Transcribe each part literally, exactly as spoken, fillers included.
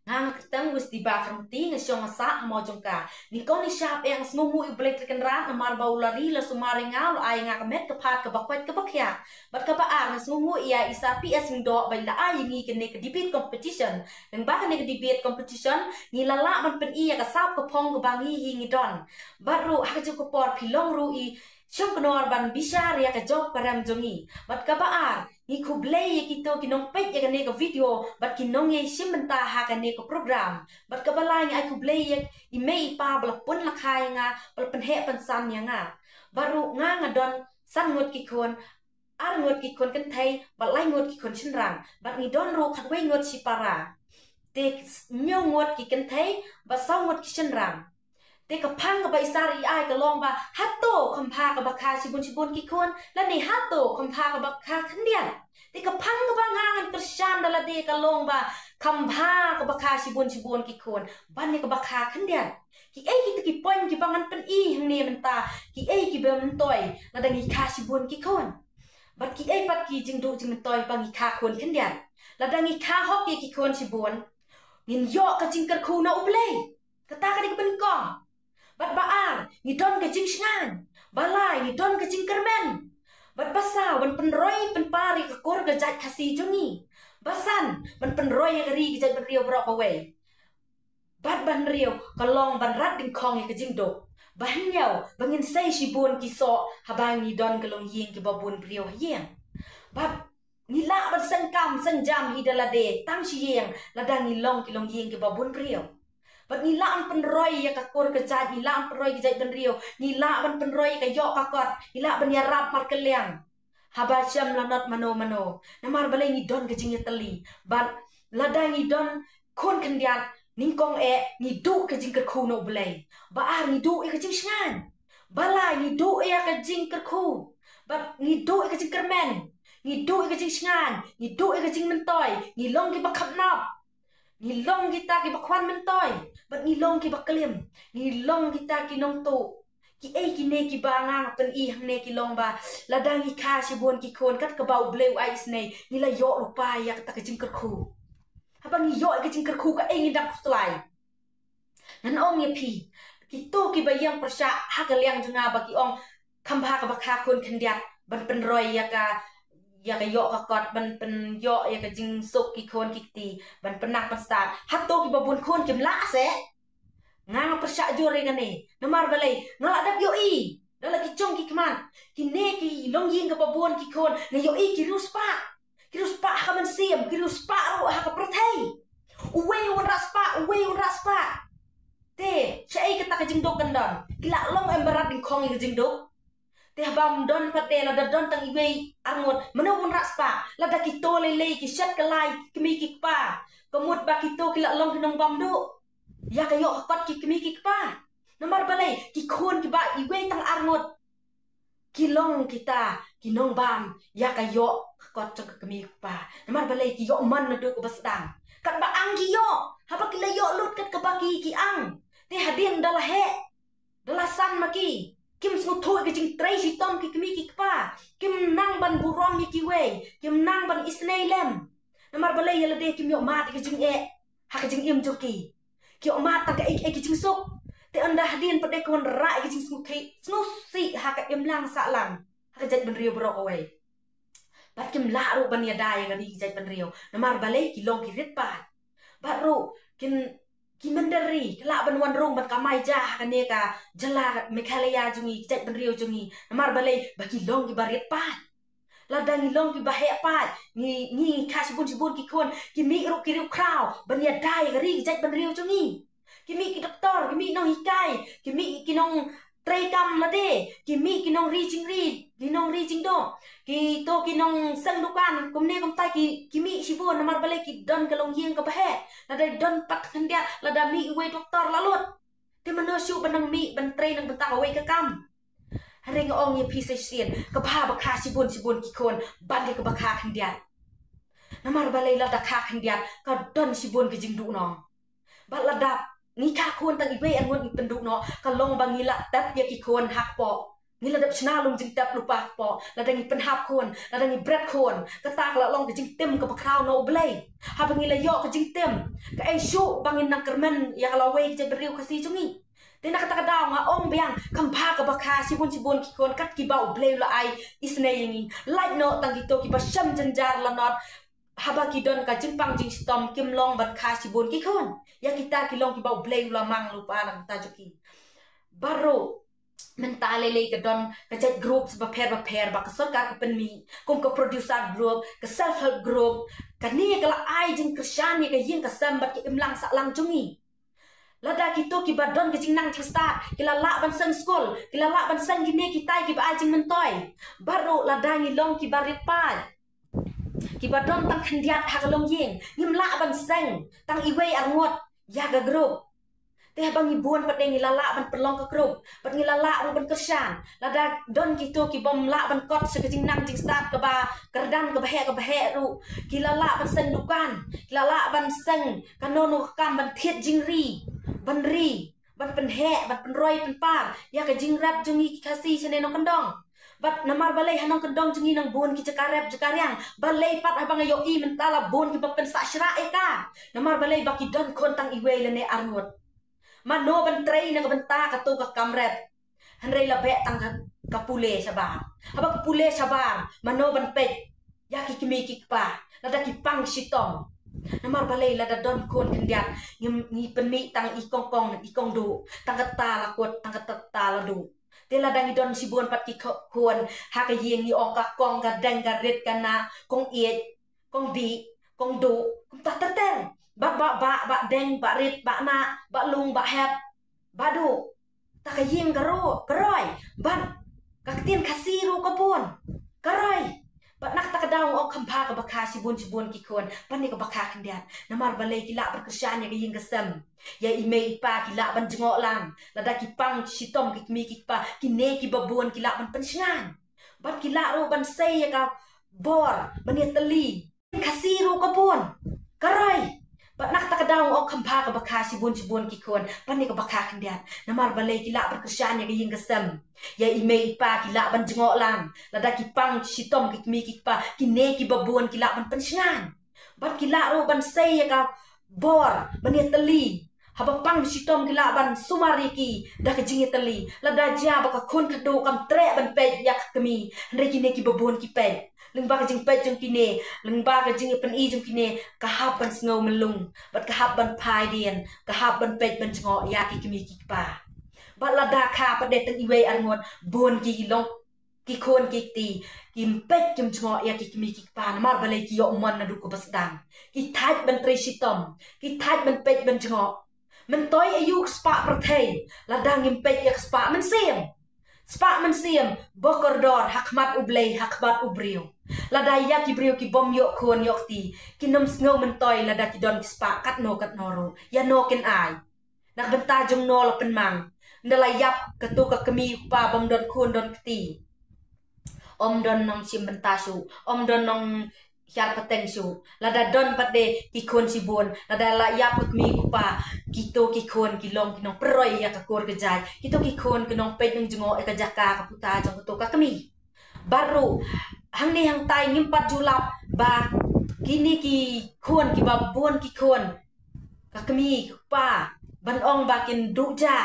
Nga nga kyrteng Wis Diba Kyrmti, nga shong nga sah ha Mawjong ka. Nyngkong nyngkong nga sngewnguh ïa U Blei Trai Kynrad namar ba u la ri la sumar ïa nga, u la ai ïa nga ka met ka phad kaba koit kaba khiah. Bad kaba ar, nga sngewnguh ïa i Sir P S Lyngdoh ba i la ai ïa ngi kane ka debate competition. Lyngba kane ka debate competition ngi la lah ban pyni ïa ka sap ka phong kaba ngi hi ngi don. Bad ruh ha kajuh ka por phi long ruh i shongknor ban bishar ïa ka jop ka rem jong ngi. Bad kaba ar, ngi khublei ïa kito ki nongpeit ïa kane ka video bad ki nongïashim bynta ha kane ka program. Bad kaba lai, ngi ai khublei ïa i mei i pa ba la pun la kha ïa nga, ba la pynheh pynsan ïa nga. Bad ruh nga nga don san ngut ki khun, ar ngut ki khun kynthei bad lai ngut ki khun shynrang. Bad ngi don ruh khatwei ngut shipara. Te hynñiew ngut ki kynthei bad saw ngut ki shynrang. Te ka phang kaba i Sir i ai ka long ba, hato kham bha kaba kha shibun shibun ki khun, lane hato kham bha kaba kha khyndiat. Te ka phang kaba nga ngan kyrshan da lade ka long ba, kham bha kaba kha shibun shibun ki khun ban ïa kaba kha khyndiat. Kiei kita ki point kiba ngan pyni hangne mynta, kiei kiba myntoi lada ngi kha shibun ki khun, bad kiei pat ki jingduh jingmyntoi ba ngi kha khun khyndiat. Lada ngi kha hok ïa ki khun shibun, ngin ïoh ka jingkyrkhu na U Blei. Kata ka dei kaba nyngkong. Bad ba ar, ngi don ka jingshngaiñ. Ba lai, ngi don ka jingkyrmen. Bad ba saw, ban pynroi pynpar ïa ka kur ka jait Khasi jong ngi. Ba san, ban pynroi ïa ka ri ka jaitbynriew baroh kawei. Bad ba hynriew, ka long ban rat dyngkhong ïa ka jingduk. Ba hynñiew, ba ngin sei shibun ki soh haba ngi don ka longïing kiba bun briew ha ïing. Bad ngi lah ban seng kam seng jam hi da lade tang shi ïing lada ngi long ki longïing kiba bun briew. Bad ngi lah ban pynroi ïa ka kur ka jait, ngi lah ban pynroi ki jaitbynriew, ngi lah ban pynroi ïa ka ïoh ka kot, ngi lah ban ïarap markylliang. Haba shem lanot mano mano. Namar balei? Ngi don ka jingïatylli. Bad lada ngi don khun khyndiat, nyngkong eh ngi duh ka jingkyrkhu na U Blei. Ba ar, ngi duh ïa ka jingshngaiñ. Ba lai, ngi duh ïa ka jingkyrkhu. Bad ngi duh ïa ka jingkyrmen. Ngi duh ïa ka jingshngaiñ. Ngi duh ïa ka jingmyntoi. Ngi long kiba khapnap. Ngi long kita kiba khwan myntoi. Bad ngi long kiba klim. Ngi long kita ki nongtuh. Kiei kine kiba nga nga pyni hangne ki long ba, lada ngi kha shibun ki khun kat kaba U Blei u ai isynei, ngi la ïoh lypa ïa kata ka jingkyrkhu. Haba ngi ïoh ïa ka jingkyrkhu, kaei ngi dang khuslai? Ngan ong ïa phi, kito kiba ïeng pyrshah ha ka liang jong nga ba ki ong, kham bha kaba kha khun khyndiat ban pynroi ïa ka, ïa ka ïoh ka kot, ban pynïoh ïa ka jingsuk ki khun ki kti, ban pynnang pynstad. Hato kiba bun khun kim lah se? Nga nga pyrshah jur ïa kane. Namar balei? Nga la dep ïohi da la ki jong ki khmat. Kine ki longïing kaba bun ki khun, nga ïohi ki riewspah. Ki riewspah ha ka mynsiem, ki riewspah ruh ha ka pyrthei. Uwei u wanrah spah, uwei u wanrah spah. Te shaei kata ka jingduk kan don? Ki la long em ba rat dyngkhong ïa ka jingduk? Te haba ym don pat de, lada don tang iwei ar ngut, mano u wanrah spah? Lada kito lei lei ki shet kylla ïa ki kmie ki kpa, ka mut ba kito ki la long ki nongbam duh ïa ka ïoh ka kot ki kmie ki kpa. Namar balei? Ki khun kiba iwei tang ar ngut ki long kita ki nongbam ïa ka ïoh ka kot jong ka kmie ka kpa. Namar balei? Ki ïoh mon naduh kaba sdang. Katba ang ki ïoh, haba ki la ïoh lut kat kaba ki, ki ang. Te hadien da la heh, da la san ma ki, kim sngewthuh ïa ka jingtrei shitom ki kmie ki kpa. Kim nang ban burom ïa kiwei, kim nang ban isynei lem. Namar balei? Ïa lade kim ïoh mad ïa ka jingeh ha ka jingim jong ki. Ki ïoh mad tang kaei kaei ki jingsuk. Te ynda hadien pat de ki wanrah ïa ka jingsngewsih, sngewsih ha ka imlang sahlang ha ka jaitbynriew baroh kawei. Bad kim lah ruh ban ïada ïa ka ri ka jaitbynriew. Namar balei? Ki long ki rit paid. Bad ruh kin, ki mynder ri, ki lah ban wan rung ban kamai ja ha kane ka jylla Meghalaya jong ngi, ka jaitbynriew jong ngi. Namar balei? Ba ki long kiba rit paid. Lada ngi long kiba heh paid, ngi, ngi kha shibun shibun ki khun, ki mih ruh ki riewkhraw ban ïada ïa ka ri ka jaitbynriew jong ngi. Ki mih ki doktor, ki mih nonghikai, ki mih ki nongtrei kam lade, ki mih ki nongri jingri, ki nongri jingduk, kito ki nongseng dukan kumne kumtai, ki, ki mih shibun. Namar balei? Ki don ka longïing kaba heh. Lada don pat khyndiat, lada mih iwei doktor la lut. Te mano shuh ban nang mih ban trei na ka bynta kawei ka kam? Hynrei nga ong ïa phi sa shisien, ka bha ba kha shibun shibun ki khun ban ïa kaba kha khyndiat. Namar balei? Lada kha khyndiat ka don shibun ka jingduh noh. Bad lada ngi kha khun tang iwei ar ngut ngi pynduh noh, ka long ba ngi la tep ïa ki khun ha kpoh. Ngi la dep shna lum jingtep lypa ha kpoh. Lada ngi pynhap khun, lada ngi bret khun, kata ka la long ka jingtim kaba khraw na U Blei. Haba ngi la ïoh ka jingtim, Kaei shuh ba ngin nang kyrmen ïa ka lawei ka jaitbynriew Khasi jong ngi. Te na kata ka daw nga ong biang, kham bha kaba kha shibun shibun ki khun kat kiba U Blei u la ai isynei ïa ngi. Lait noh tang kito kiba shem jynjar lanot, haba ki don ka jingpang jingshitom kim long ban kha shibun ki khun. Ïa kita ki long kiba U Blei u la mang lypa na ka bynta jong ki. Baroh mynta lei lei ka don ka jait group bapher bapher ba ka sorkar ka pynmih, kum ka producer group, ka self help group. Kane ka la ai jingkyrshan ïa ka ïing ka sem bad ka imlang sahlang jong ngi. Lada kito kiba don ka jingnang jingstad ki la lah ban seng skul, ki la lah ban seng kine kitai kiba ai jingmyntoi. Baroh lada ngi long kiba rit paid, kiba don tang khyndiat ha ka longïing, ngim lah ban seng tang iwei arngut ïa ka group. Te haba ngi bun pat de ngi la lah ban pynlong ka group, pat ngi la lah ruh ban kyrshan. Lada don kito kibym lah ban kot sha ka jingnang jingstad kaba kyrdan kaba heh kaba heh ruh, ki la lah ban seng dukan, ki la lah ban seng kano kano ka kam ban thied jingri, ban ri, ban pynheh, ban pynroi pynpar ïa ka jingrep jong ngi ki Khasi shane nongkyndong. Bad namar balei ha nongkyndong jong ngi nang bun ki jaka rep jaka riang. Balei pat haba nga ïohi mynta la bun kiba pynsah shrah ïa ka? Namar balei ba ki don khun tang iwei lane arngut. Mano ban trei na ka bynta kato ka kam rep? Hynrei la beh tang ka, ka pule shabar. Haba ka pule shabar, mano ban peit ïa ki kmie ki kpa lada ki pang shitom? Namar balei lada don khun khyndiat, ngi, ngi pynmih tang i kongkong i kongduh, tang kata la kut, tang kata la duh. Te lada ngi don shibun pat ki kho-, khun ha ka ïing, ngi ong ka kong ka deng ka rit ka nah, kong ïeit, kong bih, kong duh, kumta ter ter. Bah bah bah bah deng, bah rit, bah nah, bah lung, bah hep, bah duh. Ta ka ïing ka ro-, ka roi. Bad ka ktien Khasi ruh ka bun, ka roi. Bad na kata ka daw nga ong kham bha kaba kha shibun shibun ki khun ban ïa kaba kha khyndiat. Namar balei ki lah ban kyrshan ïa ka ïing ka sem. Ïa i mei i pa ki lah ban jngoh lang. Lada ki pang shitom ki kmie ki kpa, kine kiba bun ki lah ban pynshngaiñ. Bad ki lah ruh ban sei ïa ka bor ban ïatylli. Khasi ruh ka bun, ka roi. Bad na kata ka daw nga ong kham bha kaba kha shibun shibun ki khun ban ïa kaba kha khyndiat. Namar balei ki lah ban kyrshan ïa ka ïing ka sem. Ïa i mei i pa ki lah ban jngoh lang. Lada ki pang shitom ki kmie ki kpa, kine kiba bun ki lah ban pynshngaiñ. Bad ki lah ruh ban sei ïa ka bor ban ïatylli. Haba pang shitom ki lah ban sumar ïa ki da ka jingïatylli. Lada jia ba ka khun khadduh kam treh ban peit ïa ka kmie, hynrei kine kiba bun ki peit. Lyngba ka jingpeit jong kine, lyngba ka jingïapyni jong kine, ka hap ban sngew myllung, bad ka hap ban phai dien, ka hap ban peit ban jngoh ïa ki kmie ki kpa. Bad lada kha pat de tang iwei arngut, bun ki long ki khun ki kti, kim peit kim jngoh ïa ki kmie ki kpa, namar balei ki ïoh mon naduh kaba sdang. Ki thait ban trei shitom, ki thait ban peit ban jngoh. Myntoi aïu ka spah pyrthei lada ngim peit ïa ka spah mynsiem? Spah mynsiem ba kordor ha khmat U Blei, ha khmat u briew. Lada ïa ki briew kibym ïoh khun ïoh kti, kin ym sngew myntoi lada ki don ki spah katno katno ruh. Ïa no kin ai? Na ka bynta jong no la pynmang? Ynda la ïap kato ka kmie u kpa bym don khun don kti, ym don nongshim bynta shuh, ym don nonghiar pateng shuh. Lada don pat de ki khun shibun, lada la ïap ka kmie u kpa, kito ki khun ki long ki nongpynroi ïa ka kur ka jait. Kito ki khun ki nongpeit nongjngoh ïa ka jaka ka puta jong kato ka kmie. Baroh hangne hangtai ngim pat ju lap ba kine ki khun kiba bun ki khun, ka kmie ka kpa, ban ong ba kin duh ja,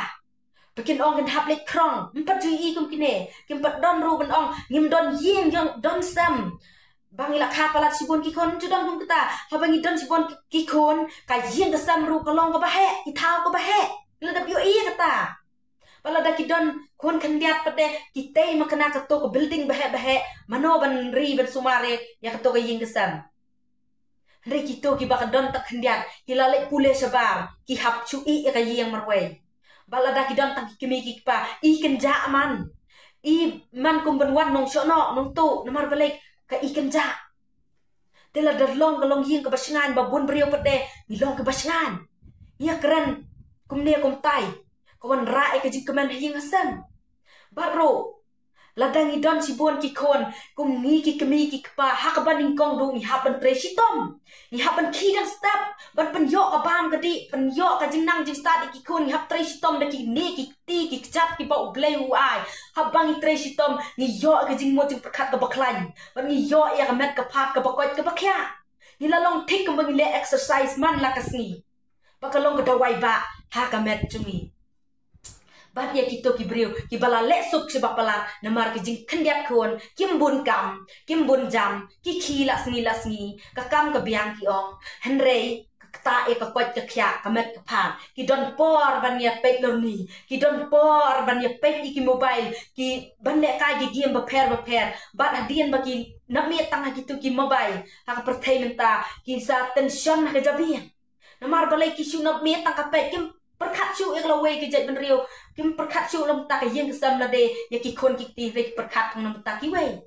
ba kin ong kin hap leit khrong. Ngim pat ju ïohi kum kine. Kim pat don ruh ban ong ngim don ïing, ïoh don sem. Ba ngi la kha palat shibun ki khun, ju don kum kata. Haba ngi don shibun ki, ki khun, ka ïing ka sem ruh ka long kaba heh, ki thaw kaba heh. Ngi la dep ïohi kata. Ba lada ki don khun khyndiat pat de, ki tei ma kane kato ka building ba heh ba heh, mano ban ri ban sumar ïa kato ka ïing ka sem? Hynrei kito kiba ka don tang khyndiat, ki la leit pule shabar, ki hap shu ïeh ïa ka ïing marwei. Ba lada ki don tang ki kmie ki kpa, i kynjah man. I man kum ban wan nong shoh noh, nong tuh, namar balei? Ka i kynjah. Te lada long ka longïing kaba shngaiñ, ba bun briew pat de ngi long kiba shngaiñ, ngi ïa kren kumne kumtai, ka wanrah ïa ka jingkmen ha ïing ha sem. Baroh lada ngi don shibun ki khun kum ngi ki kmie ki kpa, ha kaba nyngkong duh ngi hap ban trei shitom. Ngi hap ban khie dang step, ban pynïoh ka bam ka dih, pynïoh ka jingnang jingstad ïa ki khun, ngi hap trei shitom da kine ki kti ki kjat kiba U Blei u ai. Haba ngi trei shitom, ngi ïoh ïa ka jingmut jingpyrkhat kaba khlaiñ, bad ngi ïoh ïa ka met ka phad kaba koit kaba khiah. Ngi la long thik kumba ngi leh exercise man la ka sngi. ba ka long ka dawai ba ha ka met jong ngi. Bad ïa kito ki briew kiba la leh suk sha ba palat namar ki jingkhyndiat khun, kim bun kam, kim bun jam, ki khie la sngi la sngi, ka kam ka biang ki ong. Hynrei ka ktah ïa ka koit ka khiah, ka met ka phad, ki don por ban ïa peit lorni, ki don por ban ïa peit ïa ki mobile, ki ban leh kai ki game bapher bapher. Bad hadien ba ki nang miet tang ha kito ki mobile ha ka pyrthei mynta, ki sa tension ha ka jabieng. Namar balei? Ki shu nang miet tang ka peit, kim pyrkhat shuh ïa ka lawei ka jaitbynriew, kim pyrkhat shuh na bynta ka ïing ka sem lade ïa ki khun ki kti, hynrei ki pyrkhat tang na bynta kiwei.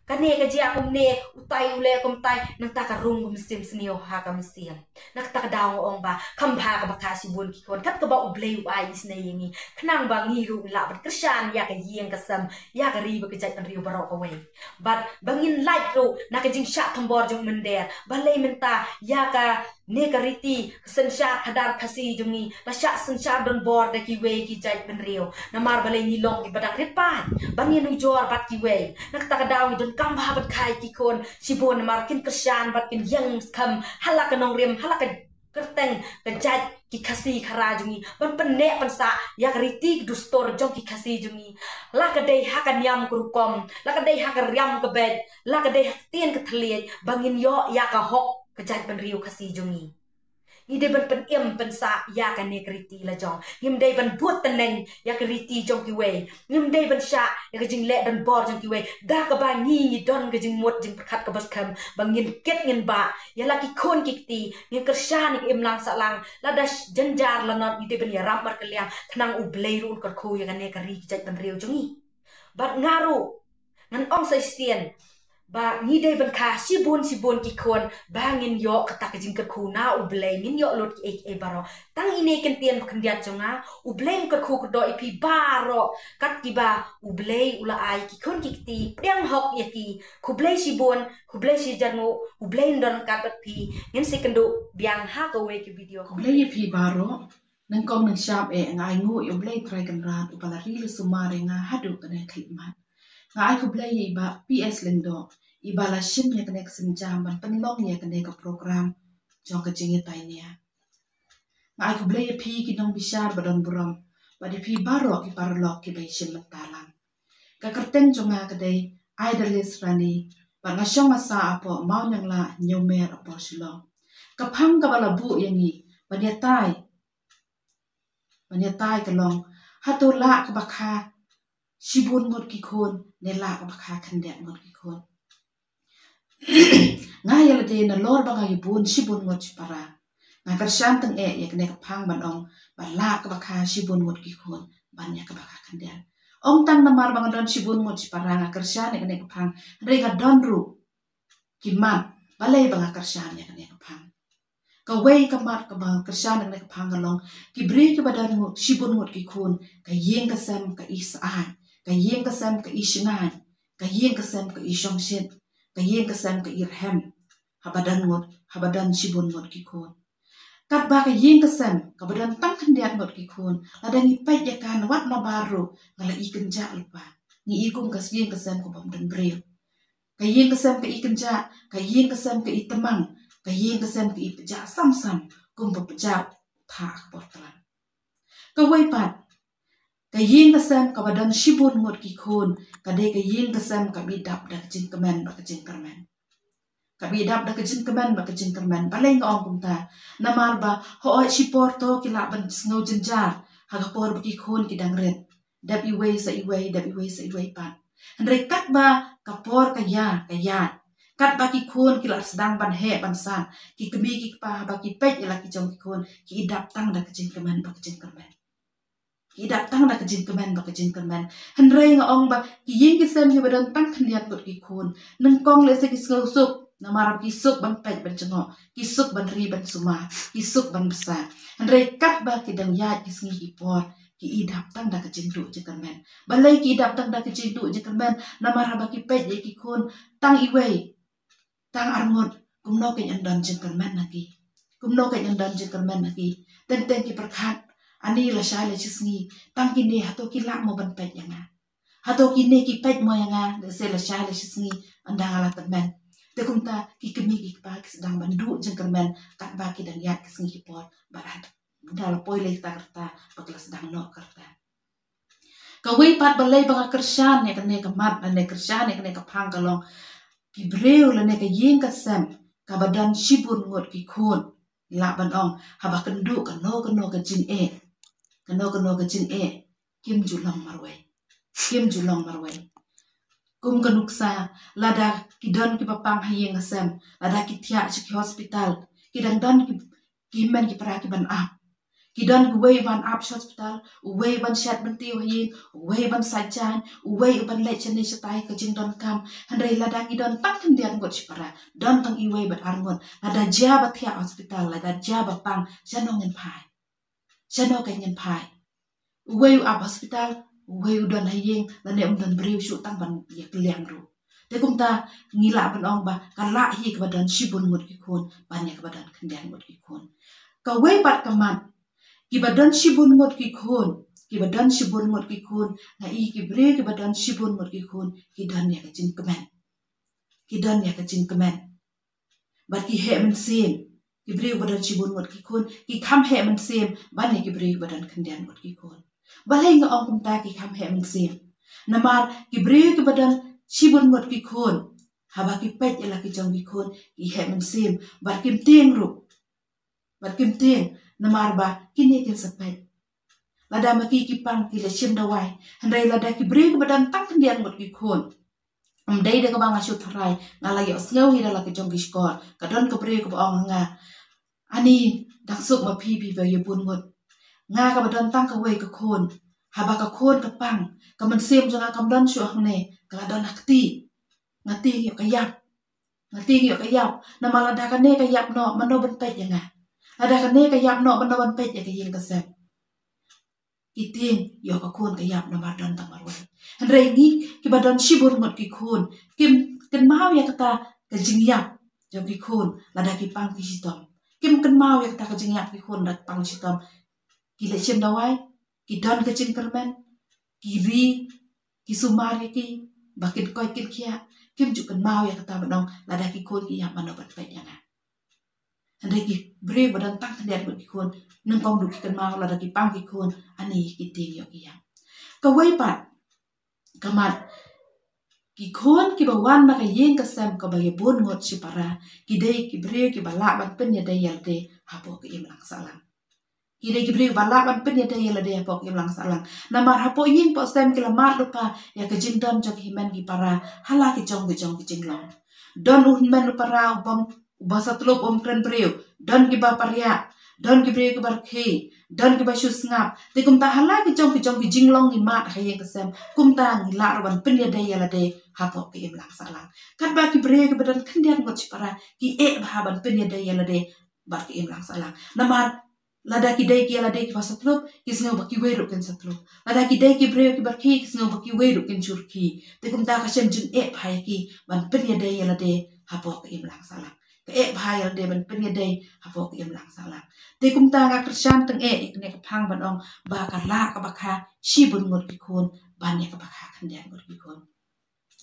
Kane ka jia kumne, utai u leh kumtai, nangta ka rung ka mynsiem sniew ha ka mynsiem. Na kata ka daw nga ong ba kham bha kaba kha shibun ki khun, kat kaba U Blei u ai isynei ïa ngi, khnang ba ngi ruh ngi lah ban kyrshan ïa ka ïing ka sem, ïa ka ri bad ka jaitbynriew baroh kawei. Bad ba ngin lait ruh na ka jingshah thombor jong mynder. Balei mynta ïa kane ka riti, ka synshar khadar Khasi jong ngi la shah synshar donbor da kiwei ki jaitbynriew? Namar balei? Ngi long kiba dang rit paid ban ïanujor bad kiwei. Na kata ka daw ngi donkam bha ban kha ïa ki khun shibun namar kin kyrshan bad kin ïeng skhem ha la ka nongrim, ha la ka kyrteng ka jait ki Khasi Khara jong ngi, ban pynneh pynsah ïa ka riti ka dustur jong ki Khasi jong ngi. La ka dei ha ka niam ka rukom, la ka dei ha ka riam ka beit, la ka dei ha ka ktien ka thylliej, ba ngin ïoh ïa ka hok ka jaitbynriew Khasi jong ngi. Ngi dei ban pynim pynsah ïa kane ka riti la jong. Ngim dei ban bud tneng ïa ka riti jong kiwei. Ngim dei ban shah ïa ka jingleh donbor jong kiwei da kaba ngi ngi don ka jingmut jingpyrkhat kaba skhem ba ngin kit ngin bah ïa la ki khun ki kti, ngin kyrshan ïa ka imlang sahlang. Lada jynjar la not, ngi dei ban ïarap markylliang, khnang U Blei ruh un kyrkhu ïa kane ka ri ka jaitbynriew jong ngi. Bad nga ruh ngan ong sa shisien ba ngi dei ban kha shibun shibun ki khun ba ngin ïoh kata ka jingkyrkhu na U Blei, ngin ïoh lut kiei kiei baroh. Tang ine ki ktien ba khyndiat jong nga, U Blei un kyrkhu kyrdoh ïa phi baroh kat kiba U Blei u la ai ki khun ki kti, pdiang hok ïa ki. Khublei shibun, khublei shihajar nguh, U Blei un don ryngkat bad phi. Ngin sa ïakynduh biang ha kawei ka video. Khublei ïa phi baroh. Nyngkong nyngshap eh nga ainguh ïa U Blei Trai Kynrad uba la ri la sumar ïa nga haduh kane ka khyllipmat. Nga ai khublei ïa i Bah P S Lyngdoh iba la shim ïa kane ka sienjam ban pynlong ïa kane ka program jong ka jingïatai nia. Nga ai khublei ïa phi ki nongbishar ba don burom bad ïa phi baroh ki paralok kiba ïashim bynta lang. Ka kyrteng jong nga ka dei Idyllis Rani bad nga shong nga sah hapoh Mawniangla, Hynñiewmer hapoh Shillong. Ka phang kaba la buh ïa ngi ban ïatai, ban ïatai ka long, hato lah kaba kha shibun ngut ki khun ne lah kaba kha khyndiat ngut ki khun? Nga ïa lade nalor ba nga ïa bun shibun ngut shipara, nga kyrshan tang eh ïa kane ka phang ban ong ba lah kaba kha shibun ngut ki khun ban ïa kaba kha khyndiat. Ym tang namar ba nga don shibun ngut shipara nga kyrshan ïa kane ka phang, hynrei nga don ruh ki mat balei ba nga kyrshan ïa kane ka phang. Kawei ka mat kaba nga kyrshan ïa kane ka phang ka long, ki briew kiba don ngut, shibun ngut ki khun, ka ïing ka sem ka i syaid, ka ïing ka sem ka i shngaiñ, ka ïing ka sem ka i shongshit, ka ïing ka sem ka i rhem, haba don ngut, haba don shibun ngut ki khun. Katba ka ïing ka sem kaba don tang khyndiat ngut ki khun, lada ngi peit ïa ka wat nabar ruh nga la i kynjah lypa. Ngi i kum ka ïing ka sem kaba ym don briew. Ka ïing ka sem ka i kynjah, ka ïing ka sem ka i tmang, ka ïing ka sem ka i pjah sam sam, kum ba pjah u thah ha ka por tlang. Kawei pat, ka ïing ka sem kaba don shibun ngut ki khun, ka dei ka ïing ka sem kaba i dap da ka jingkmen bad ka jingkyrmen. Kaba i dap da ka jingkmen bad ka jingkyrmen. Balei nga ong kumta? Namar ba hooid shipor to ki lah ban sngew jynjar ha ka por ba ki khun ki dang rit. Dep iwei sa iwei, dep iwei sa iwei pat. Hynrei katba ka por ka ïa, ka ïaid, katba ki khun ki la sdang ban heh ban san, ki kmie ki kpa haba ki peit ïa la ki jong ki khun, ki i dap tang da ka jingkmen bad ka jingkyrmen. Ki i dap tang da ka jingkmen bad ka jingkyrmen. Hynrei nga ong ba ki ïing ki sem kiba don tang khyndiat ngut ki khun, nyngkong lehse ki sngew suk namar ba ki suk ban peit ban jngoh, ki suk ban ri ban sumar, ki suk ban bsa. Hynrei katba ki dang ïaid ki sngi ki por, ki i dap tang da ka jingduh jingkyrmen. Balei ki i dap tang da ka jingduh jingkyrmen? Namar haba ki peit ïa ki khun tang iwei, tang arngut, kumno kein yn don jingkyrmen na ki? Kumno kein yn don jingkyrmen na ki? Teng teng ki pyrkhat, ani lashai lashisngi, tang kine hato ki lah mo ban peit ïa nga? Hato kine ki peit mo ïa nga, lehse lashai lashisngi ynda nga la tymmen? Te kumta ki kmie ki kpa ki sdang ban duh jingkyrmen katba ki dang ïaid ki sngi ki por bad ha da la poi lei kata ka rta ba ki la sdang noh ka rta. Kawei pat balei ba nga kyrshan ïa kane ka mat lane kyrshan ïa kane ka phang ka long ki briew lane ka ïing ka sem kaba don shibun ngut ki khun, lah ban ong, haba kynduh kano kano ka jingeh, kano kano ka jingeh, kim ju long marwei, kim ju long marwei. Kum ka nuksa, lada ki don kiba pang ha ïing ha sem, lada ki thiah sha ki hospital, ki dang don ki, ki hynmen ki para ki ban ap. Ki don uwei ban ap sha hospital, uwei ban shet ban tiew ha ïing, uwei ban sait jaiñ, uwei ban leit shane shatai ka jingdonkam. Hynrei lada ki don tang khyndiat ngut shipara, don tang iwei bad ar ngut, lada jia ba thiah hospital, lada jia ba pang, shano ngin phai? Shano ka ngin phai? Uwei u ap hospital, uwei u don ha ïing, lane um don briew shuh tang ban ïa kylliang ruh. Te kumta ngi lah ban ong ba ka lah hi kaba don shibun ngut ki khun ban ïa kaba don khyndiat ngut ki khun. Kawei pat ka mat, kiba don shibun ngut ki khun, kiba don shibun ngut ki khun, nga i ki briew kiba don shibun ngut ki khun ki don ïa ka jingkmen. Ki don ïa ka jingkmen. Bad ki heh mynsiem. Ki briew ba don shibun ngut ki khun ki kham heh mynsiem ban ïa ki briew ba don khyndiat ngut ki khun. Balei nga ong kumta ki kham heh mynsiem? Namar ki briew kiba don shibun ngut ki khun, haba ki peit ïa la ki jong ki khun, ki heh mynsiem bad kim tieng ruh. Bad kim tieng, namar ba kine kin sa peit. Lada ma ki ki pang ki leit shim dawai, hynrei lada ki briew kiba don tang khyndiat ngut ki khun, ym dei da kaba nga shu tharai, nga la ïohsngew hi da la ki jong ki shkor, ka don ka briew kaba ong ha nga, ani, dang suk ma phi phi ba ïa bun ngut. Nga kaba don tang kawei ka khun, haba ka khun ka pang, ka mynsiem jong nga kam don shuh hangne, ka la don ha kti. Nga tieng ïoh ka ïap. Nga tieng ïoh ka ïap. Namar lada kane ka ïap noh, mano ban peit ïa nga? Lada kane ka ïap noh, mano ban peit ïa ka ïing ka sem? Ki tieng ïoh ka khun ka ïap namar don tang marwei. Hynrei ngi kiba don shibun ngut ki khun, kim kynmaw ïa kata ka jingïap jong ki khun lada ki pang ki shitom. Kim kynmaw ïa kata ka jingïap ki khun lada ki pang ki shitom. Ki leit shim dawai, ki don ka jingkyrmen, ki ri, ki sumar ïa ki ba kin koit kin khiah. Kim ju kynmaw ïa kata ban ong lada ki khun ki ïap mano ban peit ïa nga. Hynrei ki briew ba don tang khyndiat ngut ki khun, nyngkong ruh ki kynmaw lada ki pang ki khun, ani, ki tieng ïoh ki ïap. Kawei pat ka mat, ki khun kiba wan na ka ïing ka sem kaba ïa bun ngut shipara, ki dei ki briew kiba lah ban pynïadei ïa lade hapoh ka imlang sahlang. Ki dei ki briew ba lah ban pynïadei ïa lade hapoh ka imlang sahlang. Namar hapoh ïing poh sem ki la mad lypa ïa ka jingdon jong ki hynmen ki para ha la ki jong ki jong ki jinglong. Don u hynmen u para u bym, uba satluk, um kren briew, don kiba pariah, don ki briew kiba rkhie, don kiba shu sngap. Te kumta ha la ki jong ki jong ki jinglong ngi mad ha ïing ka sem, kumta ngi lah ruh ban pynïadei ïa lade hapoh ka imlang sahlang. Katba ki briew kiba don khyndiat ngut shipara ki eh bha ban pynïadei ïa lade bad ka imlang sahlang. Namar lada ki dei ki ïa lade kiba satluk, ki sngew ba kiwei ruh kin satluk. Lada ki dei ki briew kiba rkhie, ki sngew ba kiwei ruh kin shu rkhie. Te kumta ka shem jingeh bha ïa ki ban pynïadei ïa lade hapoh ka imlang sahlang. Ka eh bha ïa lade ban pynïadei hapoh ka imlang sahlang. Te kumta nga kyrshan tyngeh ïa kane ka phang ban ong ba ka lah kaba kha shibun ngut ki khun ban ïa kaba kha khyndiat ngut ki khun.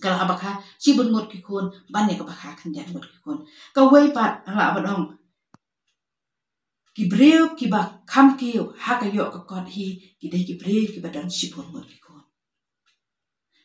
Ka lah kaba kha shibun ngut ki khun ban ïa kaba kha khyndiat ngut ki khun. Kawei pat nga lah ban ong, ki briew kiba kham kiew ha ka ïoh ka kot hi, ki dei ki briew kiba don shibun ngut ki khun.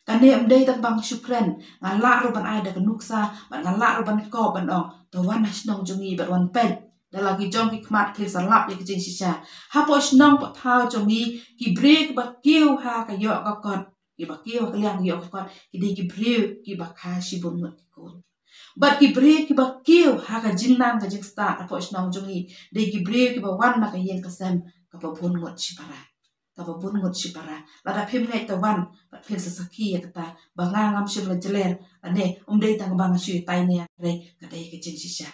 Kane ym dei tang ba nga shu kren, nga lah ruh ban ai da ka nuksa bad nga lah ruh ban kop ban ong, to wan ha shnong jong ngi bad wan peit da la ki jong ki khmat, phin sa lap ïa ka jingshisha. Hapoh shnong poh thaw jong ngi, ki briew kiba kiew ha ka ïoh ka kot, kiba kiew ha ka liang ka ïoh ka kot, ki dei ki briew kiba kha shibun ngut ki khun. Bad ki briew kiba kiew ha ka jingnang ka jingstad hapoh shnong jong ngi, dei ki briew kiba wan na ka ïing ka sem kaba bun ngut shipara. Kaba bun ngut shipara. Lada phim ngeit, to wan bad phin sa sakhi ïa kata ba nga ngam shym la jler. Ane, ym dei tang ba nga shu ïatai ne ïa, hynrei ka dei ka jingshisha.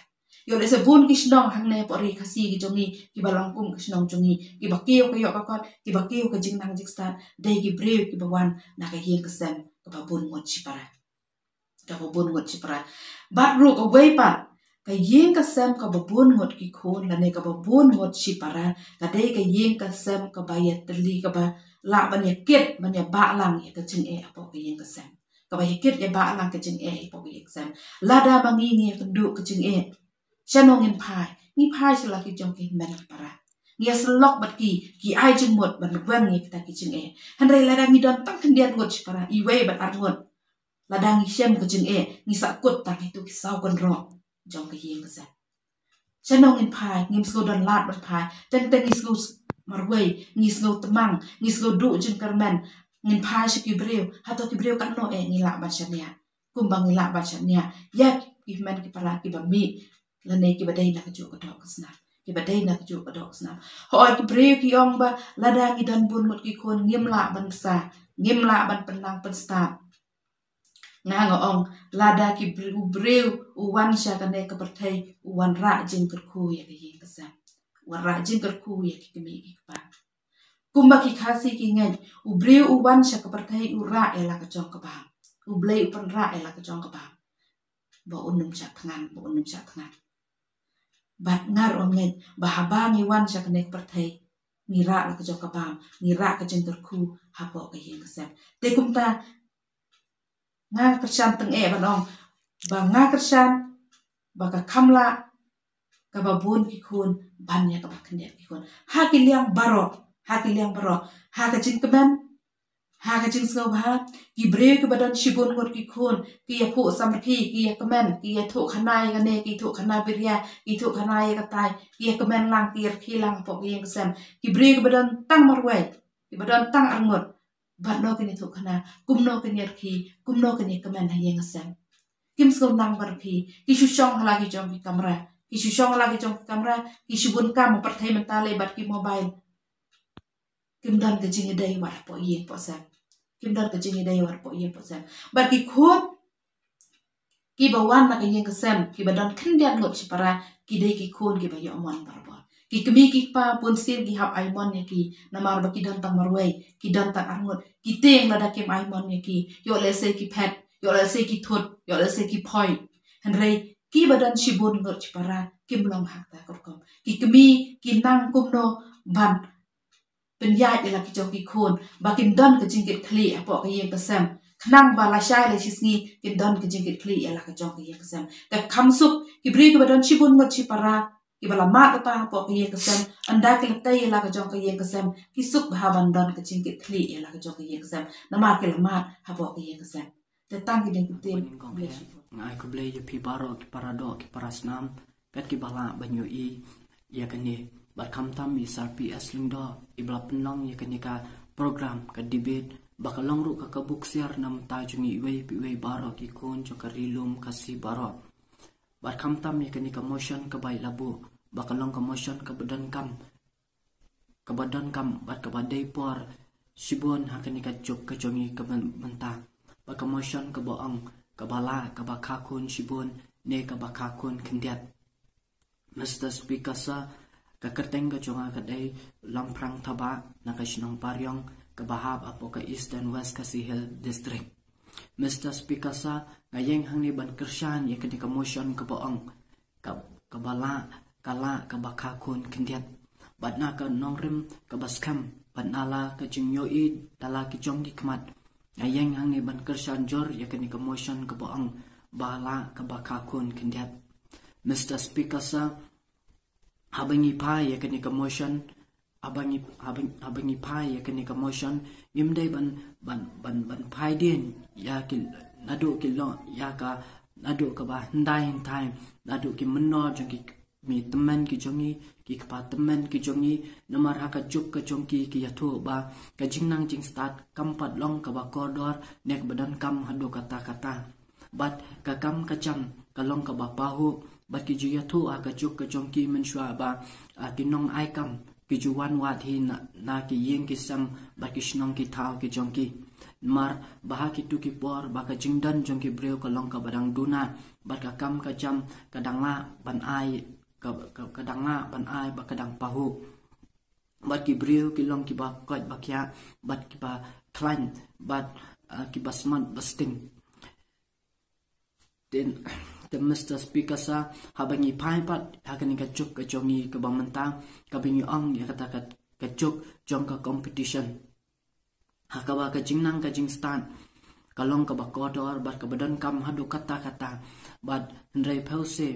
Ïoh lehse bun ki shnong hangne hapoh ri Khasi ki jong ngi, kiba long kum ka shnong jong ngi, kiba kiew ka ïoh ka kot, kiba kiew ka jingnang jingstad, dei ki briew kiba wan na ka ïing ka sem kaba bun ngut shipara. Kaba bun ngut shipara. Bad ruh kawei pat, ka ïing ka sem kaba bun ngut ki khun lane kaba bun ngut shipara, ka dei ka ïing ka sem kaba ïatylli, kaba lah ban ïakit, ban ïabahlang ïa ka jingeh hapoh ka ïing ka sem. kaba ïa kit ïa ba lang ka jingeh hapoh ka ïing ka sem. Lada ma ngi ngi ïa kynduh ka jingeh, shano ngin phai? Ngi phai sha la ki jong ki hynmen ki para. Ngi ïa sylok bad ki, ki ai jingmut ban weng ïa kita ki jingeh. Hynrei lada ngi don tang khyndiat ngut shipara, iwei bad ar ngut, lada ngi shem ka jingeh, ngi sahkut tang ïa tu ki saw kynroh jong ka ïing ka sem. Shano ngin phai? Ngim sngew don lad ban phai. Teng teng ngi sngew marwei, ngi sngew tymmen, ngi sngew duh jingkyrmen. Ngin phai sha ki briew, hato ki briew katno eh ngi lah ban shaniah? Kumba ngi lah ban shaniah ïa ki hynmen ki para kiba mih, lane kiba dei na kajuh ka doh ka snam, kiba dei na kajuh ka doh ka snam. Hooid, ki briew ki ong ba lada ngi don bun ngut ki khun ngim lah ban bsa, ngim lah ban pynlang pynstad. Nga nga ong, lada ki briew, briew u wan sha kane ka pyrthei u wanrah jingkyrkhu ïa ka ïing ka sem, wanrah jingkyrkhu ïa ki kmie ki kpa. Kumba ki Khasi ki ngeit, u briew u wan sha ka pyrthei u rah ïa la ka jong ka bam. U Blei u pynrah ïa la ka jong ka bam. Ba un ym shah thngan, ba un ym shah thngan. Bad nga ruh nga ngeit ba haba ngi wan sha kane ka pyrthei, ngi rah la ka jong ka bam, ngi rah ka jingkyrkhu hapoh ka ïing ka sem. Te kumta nga kyrshan tang eh ban ong ba nga kyrshan ba ka kham lah kaba bun ki khun ban ïa kaba khyndiat ki khun. Ha ki liang baroh, ha ki liang baroh, ha ka jingkmen, ha ka jingsngewbha. Ki briew kiba don shibun ngut ki khun ki ïa phuh samrkhie, ki ïa kmen, ki ïa thuh khana ïa kane, ki thuh khana biria, ki thuh khana ïa katai, ki ïa kmen lang, ki ïa rkhie lang hapoh ka ïing ka sem. Ki briew kiba don tang marwei, kiba don tang arngut, bad no kin ïa thuh khana, kumno kin ïa rkhie, kumno kin ïa kmen ha ïing ha sem? Kim sngew nang ban rkhie. Ki shu shong ha la ki jong ki kamra, ki shu shong ha la ki jong ki kamra, ki shu bun kam ha pyrthei mynta lei bad ki mobile. Kim don ka jingïadei wat hapoh ïing hapoh sem. Kim don ka jingïadei wat hapoh ïing hapoh sem. Bad ki khun kiba wan na ka ïing ka sem, kiba don khyndiat ngut shipara, ki dei ki khun kiba ïoh mon barabor. Ki kmie ki kpa bunsien ki hap ai mon ïa ki, namar ba ki don tang marwei, ki don tang arngut. Ki tieng lada kim ai mon ïa ki, ïoh lehse ki phet, ïoh lehse ki thut, ïoh lehse ki phoi. Hynrei kiba don shibun ngut shipara kim long ha kata ka rukom. Ki kmie ki nang kumno ban pynïaid ïa la ki jong ki khun ba kin don ka jingkitkhlieh hapoh ka ïing ka sem, khnang ba lashai lashisngi kin don ka jingkitkhlieh ïa la ka jong ka ïing ka sem. Te kham suk ki briew kiba don shibun ngut shipara, kiba la mad kata hapoh ka ïing ka sem, ynda ki la tei ïa la ka jong ka ïing ka sem, ki suk bha ban don ka jingkitkhlieh ïa la ka jong ka ïing ka sem, namar ki la mad hapoh ka ïing ka sem. Te tang ki dei ki ktien. Nga ai khublei ïa phi baroh ki para doh ki para snam, kat kiba lah ban ïohi ïa kane. Bad khamtam i Sir P S Lyngdoh iba la pynlong ïa kane ka program ka debate, ba ka long ruh ka kabu ksiar na bynta jong ngi iwei pa iwei baroh ki khun jong ka Ri Lum Khasi baroh. Bad khamtam ïa kane ka motion kaba i la buh, ba ka long ka motion kaba donkam, kaba donkam bad kaba dei por shibun ha kane ka juk ka jong ngi ka myn-, mynta. Bad ka motion kaba ong, kaba lah kaba kha khun shibun ne kaba kha khun khyndiat. Mister Speaker Sir, ka kyrteng ka jong nga ka dei Lamphrang Thabah na ka shnong Pariong kaba hap hapoh ka Eastern West Khasi Hills District. Mister Speaker Sir, nga ïeng hangne ban kyrshan ïa kane ka motion kaba ong, ka, kaba lah, ka lah kaba kha khun khyndiat. Bad na ka nongrim kaba skhem, bad na la ka jingïohi da la ki jong ki khmat, nga ïeng hangne ban kyrshan jur ïa kane ka motion kaba ong, ba lah kaba kha khun khyndiat. Mister Speaker Sir, haba ngi phai ïa kane ka motion, haba ngi, haba, haba ngi phai ïa kane ka motion, ngim dei ban, ban, ban, ban phai dien ïa ki, naduh ki long ïa ka, naduh kaba hyndai hynthai, naduh ki mynnor jong ki kmie tymmen ki jong ngi, ki kpa tymmen ki jong ngi, namar ha ka juk ka jong ki ki ïathuh ba ka jingnang jingstad kam pat long kaba kordor ne kaba donkam haduh katta katta. Bad ka kam ka jam ka long kaba pahuh, bad ki ju ïathuh ha ka juk ka jong ki mynshuwa ba, ah, ki nong ai kam ki ju wan wad hi na, na ki ïing ki sem bad ki shnong ki thaw ki jong ki. Namar ba ha kitu ki por ba ka jingdon jong ki briew ka long kaba dang duna, bad ka kam ka jam ka dang lah ban ai, ka, ka, ka dang lah ban ai bad ka dang pahuh. Bad ki briew ki long kiba koit ba khiah, bad kiba khlaiñ, bad, ah, kiba smat ba sting. Te, te Mister Speaker Sir, haba ngi phai pat ha kane ka juk ka jong ngi kaba mynta, kaba ngi ong ïa kata ka, ka juk jong ka competition, ha kaba ka jingnang ka jingstad ka long kaba kordor bad kaba donkam haduh katta katta. Bad hynrei phew se,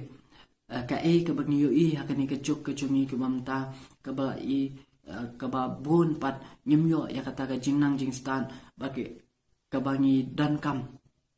eh, kaei kaba ngi ïohi ha kane ka juk ka jong ngi kaba mynta, kaba i, eh, kaba bun pat ngim ïoh ïa kata ka jingnang jingstad bad ki, kaba ngi donkam.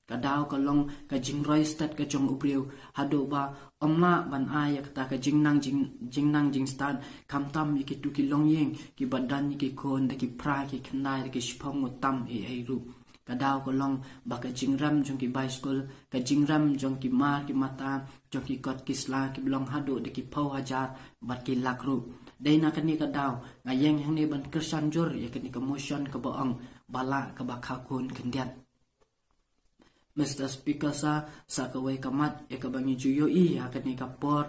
Ka daw ka long ka jingroi stet ka jong u briew, haduh ba ym lah ban ai ïa kata ka jingnang jing, jingnang jingstad, khamtam ïa kitu ki longïing kiba don ïa ki khun da ki phra ki khyndai da ki shiphew ngut tam ei ei ruh. Ka daw ka long ba ka jingrem jong ki bai skul, ka jingrem jong ki mar ki mata, jong ki kot ki sla kiba long haduh da ki phew hajar bad ki lak ruh. Dei na kane ka daw nga ïeng hangne ban kyrshan jur ïa kane ka motion kaba ong ba lah kaba kha khun khyndiat. Mister Speaker, sa, sa kawei ka mat ïa kaba ngi ju ïohi ha kane ka por,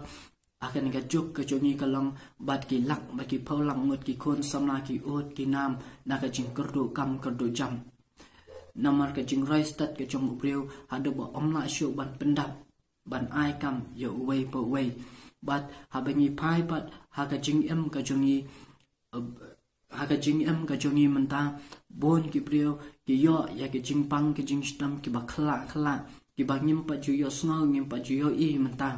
ha kane ka juk ka jong ngi ka long bad ki lak bad ki phew lak ngut ki khun samla ki ud ki nam na ka jingkyrduh kam kyrduh jam. Namar ka jingroi stet ka jong u briew haduh ba ym lah shuh ban pyndap, ban ai kam ïa uwei pa uwei. Bad haba ngi phai pat ha ka jingim ka jong ngi, eh, ha ka jingim ka jong ngi mynta, bun ki briew ki ïoh ïa ki jingpang ki jingshitom kiba khlak khlak, kiba ngim pat ju ïohsngew ngim pat ju ïohi mynta.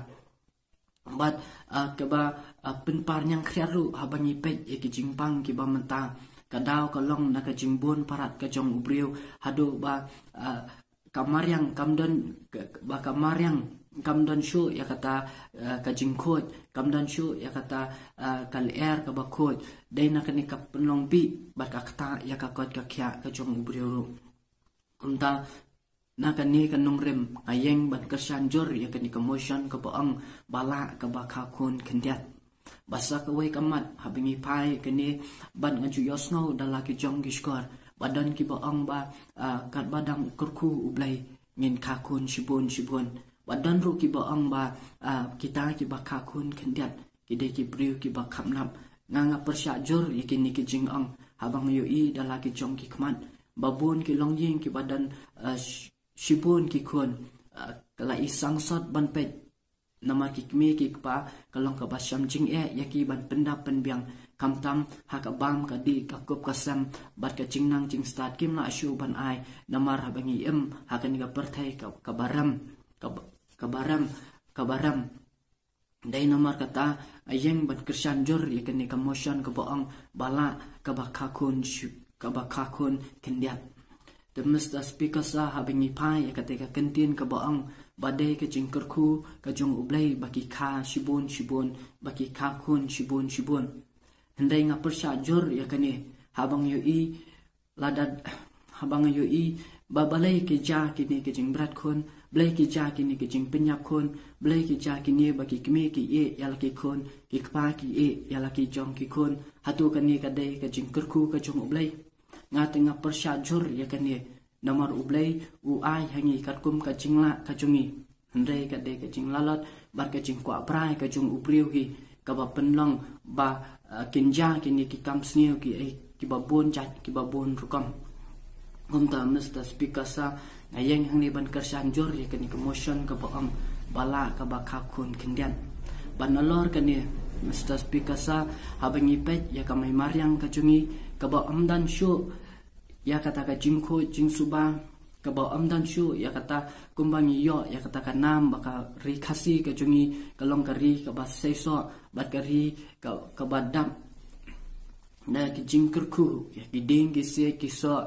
Bad, ah, kaba, ah, pynpar ñiangkhriat ruh haba ngi peit ïa ki jingpang kiba mynta. Ka daw ka long na ka jingbun parat ka jong u briew haduh ba, ah, ka mariang kam don, ka, ba ka mariang kam don shuh ïa kata, ah, ka jingkhuid, kam don shuh ïa kata, ah, ka lyer kaba khuid. Dei na kane ka pynlong bih bad ka ktah ïa ka koit ka khiah ka jong u briew ruh. Kumta na kane ka nongrim nga ïeng ban kyrshan jur ïa kane ka motion kaba ong ba lah kaba kha khun khyndiat. Ba sa kawei ka mat haba ngi phai kane bad nga ju ïohsngew da la ki jong ki shkor ba don kiba ong ba, ah, katba dang kyrkhu U Blei ngin kha khun shibun shibun. Ba don ruh kiba ong ba, ah, kita kiba kha khun khyndiat ki dei ki briew kiba khapnap. Nga nga pyrshah jur ïa kine ki jingong haba nga ïohi da la ki jong ki khmat ba bun ki longïing kiba don, ah, sh-, shibun ki khun, ah, ka la i sangsot ban peit. Namar ki kmie ki kpa ka long kaba sham jingeh ïa ki ban pyndap pynbiang, khamtam ha ka bam ka dih ka kup ka sem bad ka jingnang jingstad kim lah shuh ban ai. Namar haba ngi im ha kane ka pyrthei ka, kaba rem, kaba, kaba rem, kaba rem. Dei namar kata nga ïeng ban kyrshan jur ïa kane ka motion kaba ong ba lah kaba kha khun shu-, kaba kha khun khyndiat. Te Mister Speaker, sa haba ngi phai ïa kata ka kyntien kaba ong ba dei ka jingkyrkhu ka jong U Blei ba ki kha shibun shibun, ba ki kha khun shibun shibun. Hynrei nga pyrshah jur ïa kane haba nga ïohi, lada, haba nga ïohi ba balei ki jia kine ki jingbret khun, balei ki jia kine ki jingpynïap khun, balei ki jia kine ba ki kmie ki ïeh ïa la ki khun, ki kpa ki ïeh ïa la ki jong ki khun. Hato kane ka dei ka jingkyrkhu ka jong U Blei? Nga te nga pyrshah jur ïa kane, namar U Blei u ai ha ngi katkum ka jinglah ka jong ngi. Hynrei ka dei ka jinglalot bad ka jingkwah brai ka jong u briew hi kaba pynlong ba, ah, kin jia kine ki kam sniew ki, eh, kiba bun jait kiba bun rukom. Kumta Mister Speaker, sa nga ïeng hangne ban kyrshan jur ïa kane ka motion kaba ong ba lah kaba kha khun khyndiat. Bad nalor kane Mister Speaker, sa haba ngi peit ïa ka mei mariang ka jong ngi kaba ym don shuh ïa kata ka jingkhuid jingsuba, kaba ym don shuh ïa kata kumba ngi ïoh ïa kata ka nam ba ka ri Khasi ka jong ngi ka long ka ri kaba seisoh bad ka ri ka, kaba dap da ki jingkyrkhu ïa ki dieng ki siej ki soh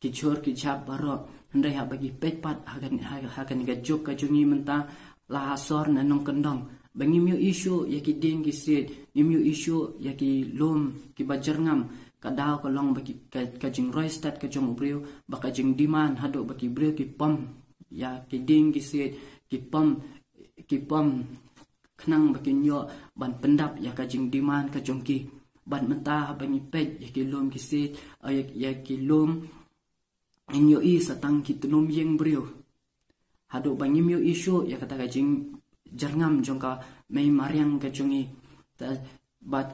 ki jhur ki jhap baroh. Hynrei haba ngi peit pat ha kane, ha, ha kane ka juk ka jong ngi mynta, la ha sor na nongkyndong, ba ngim ïohi shuh ïa ki dieng ki siej, ngim ïohi shuh ïa ki lum kiba jyrngam. Ka daw ka long ba ki, ka, ka jingroi stet ka jong u briew, ba ka jingdemand haduh ba ki briew ki pom ïa ki dieng ki siej, ki pom, ki pom khnang ba kin ïoh ban pyndap ïa ka jingdemand ka jong ki. Bad mynta haba ngi peit ïa ki lum ki siej, eh, ïa, ïa ki lum, ngin ïohi sa tang ki tnum ïing briew. Haduh ba ngim ïohi shuh ïa kata ka jingjyrngam jong ka mei mariang ka jong ngi. Ta, bad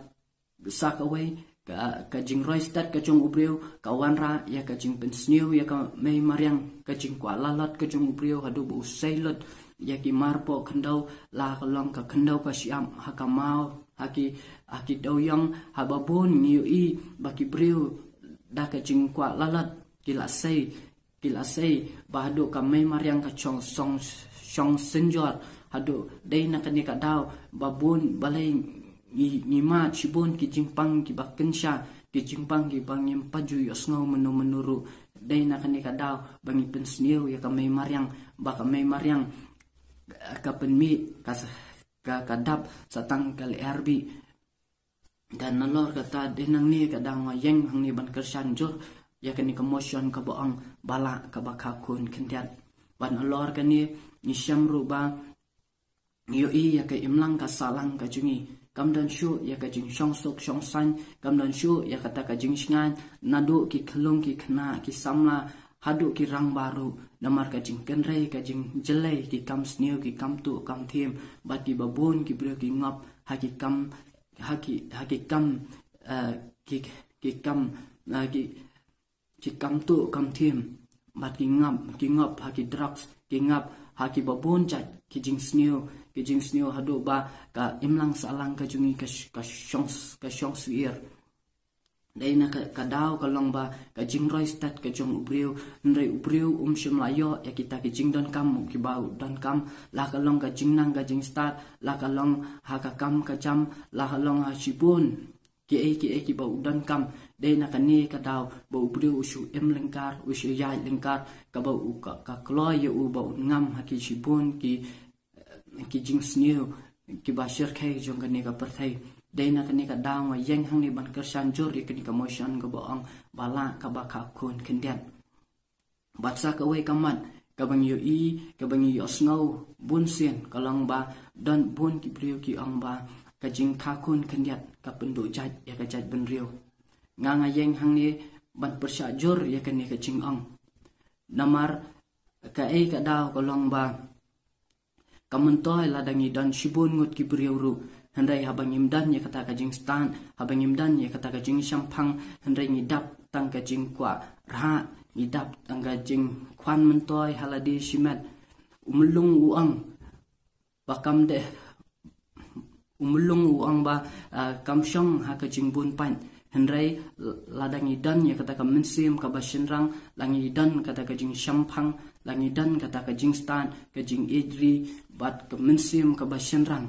sa kawei ka, ka jingroi stet ka jong u briew ka wanrah ïa ka jingpynsniew ïa ka mei mariang, ka jingkwah lalot ka jong u briew haduh ba u sei lut ïa ki marpoh khyndew, la ka long ka khyndew ka shyiap ha ka maw, ha ki, ha ki dewïong, haba bun ngi ïohi ba ki briew da ka jingkwah lalot ki la sei ki la sei ba haduh ka mei mariang ka shong shong shong synjor, haduh dei na kane ka daw ba bun balei ngi ngi mad shibun ki jingpang kiba kynsha, ki jingpang kiba ngim pat ju ïohsngew mynno mynno ruh. Dei na kane ka daw ba ngi pynsniew ïa ka mei mariang, ba ka mei mariang ka pynmih ka sa- ka ka dap sa tang ka lyer bih. Dan nalor kata, dei nangne ka daw nga ïeng hangne ban kyrshan jur ïa kane ka motion kaba ong ba lah kaba kha khun khyndiat. Ban alor kane ngi shem ruh ba ngi ïohi ïa ka imlang ka sahlang ka jong ngi kam don shuh ïa ka jingshong suk shong saiñ, kam don shuh ïa kata ka jingshngaiñ naduh ki khyllung ki khynnah ki samla haduh ki rangbah ruh, namar ka jingkynrei ka jingjlei ki kam sniew ki kam tuh kam thiem, bad kiba bun ki briew ki ngop ha ki kam ha ki ha ki kam eh, ki ki kam eh, ki ki kam tuh kam thiem, bad ki ngap ki ngop ha ki drugs, ki ngap ha kiba bun jait ki jingsniew, ki jingsniew haduh ba ka imlang sahlang ka jong ngi ka sh- ka shong ka shong suir. Dei na ka, ka daw ka long ba ka jingroi stet ka jong u briew, hynrei u briew um shym la ïoh ïa kita ki jingdonkam kiba u donkam, la ka long ka jingnang ka jingstad, la ka long ha ka kam ka jam, la ka long ha shibun kiei kiei kiba u donkam. Dei na kane ka daw ba u briew u shu im lyngkar, u shu ïaid lyngkar, kaba u ka, ka kloi ïa u ba un ngam ha ki shibun ki ki jingsniew kiba shyrkhei jong kane ka pyrthei. Dei na kane ka daw nga ïeng hangne ban kyrshan jur ïa kane ka motion kaba ong ba lah kaba kha khun khyndiat. Bad sa kawei ka mat kaba ngi ïohi, kaba ngi ïohsngew bun sien ka long ba don bun ki briew ki ong ba ka jingkha khun khyndiat ka pynduh jait ïa ka jaitbynriew. Nga nga ïeng hangne ban pyrshah jur ïa kane ka jingong. Namar kaei ka daw ka long ba ka myntoi lada ngi don shibun ngut ki briew ruh, hynrei haba ngim don ïa kata ka jingstad, haba ngim don ïa kata ka jingshemphang, hynrei ngi dap tang ka jingkwah rhah, ngi dap tang ka jingkwah myntoi ha lade shimet. U myllung u ong ba kam dei, u myllung u ong ba ah, kam shong ha ka jingbun pait. Hynrei lada ngi don ïa kata ka mynsiem kaba shynrang, la ngi don kata ka jingshemphang, la ngi don kata ka jingstad, ka jingïeit ri bad ka mynsiem kaba shynrang,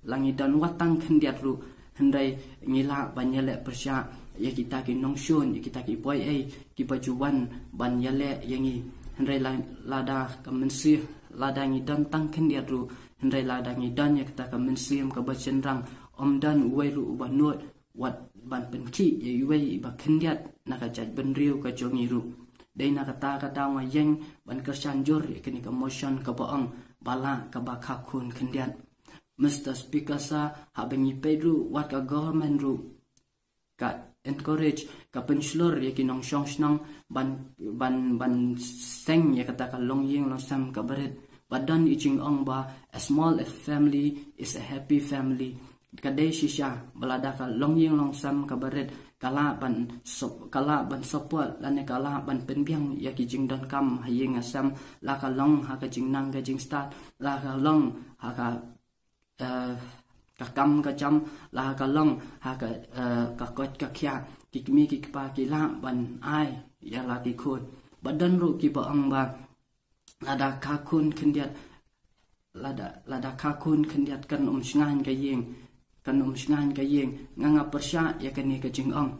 la ngi don wat tang khyndiat ruh, hynrei ngi lah ban ïaleh pyrshah ïa kita ki nongshun, ïa kita ki poi ei kiba ju wan ban ïaleh ïa ngi. Hynrei la- lada ka mynsiem, lada ngi don tang khyndiat ruh, hynrei lada ngi don ïa kata ka mynsiem kaba shynrang, ym don uwei ruh uba nud wat ban pynkhih ïa uwei iba khyndiat na ka jaitbynriew ka jong ngi ruh. Dei na kata ka daw nga ïeng ban kyrshan jur ïa kane ka motion kaba ong ba lah kaba kha khun khyndiat. Mister Speaker Sir, haba ngi peit ruh wat ka government ruh, ka encourage, ka pynshlur ïa ki nongshong shnong ban ban ban seng ïa kata ka longïing longsem kaba rit. Ba don i jingong ba a small family is a happy family. Ka dei shisha ba lada ka longïing longsem kaba rit ka lah ban sup- ka lah ban support lane ka lah ban pynbiang ïa ki jingdonkam ha ïing ha sem, la ka long ha ka jingnang ka jingstad, la ka long ha ka eh, ka kam ka jam, la ka long ha ka eh, ka koit ka khiah, ki kmie ki kpa ki lah ban ai ïa la ki khun. Ba don ruh kiba ong ba lada kha khun khyndiat, lada lada kha khun khyndiat kan ym shngaiñ ka ïing, kan ym shngaiñ ka ïing. Nga nga pyrshah ïa kane ka jingong.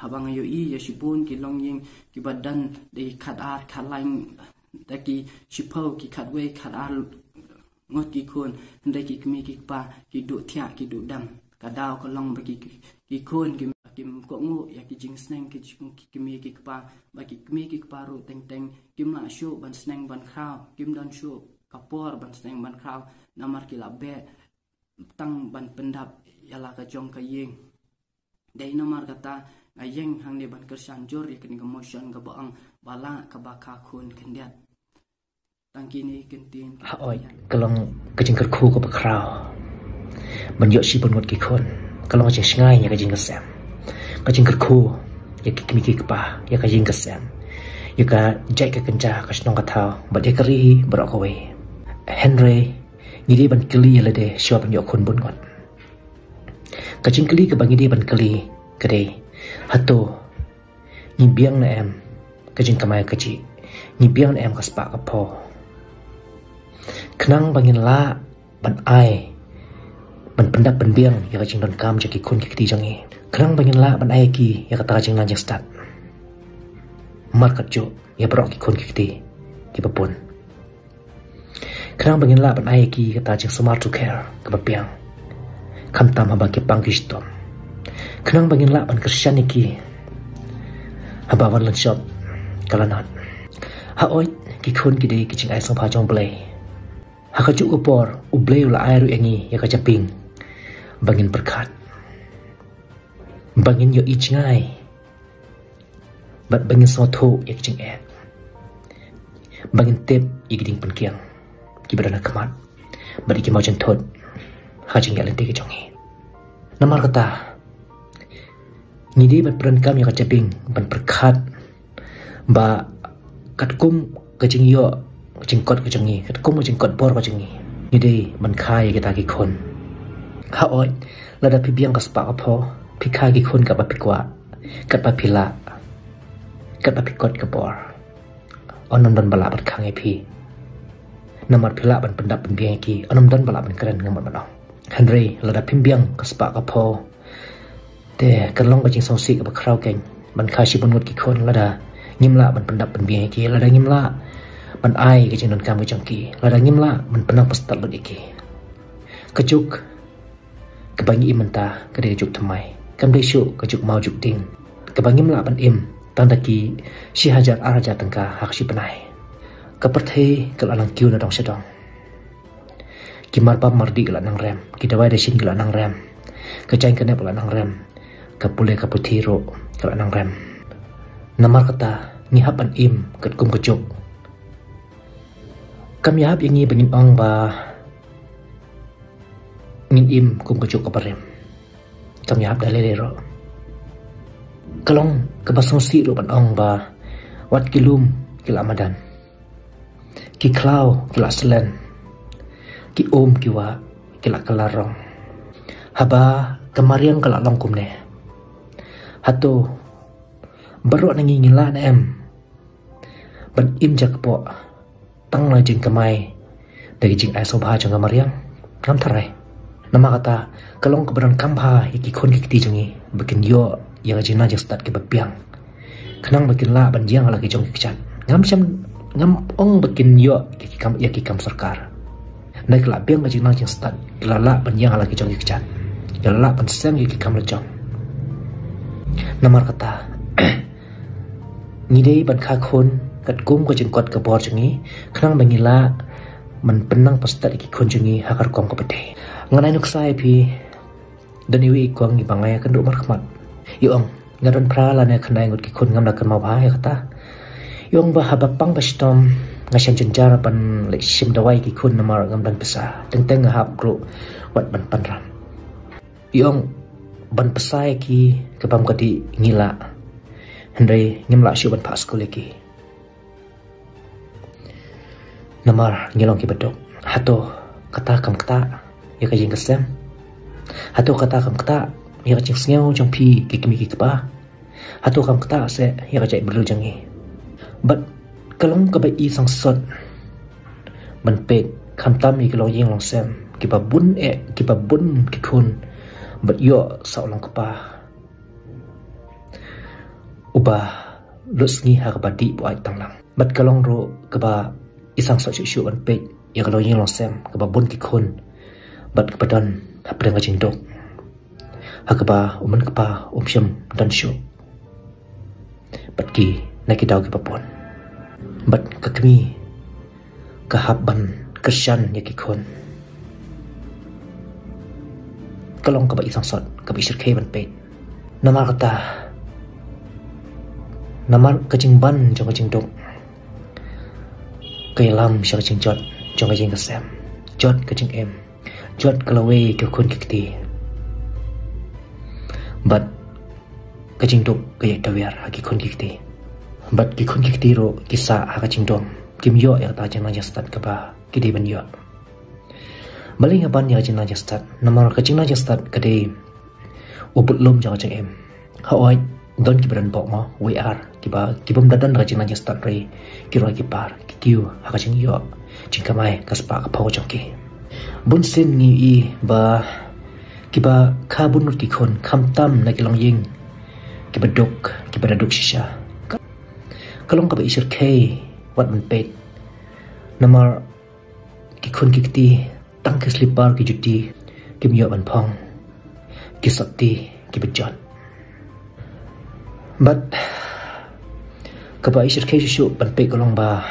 Haba nga ïohi ïa shibun ki longïing kiba don da ki khatar khatlai, da ki shiphew ki khatwei khatar ngut ki khun, hynrei ki kmie ki kpa ki duh thiah ki duh dam. Ka daw ka long ba ki ki khun kim kim kohnguh ïa ki jingsneng ki jing- ki kmie ki kpa, ba ki kmie ki kpa ruh teng teng kim lah shuh ban sneng ban khraw, kim don shuh ka por ban sneng ban khraw, namar ki la beh tang ban pyndap ïa la ka jong ka ïing. Dei namar kata nga ïeng hangne ban kyrshan jur ïa kane ka motion kaba ong ba lah kaba kha khun khyndiat. Tang kine ki ktien ki ha oi, ka long ka jingkyrkhu kaba khraw ban ïoh shibun ngut ki khun. Ka long ka jingshngaiñ ïa ka jingkasem, ka jingkyrkhu ïa ki kmie ki kpa, ïa ka jingkasem, ïa ka jait ka kynja, ka shnong ka thaw bad ïa ka ri baroh kawei. Hynrei ngi dei ban kylli ïa lade shuwa ban ïoh khun bun ngut. Ka jingkylli kaba ngi dei ban kylli ka dei, hato ngi biang ne em ka jingkamai kajih? Ngi biang ne em ka spah ka phew? Khnang ba ngin lah ban ai, ban pyndap pynbiang ïa ka jingdonkam jong ki khun ki kti jong ngi. Khnang ba ngin lah ban ai ki ïa kata ka jingnang jingstad. Markatjuh ïa baroh ki khun ki kti kiba bun. Khnang ba ngin lah ban ai ki kata jingsumar jong ki kaba biang, khamtam haba ki pang ki shitom. Khnang ba ngin lah ban kyrshan ïa ki haba wan lynshop ka lanot. Haoid, ki khun ki dei ki jingai sngewbha jong U Blei. Ha kajuh ka por U Blei u la ai ruh ïa ngi ïa ka jabieng ba ngin pyrkhat, ba ngin ïohi jngai, bad ba ngin sngewthuh ïa ki jingeh, ba ngin tip ïa ki diengpyngkiang kiba don ha khmat, bad ïa ki mawjynthut ha ka jingïaid lynti ka jong ngi. Namar kata, ngi dei ban pyndonkam ïa ka jabieng ban pyrkhat ba katkum ka jingïoh, ka jingkot ka jong ngi, katkum ka jingkot bor ka jong ngi, ngi dei ban kha ïa kita ki khun. Haoid, lada phi biang ka spah ka phew, phi kha ki khun katba phi kwah, katba phi lah, katba phi kot ka bor, yn ym don ba lah ban khang ïa phi. Namar phi lah ban pyndap pynbiang ïa ki, yn ym don ba lah ban kren, ngam mut ban ong. Hynrei lada phim biang ka spah ka phew, te kan long ka jingsngewsih kaba khraw keiñ ban kha shibun ngut ki khun lada ngim lah ban pyndap pynbiang ïa ki, lada ngim lah ban ai ka jingdonkam ka jong ki, lada ngim lah ban pynnang pyrstad lut ïa ki. Ka juk kaba ngi im mynta ka dei ka juk thymmai, kam dei shuh ka juk maw juk dieng kaba ngim lah ban im tang da ki shi hajar ar hajar tyngka ha ka shi bnai. Ka pyrthei ka la nang kiew na dong sha dong. Ki marbam mardi ka la nang rem, ki dawai dashin ka la nang rem, ka jaiñ ka nep ka la nang rem, ka pule ka puthi ruh ka la nang rem. Namar kata, ngi hap ban im katkum ka juk. Kam ïahap ïa ngi ba ngin ong ba ngin im kum ka juk kaba rem. Kam ïahap da lei lei ruh. Ka long kaba sngewsih ruh ban ong ba wat ki lum ki la madan, ki khlaw ki la slen, ki um ki wah ki la kylla rong. Haba ka mariang ka la long kumne, hato baroh na ngi ngi lah ne em ban im jakpoh tang na jingkamai da ki jingai sngewbha jong ka mariang? Ngam tharai. Namar kata, ka long kaba donkam bha ïa ki khun ki kti jong ngi ba kin ïoh ïa ka jingnang jingstad kaba biang, khnang ba kin lah ban ïeng ha la ki jong ki kjat. Ngam shym, ngam ong ba kin ïoh ïa ki kam, ïa ki kam sorkar. Hynrei ki la biang ka jingnang jingstad, ki la lah ban ïeng ha la ki jong ki kjat, ki la lah ban seng ïa ki kam la jong. Namar kata, ngi dei ban kha khun katkum ka jingkot ka bor jong ngi, khnang ba ngi lah ban pynnang pyrstad ïa ki khun jong ngi ha ka rukom kaba dei. Ngan ai nuksa ïa phi, don iwei i kong iba nga ïakynduh markhmat. I ong, nga don phra lane khyndai ngut ki khun, ngam da kynmaw bha ïa kata. I ong ba haba pang ba shitom, nga shem jynjar ban leit shim dawai ïa ki khun namar ngam don pisa. Teng teng nga hap ruh wat ban pynrem. I ong, ban pisa ïa ki ka bym ka dih ngi lah, hynrei ngim lah shuh ban phah skul ïa ki. Namar ngi long kiba duk. Hato kata kam ktah ïa ka ïing ka sem? Hato kata kam ktah ïa ka jingsngew jong phi ki kmie ki kpa? Hato kam ktah seh ïa ka jaitbynriew jong ngi? Bad ka long kaba i sangsot ban peit, khamtam ïa ki longïing longsem kiba bun eh, kiba bun ki khun, bad ïoh sa u long kpa uba lut sngi ha kaba dih buaid tang lang. Bad ka long ruh kaba i sangsot shuh shuh ban peit ïa ka longïing longsem kaba bun ki khun bad kaba don hapdeng ka jingduk, ha kaba u myn kpa um shym don shuh. Bad ki, na ki daw kiba bun, bad ka kmie ka hap ban kyrshan ïa ki khun. Ka long kaba i sangsot, kaba i shyrkhei ban peit. Namar kata, namar ka jingban jong ka jingduk ka ïalam sha ka jingjot jong ka ïing ka sem, jot ka jingim, jot ka lawei ki khun ki kti. Bad ka jingduk ka ïaid tawiar ha ki khun ki kti. Bad ki khun ki kti ruh ki sah ha ka jingdom, kim ïoh ïa kata ka jingnang jingstad kaba ki dei ban ïoh. Balei nga ban ïa ka jingnang jingstad? Namar ka jingnang jingstad ka dei u budlum jong ka jingim. Haoid, Don kiba don bok mo, wei ar, kiba, kibym da don ka jingnang jingstad re, ki roi ki par, ki kiew ha ka jingïoh jingkamai ka spah ka phew jong ki. Bun sien ngi i ba kiba kha bun ngut ki khun, khamtam na ki longïing kiba duk, kiba da duk shisha. Ka long kaba i shyrkhei wat ban peit. Namar ki khun ki kti, tang ki slipar ki juti kim ïoh ban phong, ki sotti kiba jot. Bad kaba i shyrkhei shuh shuh ban peit ka long ba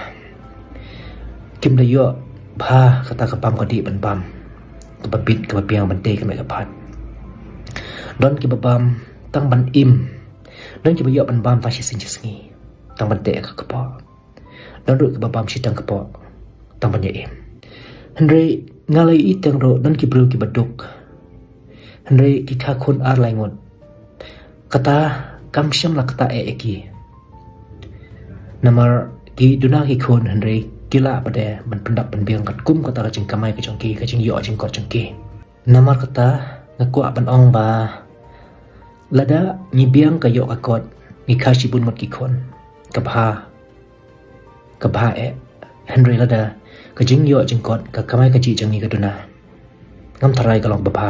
kim da ïoh bha kata ka bam ka dih ban bam, kaba bit kaba biang ban tei ka mih ka phad. Don kiba bam tang ban im, don kiba ïoh ban bam tang shisien shisngi tang ban teh ka kpoh. Don ruh kiba bam shi tang kpoh tang ban ïa im. Hynrei nga la ïohi teng ruh don ki briew kiba duk, hynrei ki kha khun ar lai ngut. Kata kam shym la kata eh ïa ki. Namar ki duna ki khun hynrei ki lah pat de ban pyndap pynbiang katkum kata ka jingkamai ka jong ki, ka jingïoh jingkot jong ki. Namar kata nga kwah ban ong ba lada ngi biang ka ïoh ka kot, ngi kha shibun ngut ki khun, ka bha, ka bha eh. Hynrei lada ka jingïoh jingkot, ka kamai kajih jong ngi ka duna, ngam tharai ka long ba bha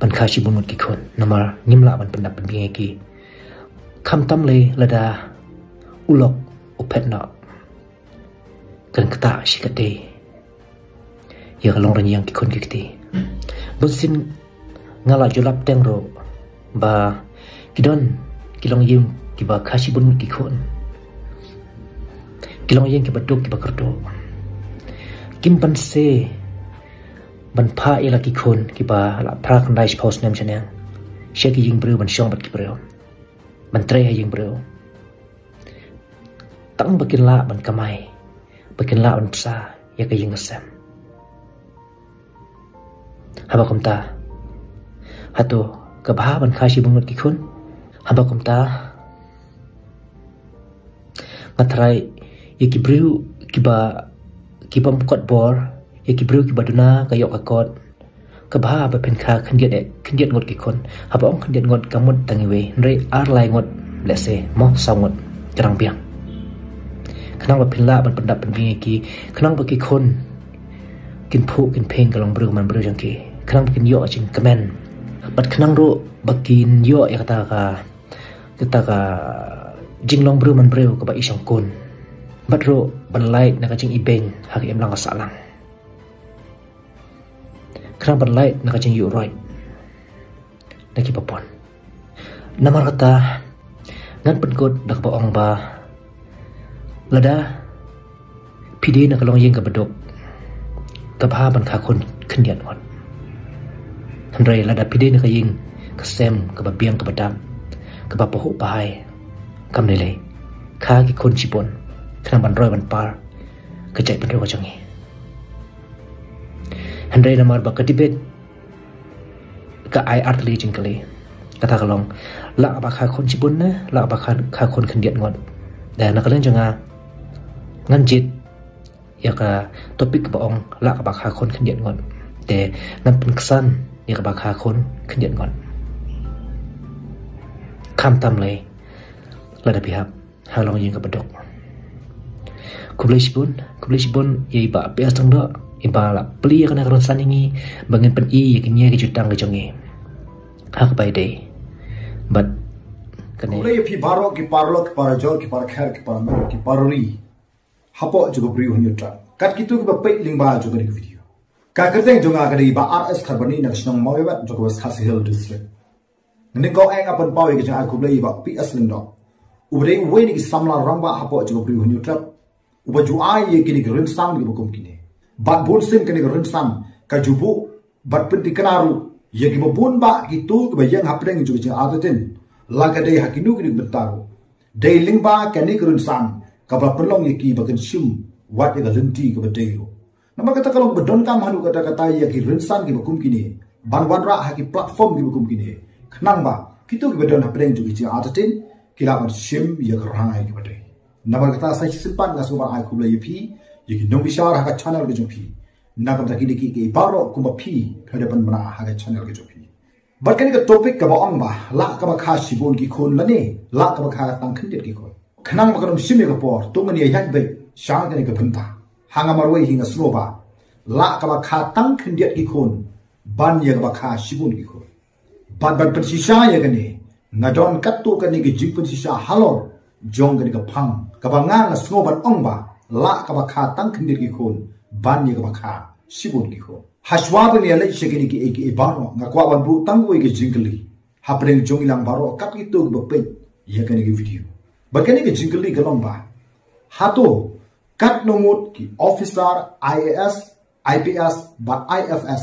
ban kha shibun ngut ki khun, namar ngim lah ban pyndap pynbiang ïa ki. Khamtam lei lada u lok u phet noh, kan ktah shi katdei ïa ka longrynïeng ki khun ki kti. Bun sien nga la ju lap teng ruh ba ki don ki longïing kiba kha shibun ngut ki khun, ki longïing kiba duk kiba kyrduh. Kim banse ban phah ïa la ki khun kiba la phra khyndai shiphew snem shaneng sha ki ïing briew ban shong bad ki briew, ban trei ha ïing briew, tang ba kin lah ban kamai, ba kin lah ban pynsa ïa ka ïing ka sem. Haba kumta, hato ka bha ban kha shibun ngut ki khun? Haba kumta, nga tharai ïa ki briew kiba, kibym kot bor, ïa ki briew kiba duna ka ïoh ka kot, ka bha ba phin kha khyndiat, khyndiat ngut ki khun. Haba ong khyndiat ngut ka mut tang iwei, hynrei ar lai ngut, lehse mo saw ngut, ka dang biang. Khnang ba phin lah ban pyndap pynbiang ïa ki, khnang ba ki khun kin phuh kin pyrshang ka long briew man briew jong ki, khnang ba kin ïoh jingkmen, bad khnang ruh ba kin ïoh ïa kata ka, kata ka jinglong briew man briew kaba i shongkun, bad ruh ban lait na ka jingibeiñ ha ka imlang ka sahlang, khnang ban lait na ka jingïuh roit na kiba bun. Namar kata ngan pynkut da kaba ong ba lada phi dei na ka longïing kaba duk, ka bha ban kha khun khyndiat ngut. Hynrei lada phi dei na ka ïing ka sem kaba biang kaba dap, kaba pahuh pahai, kam dei lei, kha ki khun shibun, khnang ban roi ban par ka jaitbynriew ka jong ngi. Hynrei namar ba ka debate ka ai artylli jingkylli. Kata ka long, lah ba kha khun shibun ne lah ba kha, kha khun khyndiat ngut. Te na ka liang jong nga, ngan jied ïa ka topic ba ong lah ba kha khun khyndiat ngut. Te ngan pynksan ïa ka ba kha khun khyndiat ngut. Khamtam lei lada phi hap ha longïing kaba duk. Khublei shibun, khublei shibun ïa i Bah P S Lyngdoh, i ba la plie ïa kane ka rynsan ïa ngi ba ngin pyni ïa kine ki jutang ki jong ngi ha kaba ïadei bad kane. Khublei ïa phi baroh ki paralok, ki parajor, ki parakher, ki paramem, ki parari hapoh jong ka Bri U Hynñiewtrep, kat kito kiba peit lyngba jong kane ka video. Ka kyrteng jong nga ka dei Bah R S Kharbani na ka shnong Mawïawet jong ka West Khasi Hills District. Nga nyngkong eh nga pynpaw ïa ka jingai khublei ïa i Bah P S Lyngdoh, uba dei uwei na ki samla rangbah hapoh jong ka Bri U Hynñiewtrep, uba ju ai ïa kine ki rynsan kiba kum kine. Bad bun sien kane ka rynsan ka ju buh bad pynthikna ruh ïa kiba bun bah kito kiba ïeng hapdeng jong ka jingartatien, la ka dei ha kino kino ki bynta ruh. Dei lyngba kane ka rynsan kaba la pynlong ïa ki ba kin shim wat ïa ka lynti kaba dei ruh. Namar kata ka long ba donkam haduh katta katta ïa ki rynsan kiba kum kine ban wanrah ha ki platform kiba kum kine, khnang ba kito kiba don hapdeng jong ki jingartatien ki lah ban shim ïa ka rangai kaba dei. Namar kata sa shisien pat nga sngewbha ban ai khublei ïa phi, ïa ki nongbishar ha ka channel ka jong phi, na ka bynta kine kiei kiei baroh kumba phi, phi la dep pynbna ha ka channel ka jong phi. Bad kane ka topic kaba ong ba lah kaba kha shibun ki khun lane lah kaba kha tang khyndiat ki khun. Khnang ba kan ym shim ïa ka por, to ngin ïa ïaid beit sha kane ka bynta. Ha nga marwei hi nga sngew ba lah kaba kha tang khyndiat ki khun ban ïa kaba kha shibun ki khun. Bad ban pynshisha ïa kane, nga don katto katne ki jingpynshisha halor jong kane ka phang kaba nga nga sngew ban ong ba lah kaba kha tang khyndiat ki khun ban ïa kaba kha shibun ki khun. Hashwa ban ïa leit sha kine kiei kiei baroh, nga kwah ban buh tang kawei ka jingkylli hapdeng jong ngi lang baroh kat kito kiba peit ïa kane ka video. Bad kane ka jingkylli ka long ba, hato katno ngut ki officer I A S, I P S bad I F S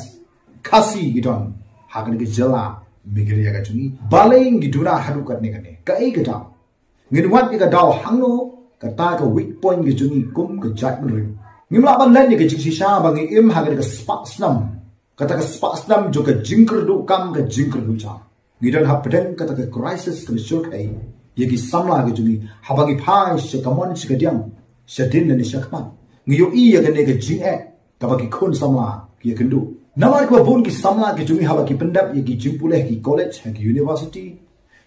Khasi ki don ha kane ka jylla Meghalaya ka jong ngi? Balei ngi duna haduh katne kane? Kaei ka daw? Ngin wad ïa ka daw hangno? Kata ka weak point ka jong ngi kum ka jaitbynriew. Ngim lah ban len ïa ka jingshisha ba ngi im ha kane ka spah snem, kata ka spah snem jong ka jingkyrduh kam, ka jingkyrduh jam. Ngi don hapdeng kata ka crisis kaba shyrkhei ïa ki samla ki jong ngi. Haba ngi phai sha kamon sha kadiang, sha dien lane sha khmat, ngi ïohi ïa kane ka jingeh kaba ki khun samla ki ïakynduh. Namar kaba bun ki samla ki jong ngi haba ki pyndep ïa ki jingpule ha ki college, ha ki university,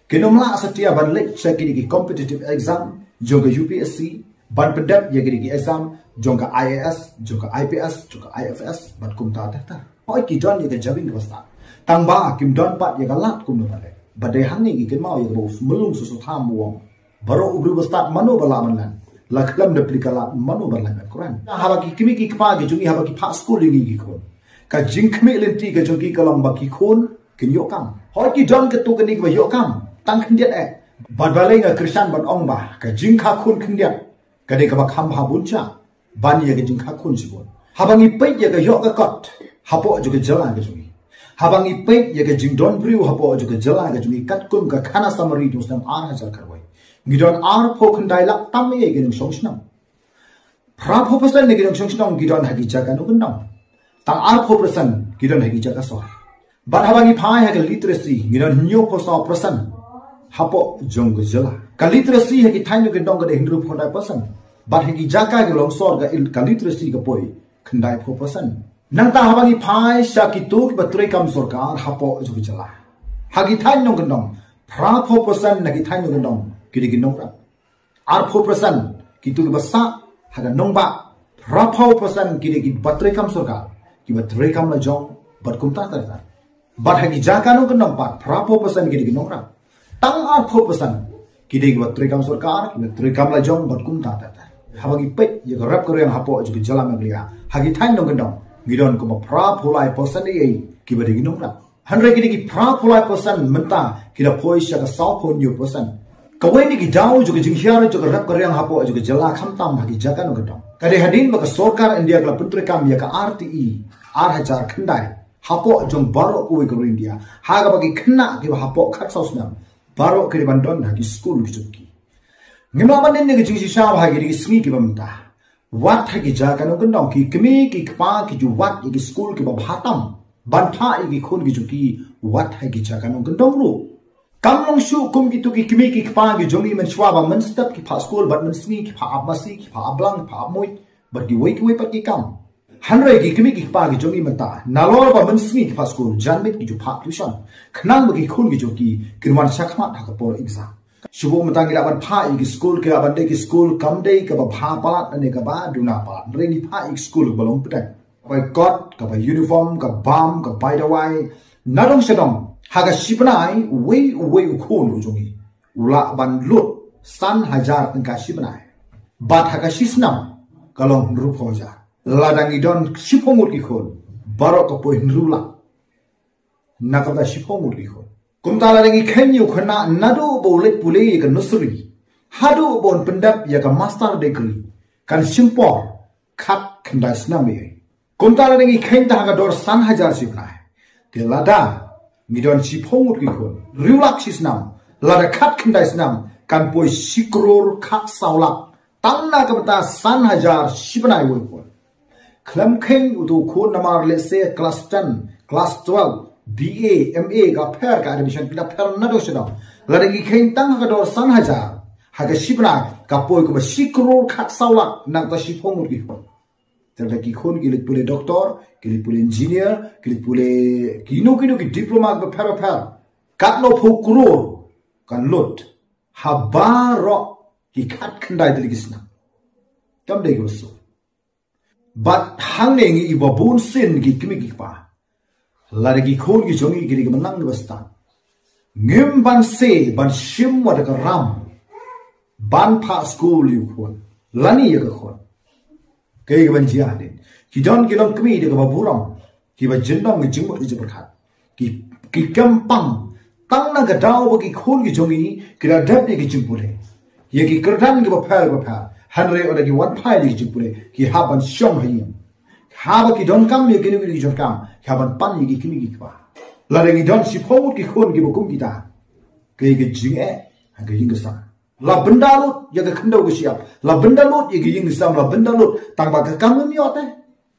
kin ym lah satia ban leit sha kine ki competitive exam jong ka U P S C, ban pyndep ïa kine ki exam jong ka I A S, jong ka I P S, jong ka I F S bad kumta ter ter. Hooid, ki don ïa ka jabieng kaba stad, tang ba kim don pat ïa ka lad kumno ban leh. Bad dei hangne ngi kynmaw ïa kaba u myllung Soso Tham u ong, baroh u briew ba stad mano ba lah ban len, la khlem da plie ka lad mano ban len ban kren. Haba ki kmie ki kpa ki jong ngi haba ki phah skul ïa ngi ki khun, ka jingkhmih lynti ka jong ki ka long ba ki khun kin ïoh kam. Hooid, ki don katto katne kiba ïoh kam tang khyndiat eh. Bad balei nga kyrshan ban ong ba ka jingkha khun khyndiat ka dei kaba kham bha bun sha ban ïa ka jingkha khun shibun. Haba ngi peit ïa ka ïoh ka kot hapoh jong ka jylla ka jong ngi, haba ngi peit ïa ka jingdon briew hapoh jong ka jylla ka jong ngi katkum ka khana summary jong u snem ar hajar khatwei, ngi don arphew khyndai lak tam ïa ki nongshong shnong. Phraphew percent na ki nongshong shnong ki don ha ki jaka nongkyndong, tang arphew percent ki don ha ki jaka sor. Bad haba ngi phai ha ka literacy, ngi don hynñiewphew saw percent hapoh jong ka jylla. Ka literacy ha ki thaiñ nongkyndong ka dei hynriewphew khyndai percent. Bad ha ki jaka ki longsor ka il-, ka literacy ka poi khyndaiphew percent. Nangta haba ngi phai sha kito kiba trei kam sorkar hapoh jong ka jylla, ha ki thaiñ nongkyndong, phraphew percent na ki thaiñ nongkyndong ki dei ki nongrep. Arphew percent kito kiba sah ha ka nongbah, phraphew percent ki dei kiba trei kam sorkar, kiba trei kam lajong bad kumta ter ter. Bad ha ki jaka nongkyndong pat, phraphew percent ki dei ki nongrep. Tang arphew percent ki dei kiba trei kam sorkar, kiba trei kam lajong bad kumta ter ter. Haba ngi peit ïa ka rep ka riang hapoh jong ka jylla Meghalaya, ha ki thaiñ nongkyndong ngi don kumba phraphew lai percent ïa kiba dei ki nongrep. Hynrei kine ki phraphew lai percent mynta ki la poi sha ka sawphew hynñiew percent. Kawei na ki daw jong ka jinghiar jong ka rep ka riang hapoh jong ka jylla khamtam ha ki jaka nongkyndong ka dei hadien ba ka sorkar India ka la pyntreikam ïa ka R T E ar hajar khyndai hapoh jong baroh kawei ka ri India, ha kaba ki khynnah kiba hapoh khatsaw snem baroh ki dei ban don ha ki skul ki jong ki. Ngim lah ban ïa ka jingshisha ba ha kine ki sngi kiba mynta, wat ha ki jaka nongkyndong ki kmie ki kpa ki ju wad ïa ki skul kiba bha tam ban phah ïa ki khun ki jong ki, wat ha ki jaka nongkyndong ruh. Kam long shuh kum kito ki kmie ki kpa ki jong ngi, mynshuwa ba mynstep ki phah skul bad mynsngi ki phah ap masi, ki phah ap blang, ki phah ap muid bad kiwei kiwei pat ki kam. Hynrei ki kmie ki kpa ki jong ngi mynta, nalor ba mynsngi ki phah skul, janmiet ki ju phah tuition, khnang ba ki khun ki jong ki kin wan shakhmat ha ka por exam. Shu buh mynta ngi lah ban phah ïa ki skul, ki lah ban dei ki skul kam dei kaba bha palat ne kaba duna palat, hynrei ngi phah ïa ki skul kaba long pdeng, kaba kot, kaba uniform, ka bam, ka bai dawai. Nadong shadong ha ka shi bnai uwei uwei u khun u jong ngi u lah ban lut san hajar tyngka shi bnai. Bad ha ka shi snem ka long hynriewphew hajar. Lada ngi don shiphew ngut ki khun, baroh ka poi hynriew lak na ka bynta shiphew ngut ki khun. Kumta lada ngi kheiñ ïa u khynnah naduh ba u leit pule ïa ka nursery haduh ba un pyndep ïa ka master degree, kan shim por khat khyndai snem ïa. Kumta lada ngi kheiñ ta ha ka dor san hajar shi bnai, te lada ngi don shiphew ngut ki khun, hynriew lak shi snem, lada khat khyndai snem kan poi shi klur khat saw lak tang na ka bynta san hajar shi bnai uwei u khun. Khlem kheiñ uto u khun namar, let's say, class ten, class twelve, B A, M A, ka pher ka admission, ka pher nadong shadong. Lada ngi kheiñ tang ha ka dor san hajar ha ka shi bnai, ka poi kumba shi klur khat saw lak na ka bynta shiphew ngut ki khun. Te da ki khun ki leit pule doktor, ki leit pule engineer, ki leit pule kino kino ki diploma bapher bapher. Katno phew klur kan lut ha baroh ki khatkhyndai tylli ki snem. Kam dei kaba suk. Bad hangne ngi i ba bun sien ki kmie ki kpa, lada ki khun ki jong ngi ki dei ki ba nang ki ba stad, ngim banse ban shim wat ka ram ban phah skul ïa u khun lane ïa ka khun. Kaei kaban jia hadien? Ki don ki longkmie da kaba burom, ki ba jyndong ki jingmut ki jingpyrkhat, ki, ki kam pang tang na ka daw ba ki khun ki jong ngi ki la dep ïa ki jingpule, ïa ki kyrdan ki bapher bapher. Hynrei ynda ki wan phai ïa ki jingpule, ki hap ban shong ha ïing. Haba ki donkam ïa kino kino ki jingdonkam, ki hap ban pan ïa ki kmie ki kpa. Lada ngi don shiphew ngut ki khun ki ba kum kita, kaei ka jingeh ha ka ïing ka sem? La bynda lut ïa ka khyndew ka shyiap, la bynda lut ïa ka ïing ka sem, la bynda lut tang ba ka kam ngim ïoh te.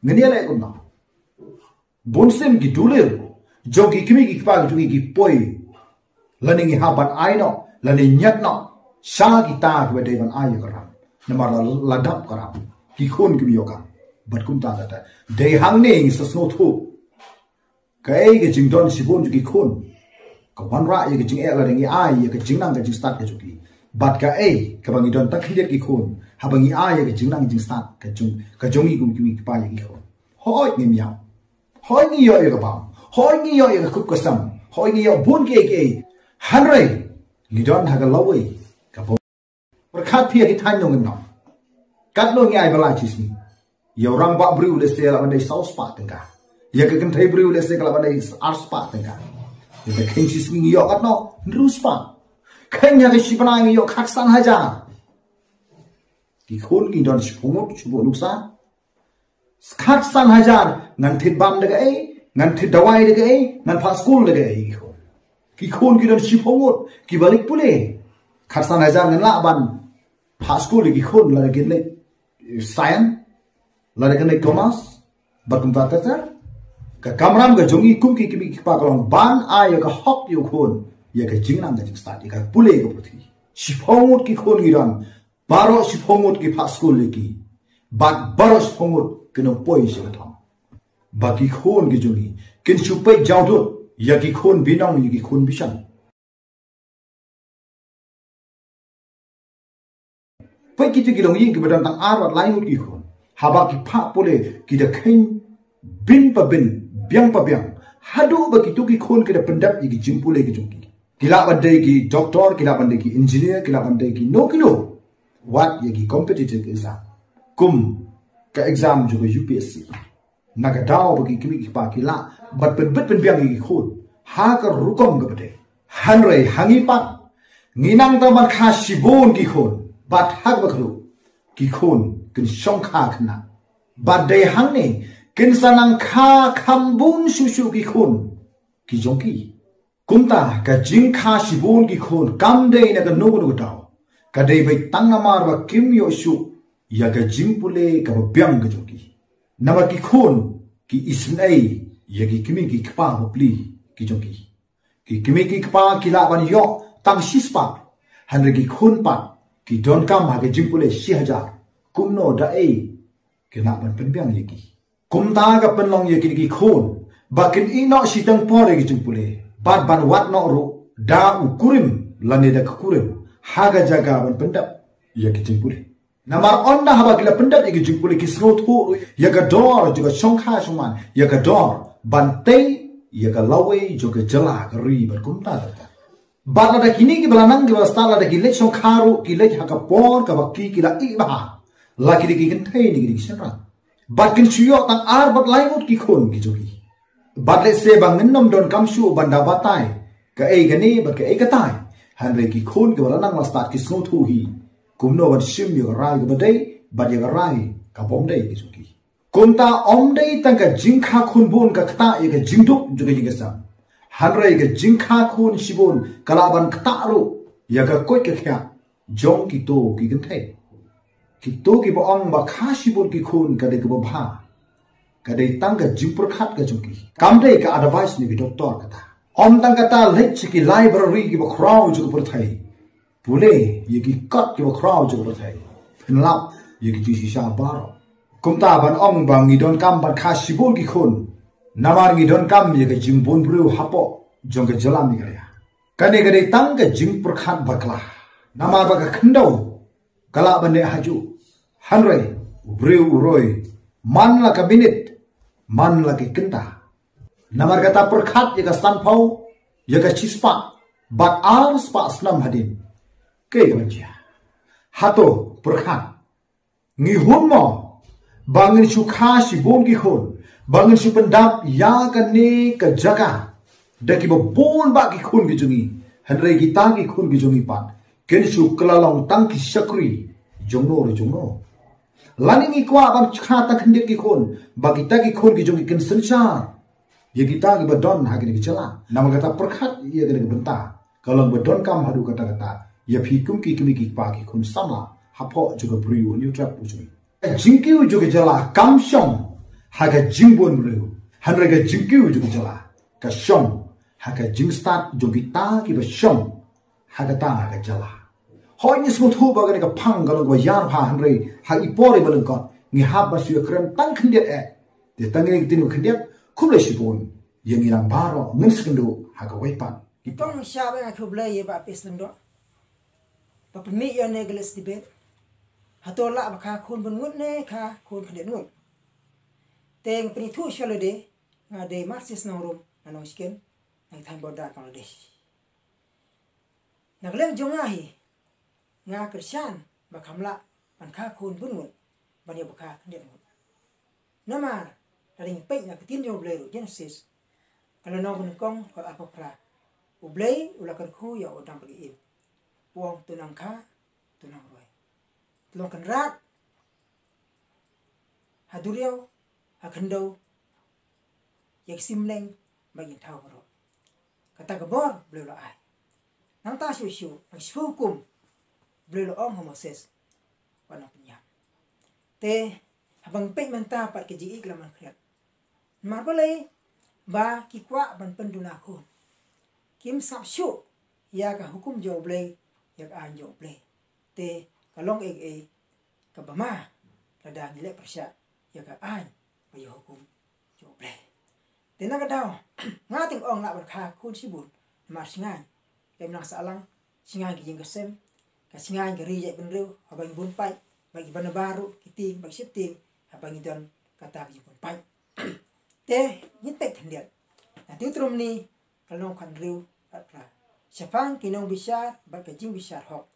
Ngin ïa leh kumno? Bun sien ki dulir jong ki kmie ki kpa ki jong ngi ki poi, lane ngi hap ban ai noh lane ñiad noh sha kita kiba dei ban ai ïa ka ram. Namar la, la dap ka ram, ki khun kim ïoh kam. Bad kumta te, te dei hangne ngi sa sngewthuh kaei ka jingdon shibun jong ki khun ka wanrah ïa ka jingeh lada ngi ai ïa ka jingnang ka jingstad ka jong ki. Bad kaei kaba ngi don tang khyndiat ki khun haba ngi ai ïa ka jingnang jingstad ka jong, ka jong ngi kum ki kmie ki kpa ïa ki khun? Hooid ngim ïoh. Hooid ngi ïoh ïa ka bam. Hooid ngi ïoh ïa ka kup ka sem. Hooid ngi ïoh bun kiei kiei. Hynrei ngi don ha ka lawei ka bym. Pyrkhat phi ïa ki thaiñ nongkyndong. Katno ngi ai bylla shi sngi? Ïa u rangbah briew lehse ka lah ban dei saw spah tyngka. Ïa ka kynthei briew lehse ka lah ban dei ar spah tyngka. Ïa ka kheiñ shi sngi ngi ïoh katno? Hynriew spah. Kheiñ ha ka shi bnai ngi ïoh khatsan hajar. Ki khun ki don shiphew ngut, shiphew ngut nuksa. Khatsan hajar ngan thied bam da kaei, ngan thied dawai da kaei, ngan phah skul da kaei? Ki khun ki don shiphew ngut ki ba leit pule. Khatsan hajar ngan lah ban phah skul ïa ki khun lada kin leit science, lada kin leit commerce, bad kumta ter ter. Ka kamram ka jong ngi kum ki kmie ki kpa ka long ban ai ïa ka hok ïa u khun ïa ka jingnang ka jingstad, ïa ka pule ka puthi. Shiphew ngut ki khun ngi don, baroh shiphew ngut ki phah skul ïa ki, bad baroh shiphew ngut kin ym poi sha ka thong. Ba ki khun ki jong ngi kin shu peit jawdut ïa ki khun binong, ïa ki khun bishar. Peit kito ki longïing kiba don tang ar bad lai ngut ki khun, haba ki phah pule ki da kheiñ bin pa bin, biang pa biang, haduh ba kito ki khun ki da pyndep ïa ki jingpule ki jong ki. Ki lah ban dei ki doktor, ki lah ban dei ki engineer, ki lah ban dei kino kino wat ïa ki competitive exam, kum ka exam jong ka U P S C. Na ka daw ba ki kmie ki kpa ki lah ban pynbit pynbiang ïa ki khun ha ka rukom kaba dei. Hynrei ha ngi pat, ngi nang tang ban kha shibun ki khun, bad ha kaba kyrduh ki khun kin shongkha khynnah. Bad dei hangne kin sa nang kha kham bun shuh shuh ki khun ki jong ki. Kumta ka jingkha shibun ki khun kam dei na kano kano ka daw, ka dei beit tang namar ba kim ïoh shuh ïa ka jingpule kaba biang ka jong ki. Namar ki khun ki isynei ïa ki kmie ki kpa bapli ki jong ki. Ki kmie ki kpa ki lah ban ïoh tang shispah, hynrei ki khun pat ki donkam ha ka jingpule shi hajar. Kumno, da ei kin lah ban pynbiang ïa ki? Kumta ka pynlong ïa kine ki khun ba kin ïeh noh shiteng por ïa ka jingpule, bad ban wad noh ruh da u kurim lane da ka kurim ha ka jaka ban pyndep ïa ka jingpule. Namar ynda haba ki la pyndep ïa ka jingpule ki sngewthuh ruh ïa ka dor jong ka shongkha shongman, ïa ka dor ban tei ïa ka lawei jong ka jylla ka ri bad kumta ter ter. Bad lada kine kiba la nang kiba la stad, lada ki leit shongkha ruh ki leit ha ka por kaba ki, ki la ïeh bha, la ki dei ki kynthei ne ki dei ki shynrang. Bad kin shu ïoh tang ar bad lai ngut ki khun ki jong ki. Bad lehse ba ngin ym donkam shuh ban da batai kaei kane bad kaei katai. Hynrei ki khun kiba la nang la stad ki sngewthuh hi kumno ban shim ïa ka rai kaba dei bad ïa ka rai kabym dei ki jong ki. Kumta ym dei tang ka jingkha khun bun ka ktah ïa ka jingduk jong ka ïing ka sem, hynrei ka jingkha khun shibun ka lah ban ktah ruh ïa ka koit ka khiah jong kito ki kynthei. Kito kiba ong ba kha shibun ki khun ka dei kaba bha, ka dei tang ka jingpyrkhat ka jong ki, kam dei ka advice na ki doktor kata. Ym tang kata, leit sha ki library kiba khraw jong ka pyrthei, pule ïa ki kot kiba khraw jong ka pyrthei, pynlap ïa ki jingshisha baroh. Kumta ban ong ba ngi donkam ban kha shibun ki khun, namar ngi donkam ïa ka jingbun briew hapoh jong ka jylla Meghalaya. Kane ka dei tang ka jingpyrkhat bakla, namar ba ka khyndew ka lah ban neh hajuh, hynrei u briew u roi man la ka minit, man la ki kynta. Namar kata pyrkhat ïa ka sanphew, ïa ka shispah bad arspah snem hadien, kaei ka ban jia? Hato pyrkhat ngi hun mo ba ngin shu kha shibun ki khun, ba ngin shu pyndap ïa kane ka jaka da kiba bun bah ki khun ki jong ngi, hynrei kita ki khun ki jong ngi pat kin shu kylla long tang ki shakri jongno re jongno? Lane ngi kwah ban kha tang khyndiat ki khun, ba kita ki khun ki jong ngi kin synshar ïa kita kiba don ha kane ka jylla? Namar kata pyrkhat ïa kane ka bynta ka long ba donkam haduh katta katta ïa phi kum ki kmie ki kpa ki khun samla hapoh jong ka Bri u Hynñiewtrep u jong ngi. Ka jingkiew jong ka jylla kam shong ha ka jingbun briew, hynrei ka jingkiew jong ka jylla ka shong ha ka jingstad jong kita kiba shong ha kata ka jylla. Hooid, ngi sngewthuh ba kane ka phang ka long kaba ïar bha, hynrei ha i por iba lyngkot ngi hap ban shu ïakren tang khyndiat eh. Te tang kine ki ktien ba khyndiat, khublei shibun ïa ngi lang baroh, ngin sa ïakynduh ha kawei pat. Ngi pang sha ba nga khublei ïa Bah P S Lyngdoh ba pynmih ïa kane ka list debate. Hato lah ba kha khun bun ngut ne kha khun khyndiat ngut? Te nga pynithuh sha lade, nga dei Marxist nongrum na Nongshken, na thaiñ border Bangladesh. Na ka liang jong nga hi, nga kyrshan ba kham lah ban kha khun bun ngut ban ïa ba kha khyndiat ngut. Namar lada ngi peit na ka ktien jong U Blei ruh, Genesis, ka lynnong banyngkong, ka arphew phra, U Blei u la kyrkhu ïa u Adam bad i Eve, u ong, to nang kha, to nang roi. To long kynrad ha duriaw, ha khyndew, ïa ki sim bneng bad ïa ki thaw baroh. Kata ka bor U Blei u la ai. Nangta shuh shuh, nang shiphew hukum U Blei u la ong ha Moses, wat nang pynïap. Te haba ngi peit mynta pat ka jingïeit ka la man khriat. Namar balei? Ba ki kwah ban pynduna khun. Kim sngap shuh ïa ka hukum jong U Blei, ïa ka aiñ jong U Blei. Te ka long kaei kaei kaba ma lada ngi leh pyrshah ïa ka aiñ bad ïa ka hukum jong U Blei. Te na ka daw, nga te nga ong lah ban kha khun shibun namar sngewbha ka imlang sahlang, sngewbha ka jingkyrmen, ka sngewbha ka ri jaitbynriew, haba ngi bun paid bad kiba nabar ruh, ki tieng bad ki sheptieng, haba ngi don kata ka jingbun paid. Te ngin peit khyndiat na Deuteronomi ka lynnong khathynriew, khatphra: Shaphang ki nongbishar bad ka jingbishar hok,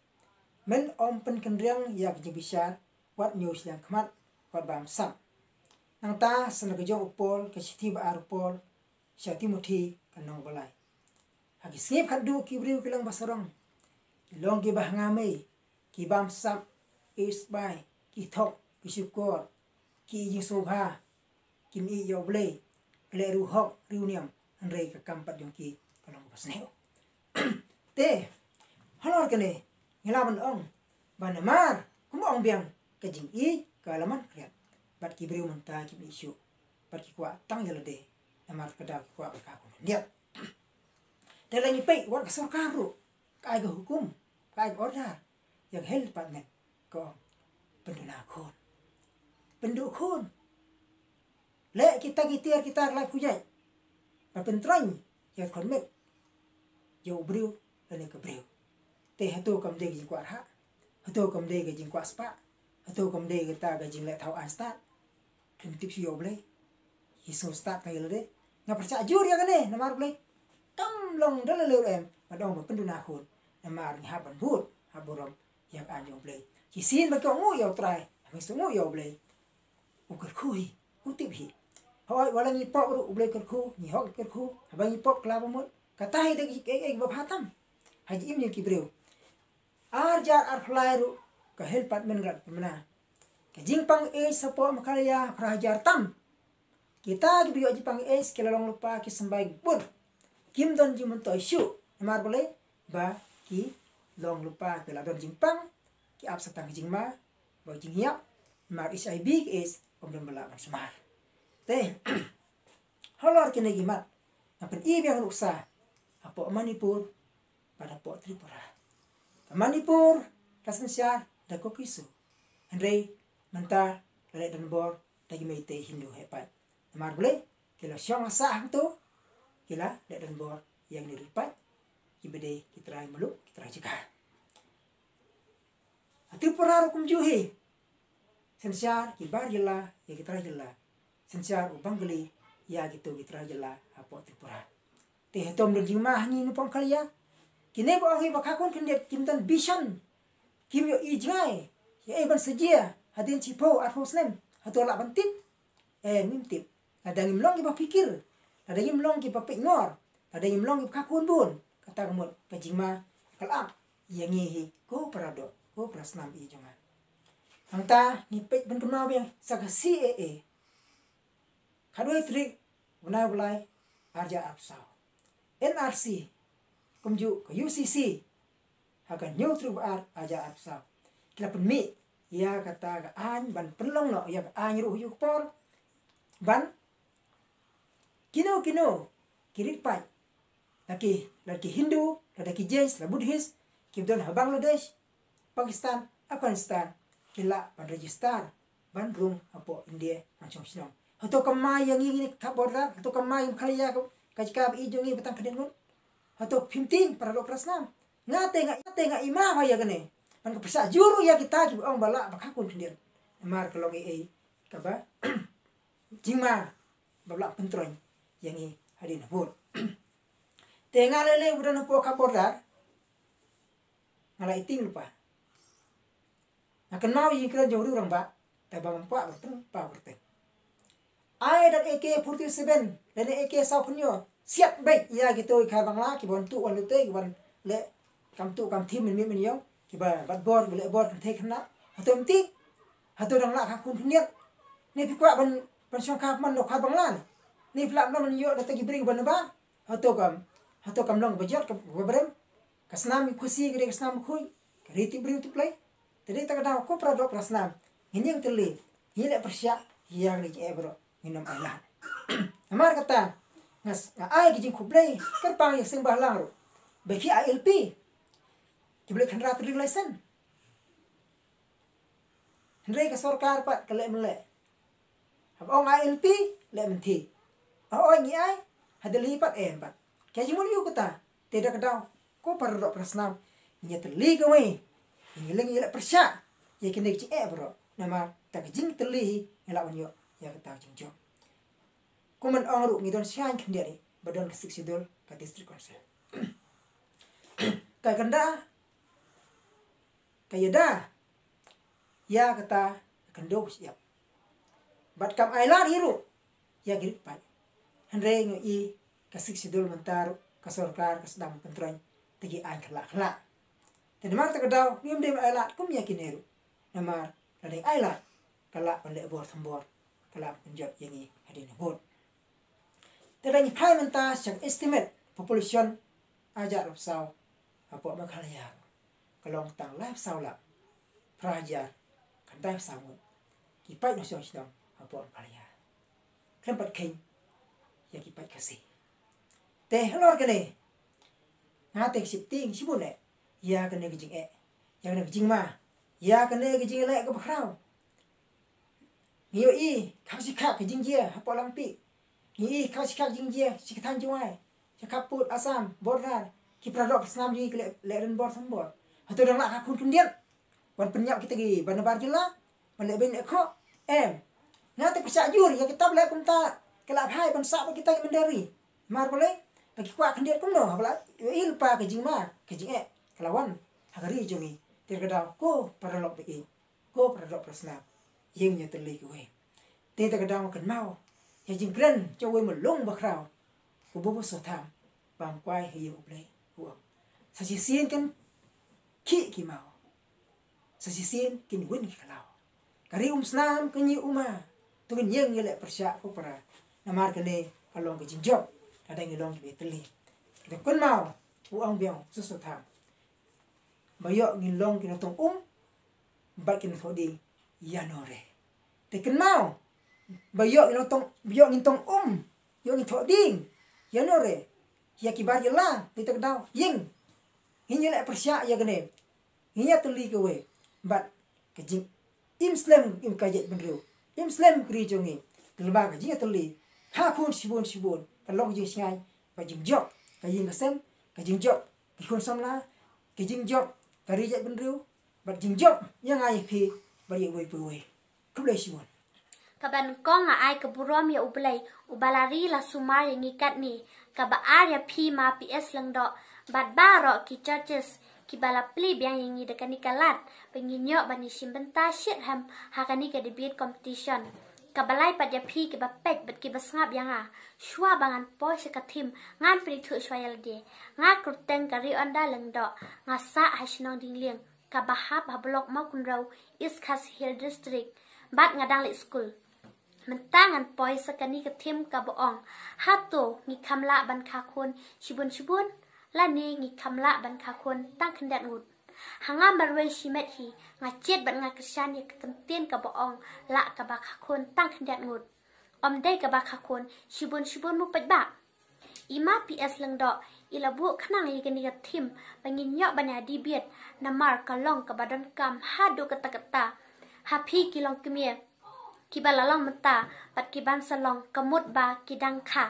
men ym pynkynriang ïa ka jingbishar, wat ñiew shiliang khmat, wat bam sap. Nangta sa na ka jong u Paul, ka shithi ba ar u Paul sha u Timothi, ka lynnong ba lai: Ha ki sngi ba khatduh ki briew ki long ba sarong, ki long kiba ha nga mei, ki bam sap, ïeit sbai, ki thok, ki shukor, ki ïeit jingsngewbha, kim ïeit ïa U Blei, ki leh ruh hok ruh niam, hynrei ka kam pat jong ki ka long kaba sniew. Te halor kane ngi lah ban ong ba namar, kum ong biang, ka jingïeit ka la man khriat, bad ki briew mynta kim ïeit shuh, bad ki kwah tang ïa lade, namar ka daw ki kwah ban kha khun khyndiat. Te lada ngi peit, wat ka sorkar ruh ka ai ka hukum, ka ai ka order ïa ka health department, ka ong, pynduna khun, pynduh khun. Leh kita ki tiar ki tar laiphew ïaid ban pyntrei ïa ka khun met jong u briew lane ka briew. Te hato kam dei ka jingkwah rhah? Hato kam dei ka jingkwah spah? Hato kam dei kata ka jingleh thaw aiñ stad? Khlem tip shuh ïa U Blei, ki sngew stad tang ïa lade. Nga pyrshah jur ïa kane namar U Blei kam long da lade ruh em, ban ong ba pynduna khun, namar ngi hap ban bud, hap burom ïa ka aiñ jong U Blei. Shisien ba ki ong nguh ïa U Trai, haba ki sngew nguh ïa U Blei, u kyrkhu hi, u tip hi. Hooid, wat la ngi pop ruh U Blei kyrkhu, ngi hok kyrkhu, haba ngi pop kylla ba mut, kata hi da kaei kaei kaba bha tam ha jingim jong ki briew. Ar hajar arphew lai ruh ka health department ka la pynbna ka jingpang age shapoh Meghalaya phra hajar tam. Kita kiba ïoh jingpang age ki la long lypa, ki symbai bun, kim don jingmyntoi shuh. Namar balei? Ba ki long lypa, ki la don jingpang, ki ap sa tang ka jingma bad ka jingïap. Namar HIV ka age ym don ba lah ban sumar. Te halor kine ki mat, nga pyni biang nuksa hapoh Manipur bad hapoh Tripura. Ka Manipur ka synshar da ka Kuki-Zo, hynrei mynta la leh donbor da ki Meitei Hindu heh paid. Namar balei? Ki la shong ha sah hangto, ki la leh donbor ïa kine ki ri paid kiba dei ki trai muluk, ki trai jaka. Ha Tripura ruh kumjuh hi. Synshar ki bar jylla ïa ki trai jylla. Synshar u Bengali ïa kito ki trai jylla hapoh Tripura. Te hato ym don jingma ha ngi na pdeng Meghalaya? Kine ba ong hi ba kha khun khyndiat kim don vision, kim ïohi jngai ïa ei ban sa jia hadien shiphew arphew snem, hato lah ban tip? Em, ngim tip. Lada ngim long kiba phikir, lada ngim long kiba peit ngor, lada ngim long kiba kha khun bun, kata ka mut ka jingma ka la ap ïa ngi hi ko para doh, ko para snam ïeit jong nga. Hangta ngi peit ban kynmaw biang sa ka C A A. Khatwei tarik bnai ba lai, arhajar arphew saw. N R C, kumjuh ka U C C, ha ka hynñiew tarik ba ar, arhajar arphew saw, ki la pynmih ïa kata ka aiñ ban pynlong noh ïa ka aiñ ruh ha ïu ka por, ban kino kino ki ri paid, la ki, la ki Hindu, lada ki Jains, la Buddhist, kiba don ha Bangladesh, Pakistan, Afghanistan, ki lah ban register ban rung hapoh India, ban shong shnong. Hato kam mai ïa ngi, ngi ka border, hato kam mai ïa ngi Meghalaya ka, ka jaka ba ïeit jong ngi ba tang khyndiat ngut? Hato phim tieng para doh para snam? Nga te nga, te nga i ma ba ïa kane. Ban ka pyrshah jur ïa kita kiba ong ba lah ba kha khun khyndiat. Namar ka long ei ei kaba jingma ba lah pyntroiñ ïa ngi hadien habud. Te nga lei lei ba don hapoh ka border, nga la i tieng lypa. Nga kynmaw ïa ka jingkren jong u rangbah, te ba ngam kwah ban pynpaw kyrteng. Ai da A K forty-seven lane A K saw phew hynñiew, siat beit ïa kito ki khar Bangla kiba wan tuh wan lute, kiba wan leh kam tuh kam thim, mynmiet mynïong, kiba bat bor, kiba leh bor kynthei khynnah. Hato ym tieng? Hato dang lah kha khun khyndiat? Ne phi kwah ban, ban shong kha man u khar Bangla ne? Ne phi lah ban ïoh da kita ki briew ba nabar? Hato kam, hato kam long ba jot kaba brem? Ka snam ki Khasi ka dei ka snam bakhuid, ka ri tip briew tip Blei. Te dei ta ka daw ko para doh para snam, ngin ïeng tylli, ngin leh pyrshah ïa kine ki jingeh baroh, ngin ym ailad. Namar kata nga s-, nga ai ka jingkhublei kyrpang ïa ka seng Bhalang ruh ba ki I L P kiba leh khynra trading license. Hynrei ka sorkar pat ka leh mynleh. Haba ong I L P, leh mynthi. Haba ong ngi ai, ha Delhi pat em pat. Ka jingmut ïa u kata, te da ka daw ko para doh para snam, ngi ïatylli kawei, ngi leh, ngi leh pyrshah ïa kine ki jingeh baroh. Namar da ka jingtylli hi ngi lah ban ïoh ïa kata ka jingjop. Kum ban ong ruh ngi don sha khyndiat hi ba don ka Sixth Schedule ka District Council. Ka kynda ka ïada ïa kata ka khyndew ka shyiap. Bad kam ailad hi ruh ïa ki ri paid. Hynrei ngi ïohi ka Sixth Schedule mynta ruh ka sorkar ka sdang pyntroiñ da ki aiñ khlak khlak. Te namar ta ka daw ngim dei ban ailad kum ïa kine ruh. Namar lada ngi ailad, ka lah ban leh bor thombor, ka lah ban pynjot ïa ngi hadien habud. Te lada ngi phai mynta sha ka estimate population arhajar arphew saw hapoh Meghalaya, ka long tang laiphew saw lak phra hajar khyndai phew saw ngut ki paid nongshong shnong hapoh Meghalaya, khlem pat kheiñ ïa ki paid Khasi. Te halor kane, nga te sheptieng shibun eh ïa kane ka jingeh, ïa kane ka jingma, ïa kane ka jingleh kaba khraw. Ngi ïohi khak shi khak ka jingjia hapoh Langpih. Ngi ïohi khak shi khak jingjia shi kyrthan jngai, sha khappud Assam border, ki para doh para snam jong ngi ki leh, leh donbor thombor. Hato dang lah kha khun khyndiat ban pynïap kita kiba nabar jylla, ban leh beiñ leh khoh? Em. Nga te pyrshah jur ïa kita ba leh kumta, ki la phai ban sah bad kita ki mynder ri. Namar balei? Ba ki kwah khyndiat kumno haba la ïohi lypa ka jingma ka jingeh ka la wan ha ka ri jong ngi. Te ka daw ko para lok ba ïeit, ko para doh para snam, ïeng ïatylli kawei. Te ta ka daw kynmaw ïa ka jingkren jong uwei u myllung bakhraw, u Buba Sotham, ba ym kwai ha ïing U Blei, u ong: Sa shisien kin khih ki maw, sa shisien kin win ki khlaw. Ka ri um snam ka ñiuh uma, to ngin ïeng ïaleh pyrshah ko para. Namar kane ka long ka jingjop lada ngi long kiba ïatylli. Te kynmaw, u ong biang u Sotham, ba ïoh ngin long ki nongtong um bad ki nongthoh dieng ïano re. Te kynmaw, ba ïoh ngin long tong, ba ïoh ngin tong um, ïoh ngin thoh dieng ïano re, ïa ki bar jylla. Te ta ka daw ïeng, ngin ïaleh pyrshah ïa kane, ngin ïatylli kawei. Bad ka jingim slem im ka jaitbynriew Im slem ka ri jong ngi lyngba ka jingïatylli ha khun shibun shibun, ka long ka jingsngaid, ka jingjop ka ïing ka sem, ka jingjop ki khun samla, ka jingjop ka ri jaitbynriew, bad jingjop ïa nga ïa phi bad ïa uwei pa uwei. Khublei shibun. Kaba nyngkong nga ai ka burom ïa U Blei uba la ri la sumar ïa ngi katne. Kaba ar ïa phi Ma P S Lyngdoh bad baroh ki judges kiba la plie biang ïa ngi da kane ka lad ba ngin ïoh ban ïashim bynta shitrhem ha kane ka debate competition. Kaba lai pat ïa phi kiba peit bad kiba sngap ïa nga. Shuwa ba ngan poi sha ka thim, ngan pynithuh shuwa ïa lade. Nga kyrteng Kariawnda Lyngdoh, nga sah ha shnong Dienglieng kaba hap ha Block Mawkynrew, East Khasi Hills District, bad nga dang leit skul. Mynta ngan poi sha kane ka thim kaba ong, hato ngi kham lah ban kha khun shibun shibun, lane ngi kham lah ban kha khun tang khyndiat ngut? Ha nga marwei shimet hi nga jied bad nga kyrshan ïa ka kyntien kaba ong lah kaba kha khun tang khyndiat ngut, ym dei kaba kha khun shibun shibun mo paidbah. I Ma P S Lyngdoh i la buh khnang ïa kane ka thim ba ngin ïoh ban ïa debate, namar ka long kaba donkam haduh katta katta ha phi ki longkmie kiba la long mynta bad ki ban sa long, ka mut ba ki dang kha.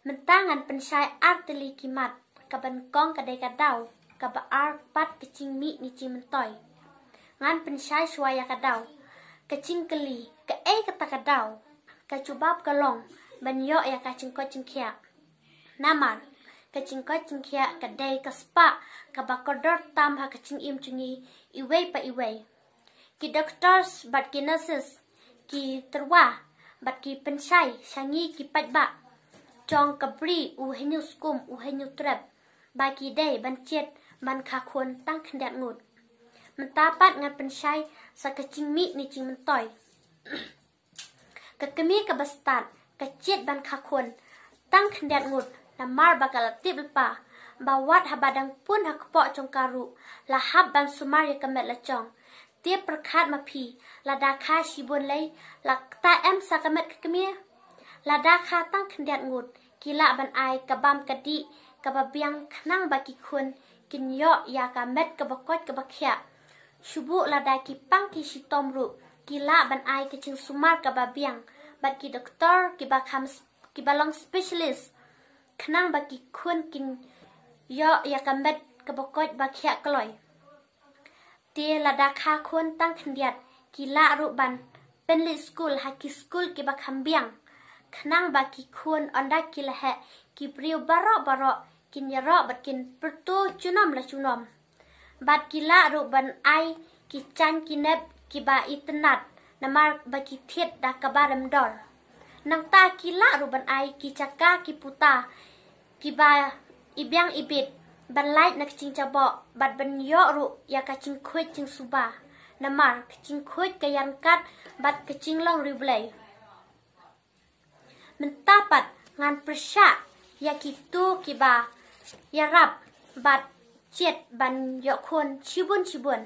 Mynta ngan pynshai ar tylli ki mat. Kaba nyngkong ka dei ka daw, kaba ar pat ka jingmih ne jingmyntoi. Ngan pynshai shuwa ïa ka daw. Ka jingkylli, kaei kata ka daw? Ka jubab ka long ban ïoh ïa ka jingkoit jingkhiah. Namar ka jingkoit jingkhiah ka dei ka spah kaba kordor tam ha ka jingim jong ngi iwei pa iwei. Ki doctors bad ki nurses ki tyrwa bad ki pynshai sha ngi ki paidbah jong ka bri u Hynñiewskum u Hynñiewtrep ba ki dei ban jied ban kha khun tang khyndiat ngut. Mynta pat ngan pynshai sha ka jingmih ne jingmyntoi. Ka kmie kaba stad ka jied ban kha khun tang khyndiat ngut, namar ba ka la tip lypa ba wat haba dang pun ha kpoh jong ka ruh la hap ban sumar ïa ka met la jong. Te pyrkhat ma phi, lada kha shibun lei, la kta em sa ka met ka kmie? Lada kha tang khyndiat ngut, ki lah ban ai ka bam ka dih kaba biang khnang ba ki khun kin ïoh ïa ka met kaba koit kaba khiah. Shu buh lada ki pang ki shitom ruh, ki lah ban ai ka jingsumar kaba biang bad ki doktor kiba kham, kiba long specialist khnang ba ki khun kin ïoh ïa ka met kaba koit ba khiah kloi. Te lada kha khun tang khyndiat, ki lah ruh ban pynleit skul ha ki skul kiba kham biang khnang ba ki khun ynda ki la heh, ki briew baroh baroh kin ïaroh bad kin pyrto junom la junom. Bad ki lah ruh ban ai ki jaiñ ki nep kiba itynnad, namar ba ki thied da kaba rem dor. Nangta ki lah ruh ban ai ki jaka ki puta kiba ibiang ibit ban lait na ka jingjaboh bad ban ïoh ruh ïa ka jingkhuid jingsuba, namar ka jingkhuid ka ïaryngkat bad ka jinglong riewblei. Mynta pat ngan pyrshah ïa kito kiba ïarap bad jied ban ïoh khun shibun shibun.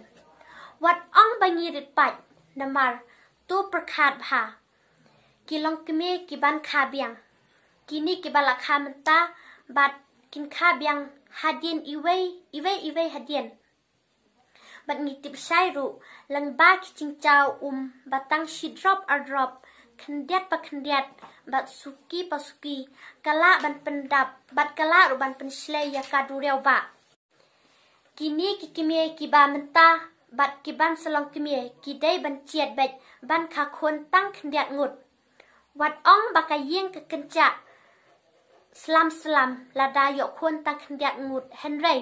Wat ong ba ngi rit paid, namar to pyrkhat bha. Ki longkmie ki ban kha biang, kine kiba la kha mynta bad kin kha biang hadien iwei, iwei iwei hadien. Bad ngi tip shai ruh, lyngba ki jingjaw um ba tang shi drop ar drop, khyndiat pa khyndiat bad suki pa suki, ka lah ban pyndap bad ka lah ruh ban pynshlei ïa ka duriaw bah. Kine ki kmie kiba mynta bad ki ban sa long kmie ki dei ban jied beit ban kha khun tang khyndiat ngut. Wat ong ba ka ïing ka kynjah slam slam lada ïoh khun tang khyndiat ngut, hynrei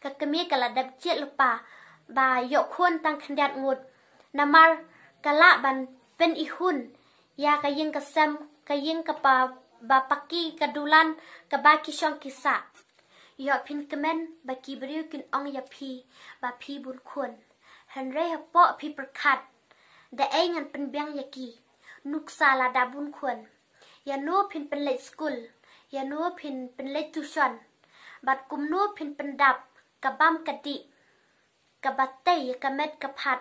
ka kmie ka la dep jied lypa ba ïoh khun tang khyndiat ngut, namar ka lah ban pynihun ïa ka ïing ka sem, ka ïing ka pa, ba paki ka dulan, kaba ki shong ki sah. Ïoh phin kmen ba ki briew kin ong ïa phi ba phi bun khun. Hynrei hapoh phi pyrkhat, da ei ngan pynbiang ïa ki? Nuksa lada bun khun, ïano phin pynleit skul, ïano phin pynleit tuition, bad kumno phin pyndap ka bam ka dih kaba tei ïa ka met ka phad,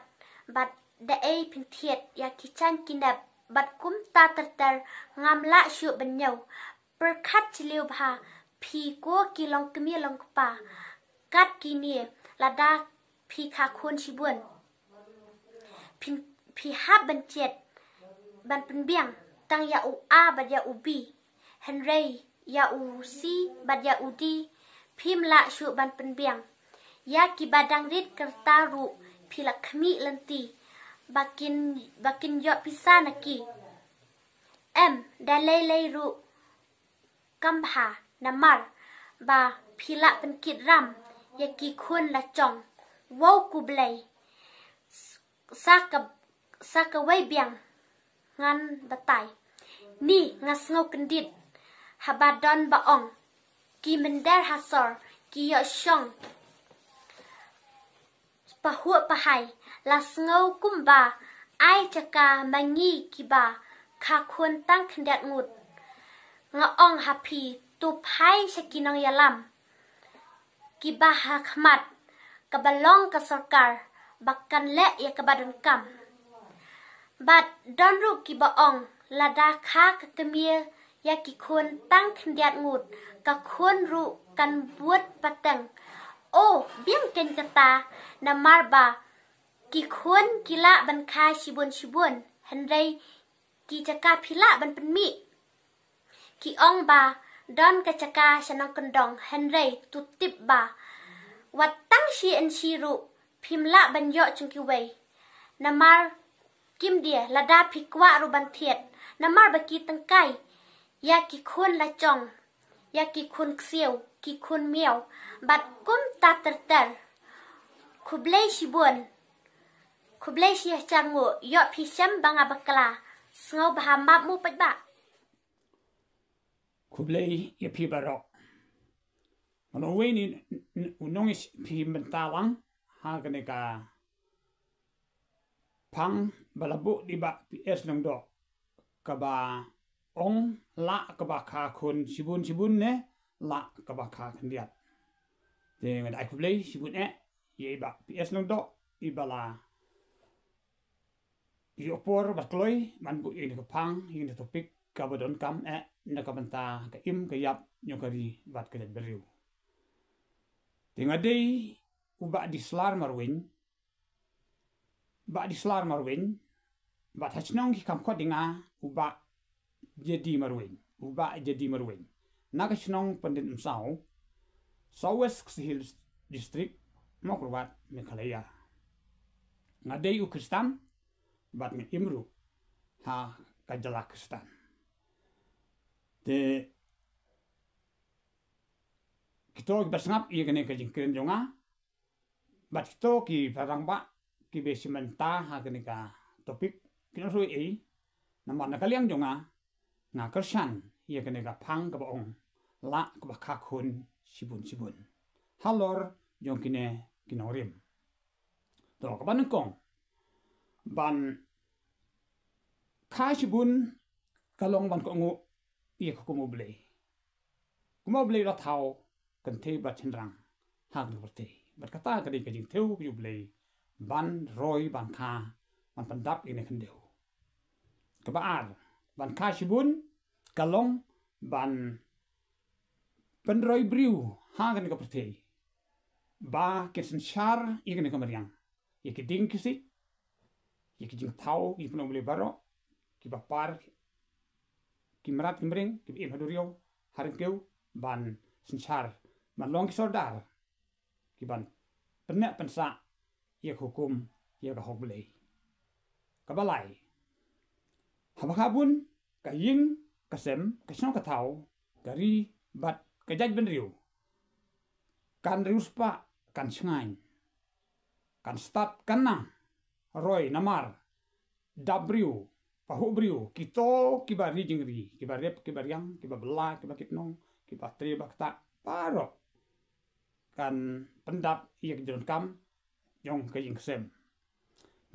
bad da ei phin thied ïa ki jaiñ ki nep, bad kumta ter ter, ngam lah shuh ban ñiew. Pyrkhat jylliew bha phi ko ki longkmie longkpa, kat kine lada phi kha khun shibun, phin, phi hap ban jied ban pynbiang tang ïa u A bad ïa u B, hynrei ïa u C bad ïa u D phim lah shuh ban pynbiang. Ïa kiba dang rit ka rta ruh phi la khmih lynti ba kin, ba kin ïoh pisa na ki. Em, da lei lei ruh kam bha, namar ba phi lah pynkit ram ïa ki khun la jong. Wow, khublei. Sa ka, sa kawei biang ngan batai. Ni nga sngew kyndit haba don ba ong, ki mynder ha sor ki ïoh shong pahuh pahai. La sngew kumba ai jaka ma ngi kiba kha khun tang khyndiat ngut. Nga ong ha phi, to phai sha ki nongïalam kiba ha khmat, kaba long ka sorkar ba kan leh ïa kaba donkam. Bad don ruh kiba ong, lada kha ka kmie ïa ki khun tang khyndiat ngut, ka khun ruh kan bud pateng. O, biang keiñ kata, namar ba ki khun ki lah ban kha shibun shibun, hynrei ki jaka phi lah ban pynmih. Ki ong ba don ka jaka sha nongkyndong, hynrei to tip ba wat tang shi inshi ruh phim lah ban ïoh jong kiwei. Namar kim die, lada phi kwah ruh ban thied, namar ba ki tyngkai ïa ki khun la jong, ïa ki khun ksiew, ki khun miaw, bad kumta ter ter. Khublei shibun. Khublei shihajar nguh, ïoh phi shem ba nga bakla. Sngewbha map mo paidbah. Khublei ïa phi baroh. Ngan ong wei ni, n-, n-, u nong is phi mynta lang ha kane ka phang ba la buh da i Bah P S Lyngdoh, kaba ong lah kaba kha khun shibun shibun ne lah kaba kha khyndiat. Te nga da ai khublei shibun eh ïa i Bah P S Lyngdoh, iba la ïoh por bad kloi ban buh ïa kane ka phang, ïa kane ka topic kaba donkam eh na ka bynta ka im ka ïap jong ka ri bad ka jaitbynriew. Te nga dei u Bah Dislar Marwein, Bah Dislar Marwein, bad ha shnong ki kham khot ïa nga u Bah J D Marwein, u Bah J D Marwein. Na ka shnong Pandit Msaw, South West Khasi Hills District, Mawkyrwat, Meghalaya. Nga dei u Khristan bad nga im ruh ha ka jylla Khristan. Te kito kiba sngap ïa kane ka jingkren jong nga, bad kito ki para rangbah kiba shim bynta ha kane ka topic, kin ong ruh ei, namar na ka liang jong nga, nga kyrshan ïa kane ka phang kaba ong lah kaba kha khun shibun shibun halor jong kine ki nongrim. To, kaba nyngkong, ban kha shibun ka long ban kohnguh ïa ka hukum U Blei. Kum U Blei u la thaw kynthei bad shynrang ha kane ka pyrthei. Bad kata ka dei ka jingthew ka jong U Blei ban roi, ban kha, ban pyndap ïa kane ka khyndew. Kaba ar, ban kha shibun ka long ban pynroi briew ha kane ka pyrthei ba kin synshar ïa kane ka mariang, ïa ki dieng ki siej, ïa ki jingthaw, ïa ki nongpynlong baroh, kiba par, ki mrad ki mreng, kiba im ha duriaw, ha ryngkew, ban synshar, ban long ki sordar kiban pynneh pynsah ïa ka hukum, ïa ka hok Blei. Kaba lai, haba kha bun ka ïing ka sem, ka shnong ka thaw, ka ri bad ka jaitbynriew, kan riewspah, kan shngaiñ, kan stad, kan nang roi, namar dap briew, pahuh briew, kito kiba ri jingri, kiba rep, kiba riang, kiba bylla, kiba kit nong, kiba trei ba ktah, baroh kan pyndap ïa ka jingdonkam jong ka ïing ka sem.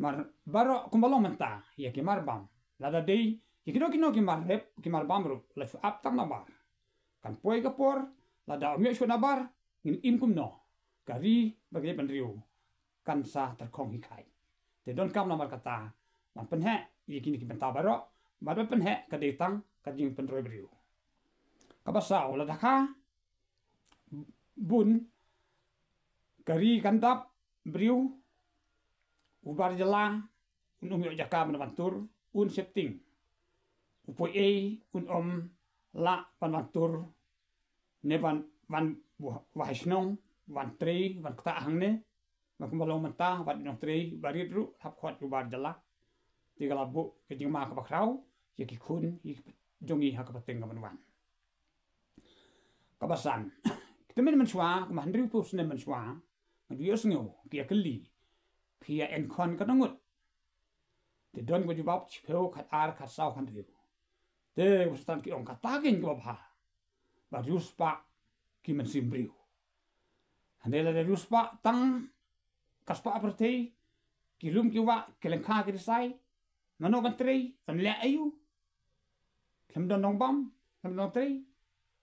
Mar baroh kumba long mynta, ïa ki mar bam, lada dei ïa kino kino ki mar rep, ki mar bam ruh, la shu ap tang nabar. Kan poi ka por, lada ym ïoh shuh nabar, ngin im kumno? Ka ri bad ka jaitbynriew kan sa tyrkhong hi khaid. Te donkam namar kata ban pynheh ïa kine ki bynta baroh, bad ban pynheh ka dei tang ka jingpynroi briew. Kaba saw, lada kha bun ka ri kan dap briew, u bar jylla un ym ïoh jaka ban wan tur, un sheptieng. U poi ei un ym lah ban wan tur ne ban wan wahai shnong, wan trei, wan ktah hangne. Ba kumba long mynta wat nongtrei barit ruh hap khot u bar jylla. Te ka la buh ka jingma kaba khraw ïa ki khun jong ngi ha ka pateng ka ban wan. Kaba san, ki tymmen mynshuwa, kumba hynriewphew snem mynshuwa, nga ju ïohsngew ki ïa kylli, phi ïa en khon katno ngut? Te don ka jubab shiphew, khatar, khatsaw, khathynriew. Te ba satan ki ong kata kein kaba bha. Ba riewspah ki mynsiem briew. Hynrei lada riewspah tang ka spah pyrthei, ki lum ki wah, ki lyngkha ki ksai, mano ban trei, ban leh aïu? Khlem don nongbam, khlem don nongtrei,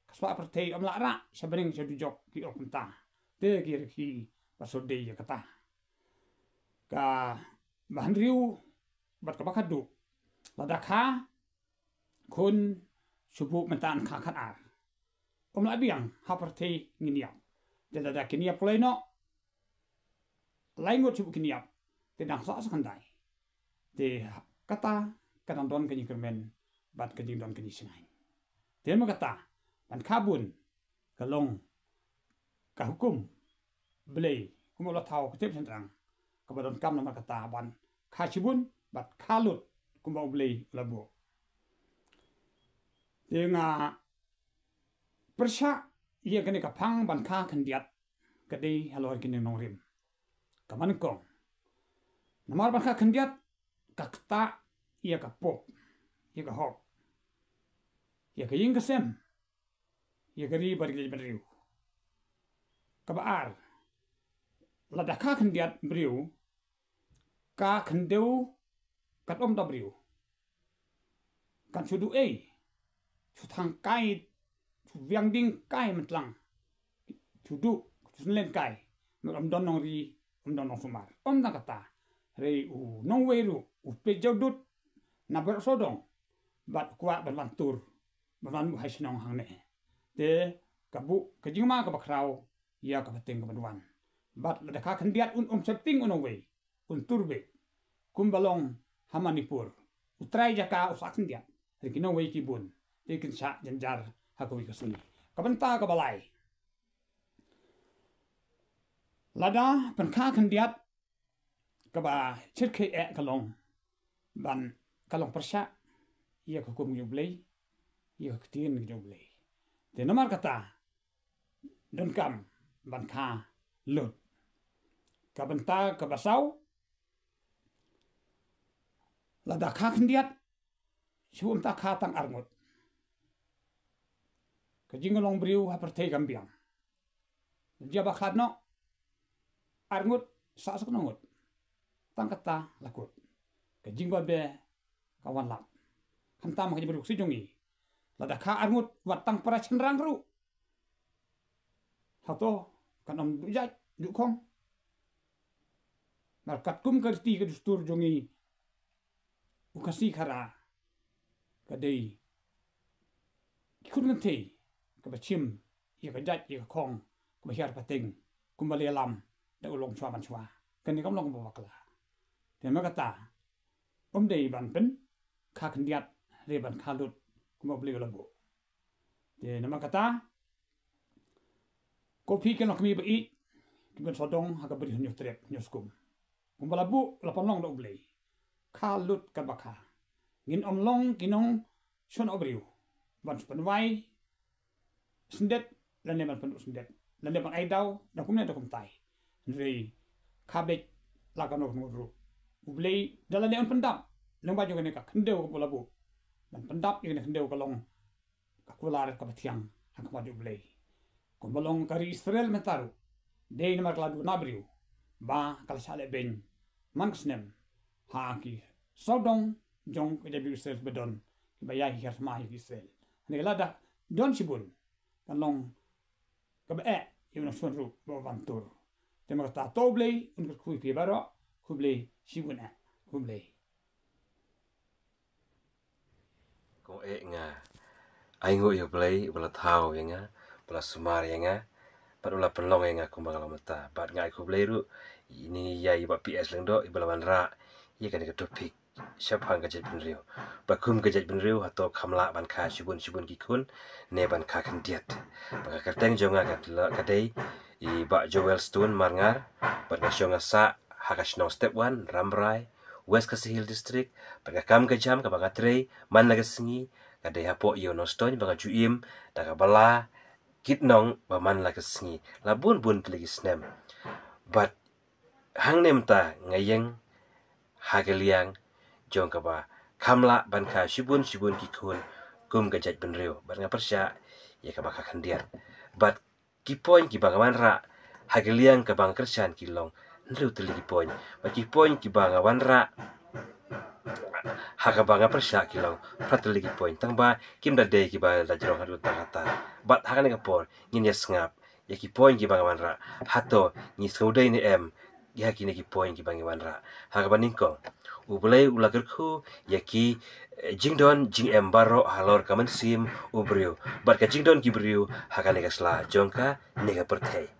ka spah pyrthei ym lah rah sha bneng sha dujok, ki ong kumta. Te ki rkhie ba shu dei ïa kata. Kaba hynriew bad kaba khatduh, lada kha khun shu buh mynta yn kha khatar. Ym lah biang, ha pyrthei ngin ïap. Te lada kin ïap kloi noh, lai ngut shu buh kin ïap. Te dang sah sa khyndai. Te kata ka dang don ka jingkyrmen bad ka jingdon ka jingshngaiñ. Te namar kata, ban kha bun ka long ka hukum Blei, kumba la thaw ka tip shynrang, kaba donkam namar kata ban kha shibun bad kha lut kumba U Blei u la buh. Te nga pyrshah ïa kane ka phang ban kha khyndiat, ka dei halor kine nongrim. Ka manyngkong, namar ban kha khyndiat ka ktah ïa ka pop, ïa ka hok, ïa ka ïing ka sem, ïa ka ri bad ka jaitbynriew. Kaba ar, lada kha khyndiat briew, ka khyndew kat ym da briew. Kan shu duh ei, shu thang kai, shu biang ding kai myntlang, shu duh, shu synlen kai. Namar ym don nongri, ym don nongsumar. Ym tang kata, hynrei u nongwei ruh u peit jaw dud na baroh sawdong, bad u kwah ban wan tur, ban wan buh ha shnong hangne. Te ka buh ka jingma kaba khraw ïa ka pateng ka ban wan. Bad lada kha khyndiat un ym sheptieng u nongwei, un tur beit. Kumba long ha Manipur, u trai jaka u sah khyndiat, hynrei ki nongwei ki bun, te kin shah jynjar ha kawei ka sngi. Ka bynta kaba lai, lada pynkha khyndiat, kaba shyrkhei eh ka long ban, ka long pyrshah ïa ka hukum jong U Blei, ïa ka ktien jong U Blei. Te namar kata, donkam ban kha lut. Ka bynta kaba saw, lada kha khyndiat, shu ym ta kha tang arngut. Ka jinglong briew ha pyrthei kam biang. Jia ba kha noh arngut, sah suk ngut, tang kata la kut. Ka jingbabe ka wan lap. Khamtam ka jingbabe ka jong ngi. Lada kha arngut wat tang para shynrang ruh, hato kan ym duh jait duh khong? Namar katkum ka riti ka dustur jong ngi, u Khasi Khara ka dei ki khun kynthei kaba shim ïa ka jait ïa ka khong, kaba hiar pateng, kumba la ïalam da u longshuwa mansuwa. Kane kam long kaba bakla. Te namar kata, ym dei ban pynkha khyndiat, hynrei ban kha lut kumba U Blei u la buh. Te namar kata, ko phi ki nongkmie ba ïeit, ki ban sawdong ha ka bri Hynñiewtrep Hynñiewskum, kumba la buh la pynlong da U Blei. Kha lut katba kha. Ngin ym long ki nongshun briew ban shu pynwai syndet lane ban pynduh syndet lane ban ai daw da kumne da kumtai. Hynrei kha beit la kano kano ruh. U Blei da lane un pyndap lyngba jong kane ka khyndew kaba u la buh. Ban pyndap ïa kane ka khyndew ka long ka kular kaba thiang ha khmat U Blei. Kumba long ka ri Israel mynta ruh, dei namar ka la duh na briew ba ka la shah lehbeiñ man ka snem ha ki sawdong jong ka jaitbynriew Israel ba don, kiba ïai hiar thma ïa ki Israel. Hynrei lada don shibun, kan long kaba eh ïa u nongshun ruh ba wan tur. Te namar kata, to U Blei un kyrkhu ïa phi baroh. Khublei shibun eh. Khublei. Kong eh nga ai nguh ïa U Blei uba la thaw ïa nga, uba la sumar ïa nga, bad uba la pynlong ïa nga kumba nga long mynta. Bad nga ai khublei ruh ïa ine i Bah P S Lyngdoh iba la wanrah ïa kane ka topic shaphang ka jaitbynriew. Ba kum ka jaitbynriew hato kham lah ban kha shibun shibun ki khun ne ban kha khyndiat. Ba ka kyrteng jong nga ka, ka dei i Bah Joel Stone Marngar, bad nga shong nga sah ha ka shnong Step One, Rambrai, West Khasi Hills District. Bad ka kam ka jam kaba nga trei man la ka sngi ka dei hapoh ïa u nongstoiñ ba nga ju im da kaba la kit nong ba man la ka sngi la bun bun tylli ki snem. Bad hangne mynta nga ïeng ha ka liang jong kaba kham lah ban kha shibun shibun ki khun kum ka jaitbynriew, bad nga pyrshah ïa kaba kha khyndiat. Bad ki point kiba nga wanrah ha ka liang kaba nga kyrshan ki long hynriew tylli ki point, bad ki point kiba nga wanrah ha kaba nga pyrshah ki long phra tylli ki point, tang ba kim da dei kiba da jrong haduh tang kata. Bad ha kane ka por ngin ïa sngap ïa ki point kiba nga wanrah, hato ngi sngewdei ne em ïa kine ki point kiba ngi wanrah. Ha kaba nyngkong, U Blei u la kyrkhu ïa ki, eh, jingdon jingem baroh halor ka mynsiem u briew bad ka jingdon ki briew ha kane ka sla jong kane ka pyrthei.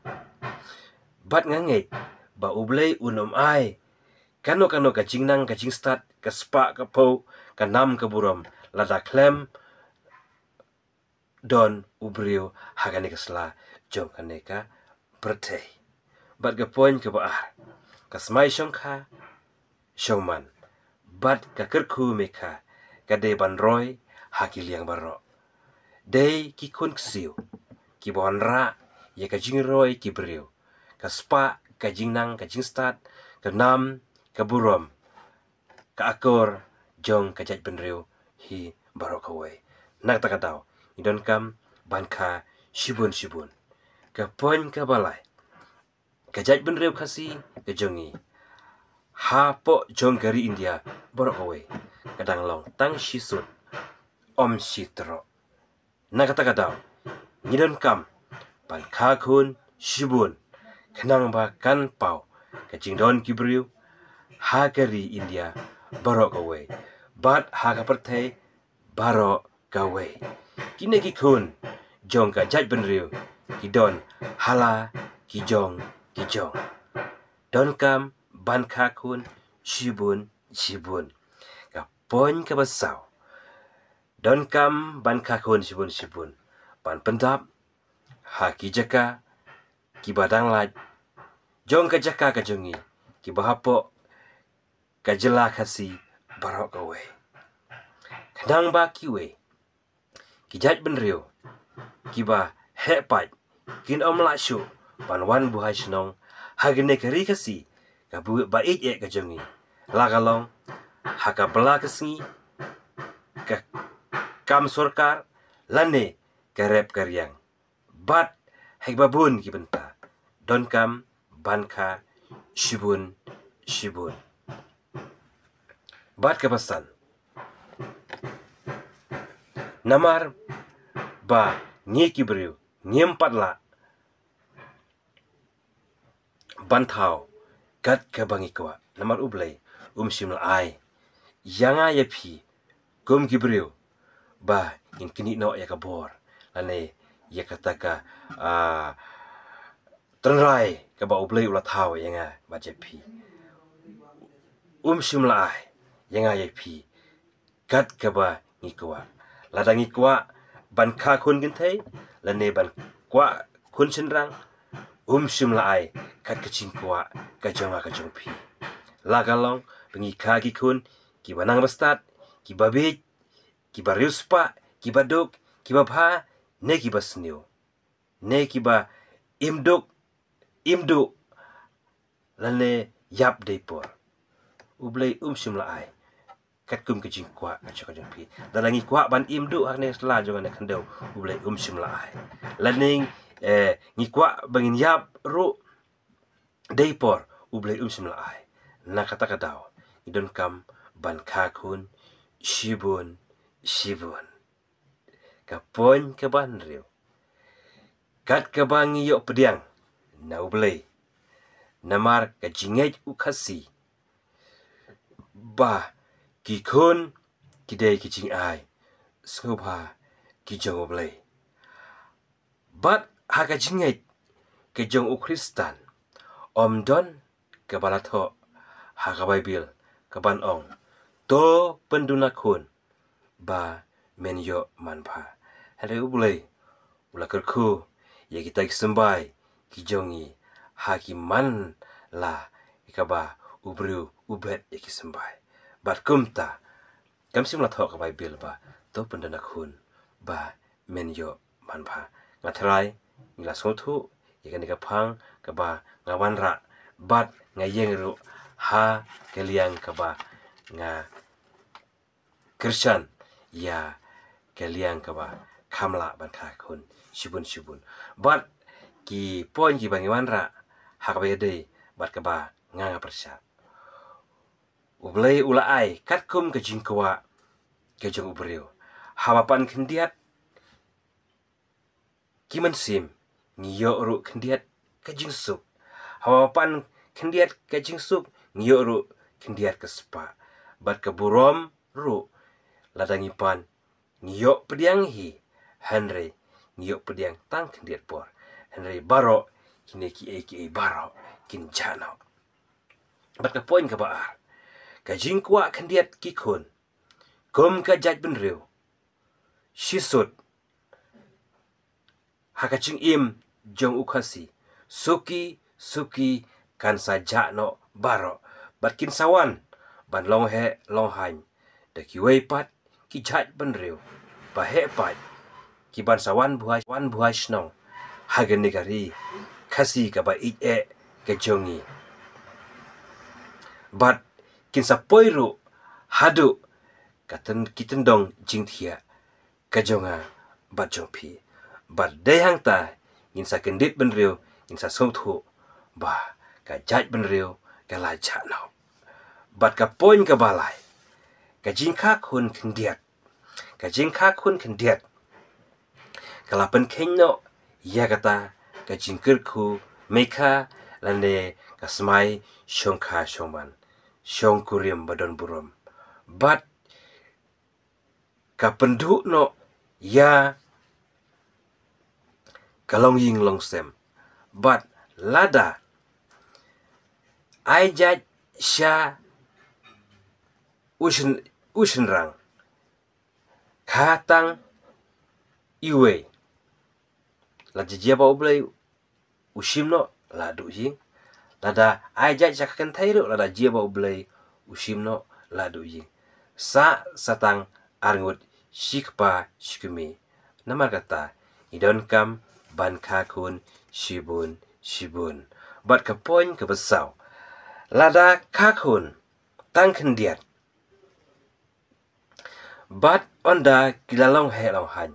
Bad nga ngeit ba U Blei un ym ai kano kano ka jingnang ka jingstad, ka spah ka phew, ka nam ka burom, lada khlem don u briew ha kane ka sla jong kane ka pyrthei. Bad ka point kaba ar, ka smai shongkha shongman bad ka kyrkhu mekha ka dei ban roi ha ki liang baroh. Dei ki khun ksiew kiba wanrah ïa ka jingroi ki briew, ka spah, ka jingnang, ka jingstad, ka nam, ka burom, ka akor jong ka jaitbynriew hi baroh kawei. Na kata ka daw ngi donkam ban kha shibun shibun. Ka point kaba lai, ka jaitbynriew Khasi ka jong ngi hapoh jong ka ri India baroh kawei ka dang long tang shi sut, ym shi troh. Na kata ka daw ngi donkam ban kha khun shibun khnang ba kan paw ka jingdon ki briew ha ka ri India baroh kawei bad ha ka pyrthei baroh kawei. Kine ki khun jong ka jaitbynriew ki don ha la ki jong ki jong. Donkam ban kha khun shibun shibun. Ka point kaba saw, donkam ban kha khun shibun shibun ban pyndap ha ki jaka kiba dang lait jong ka jaka ka jong ngi, kiba hapoh ka jylla Khasi baroh kawei, khnang ba kiwei ki jaitbynriew kiba heh pait kin ym lah shuh ban wan buhai shnong ha kane ka ri Khasi kaba ïeit eh ka jong ngi. La ka long ha ka pla ka sngi, ka kam sorkar, lane ka rep ka riang. Bad ha kiba bun ki bynta donkam ban kha shibun shibun. Bad kaba san, namar ba ngi ki briew ngim pat lah ban thaw kat kaba ngi kwah, namar U Blei um shym la ai ïa nga ïa phi kum ki briew ba ngin knieh noh ïa ka bor lane ïa kata ka, ah, tynrai kaba U Blei u la thaw ïa nga bad ïa phi. Um shym la ai ïa nga ïa phi kat kaba ngi kwah. Lada ngi kwah ban kha khun kynthei lane ban kwah khun shynrang, um shym la ai kat ka jingkwah ka jong nga ka jong phi. La ka long ba ngi kha ki khun kiba nang ba stad, kiba bieit, kiba riewspah, kiba duk, kiba bha, ne kiba sniew, ne kiba im duk, im duh, lane ïap dei por. U Blei um shym la ai katkum ka jingkwah ka jong nga ka jong phi. Lada ngi kwah ban im duh ha kane ka sla jong nga ne khyndew, U Blei um shym la ai. Lane, eh, ngi kwah ba ngin ïap ruh dei por, U Blei um shym la ai. Na kata ka daw ngi donkam ban kha khun shibun shibun. Ka point kaba hynriew, kat kaba ngi ïoh pdiang na U Blei namar ka jingngeit u Khasi ba ki khun ki dei ki jingai sngewbha ki jong U Blei. Bad ha ka jingngeit ka jong u Khristan, ym don kaba la thoh ha ka Baibil kaban ong, to pynduna khun ba men ïoh manbha. Hynrei U Blei u la kyrkhu ïa kita ki symbai ki jong ngi ha ki man la kaba u briew u bet ïa ki symbai. Bad kumta kam shym la thoh ka Baibl ba to pynduna khun ba men ïoh manbha. Nga trai ngi la sngewthuh ïa kane ka phang kaba nga wanrah bad nga ïeng ruh ha ka liang kaba nga kyrshan ïa ka liang kaba kham lah ban kha khun shibun shibun. Bad ki point kiba ngi wanrah ha kaba ïadei bad kaba nga nga pyrshah. U Blei u la ai katkum ka jingkwah ka jong u briew. Haba pan khyndiat ki mynsiem ngi ïoh ruh khyndiat ka jingsuk. Haba pan khyndiat ka jingsuk ngi ïoh ruh khyndiat ka spah. Bad ka burom ruh lada ngi pan ngi ïoh pdiang hi, hynrei ngi ïoh pdiang tang khyndiat por. Hynrei baroh kine kiei kiei baroh kin jah noh. Bad ka point kaba ar, ka jingkwah khyndiat ki khun kum ka jaitbynriew. Shisut ha ka jingim jong u Khasi, suki suki kan sa jah noh baroh. Bad kin sa wan ban long heh long haiñ da kiwei pat ki jaitbynriew ba heh pat kiban sa wan buhai wan buhai shnong ha kane ka ri Khasi kaba ïeit eh ka jong ngi. Bad kin sa poi ruh haduh ka tyn ki tyndong jingthiah ka jong nga bad jong phi. Bad dei hangta ngin sa kyndit bynriew, ngin sa sngewthuh ba ka jaitbynriew ka la jah noh. Bad ka point kaba lai, ka jingkha khun khyndiat, ka jingkha khun khyndiat ka la pynkheiñ noh ïa kata ka jingkyrkhu meikha lane ka smai shongkha shongman, shongkurim ba don burom. Bad ka pynduh noh ïa ka longïing longsem. Bad lada ai jait sha u shyn u shynrang khatang iwei, lada jia ba U Blei u shim noh la duh ïing. Lada ai jait sha ka kynthei ruh lada jia ba U Blei u shim noh la duh ïing. Sa satang arngut shi kpa shi kmie. Namar kata ngi donkam ban kha khun shibun shibun. Bad ka point kaba saw, lada kha khun tang khyndiat bad ynda ki la long heh long haiñ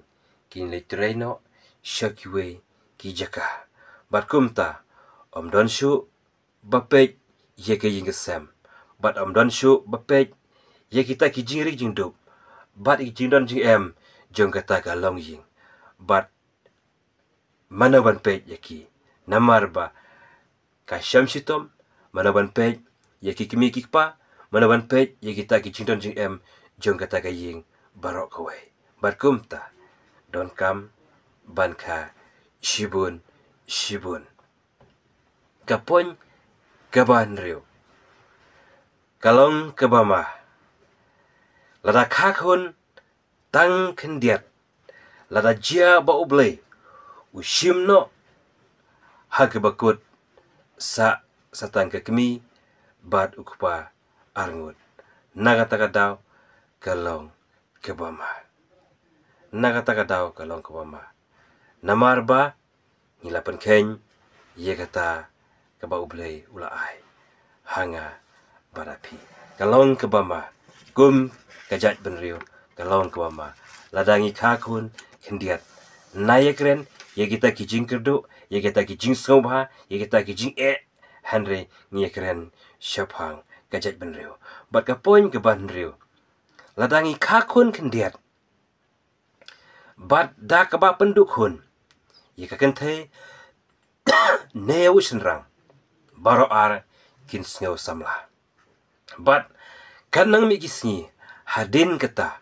kin leit trei noh sha kiwei ki jaka. Bad kumta ym don shuh ba peit ïa ka ïing ka sem. Bad ym don shuh ba peit ïa kita ki jingri jingdup bad ki jingdon jingem jong kata ka longïing. Bad mano ban peit ïa ki, namar ba ka shem shitom, mano ban peit ïa ki kmie ki kpa, mano ban peit ïa kita ki jingdon jingem jong kata ka ïing baroh kawei. Bad kumta donkam ban kha shibun shibun. Ka point kaba hynriew ka long kaba ma, lada kha khun tang khyndiat, lada jia ba U Blei u shim noh ha kaba kut sa satang ka kmie bad u kpa arngut. Na kata ka daw ka long kaba ma. Na kata ka daw ka long kaba ma. Namar ba ngi la pynkheiñ ïa kata kaba U Blei u la ai ha nga bad ha phi. Ka long kaba ma, kum ka jaitbynriew ka long kaba ma. Lada ngi kha khun khyndiat, na ïakren ïa kita ki jingkyrduh, ïa kita ki jingsngewbha, ïa kita ki jingeh, hynrei ngi ïakren shaphang ka jaitbynriew. Bad ka point kaba hynriew, lada ngi kha khun khyndiat bad da kaba pynduh khun ïa ka kynthei ne u shynrang, baroh ar kin sngew samla. Bad kan nang mih ki sngi hadien kata,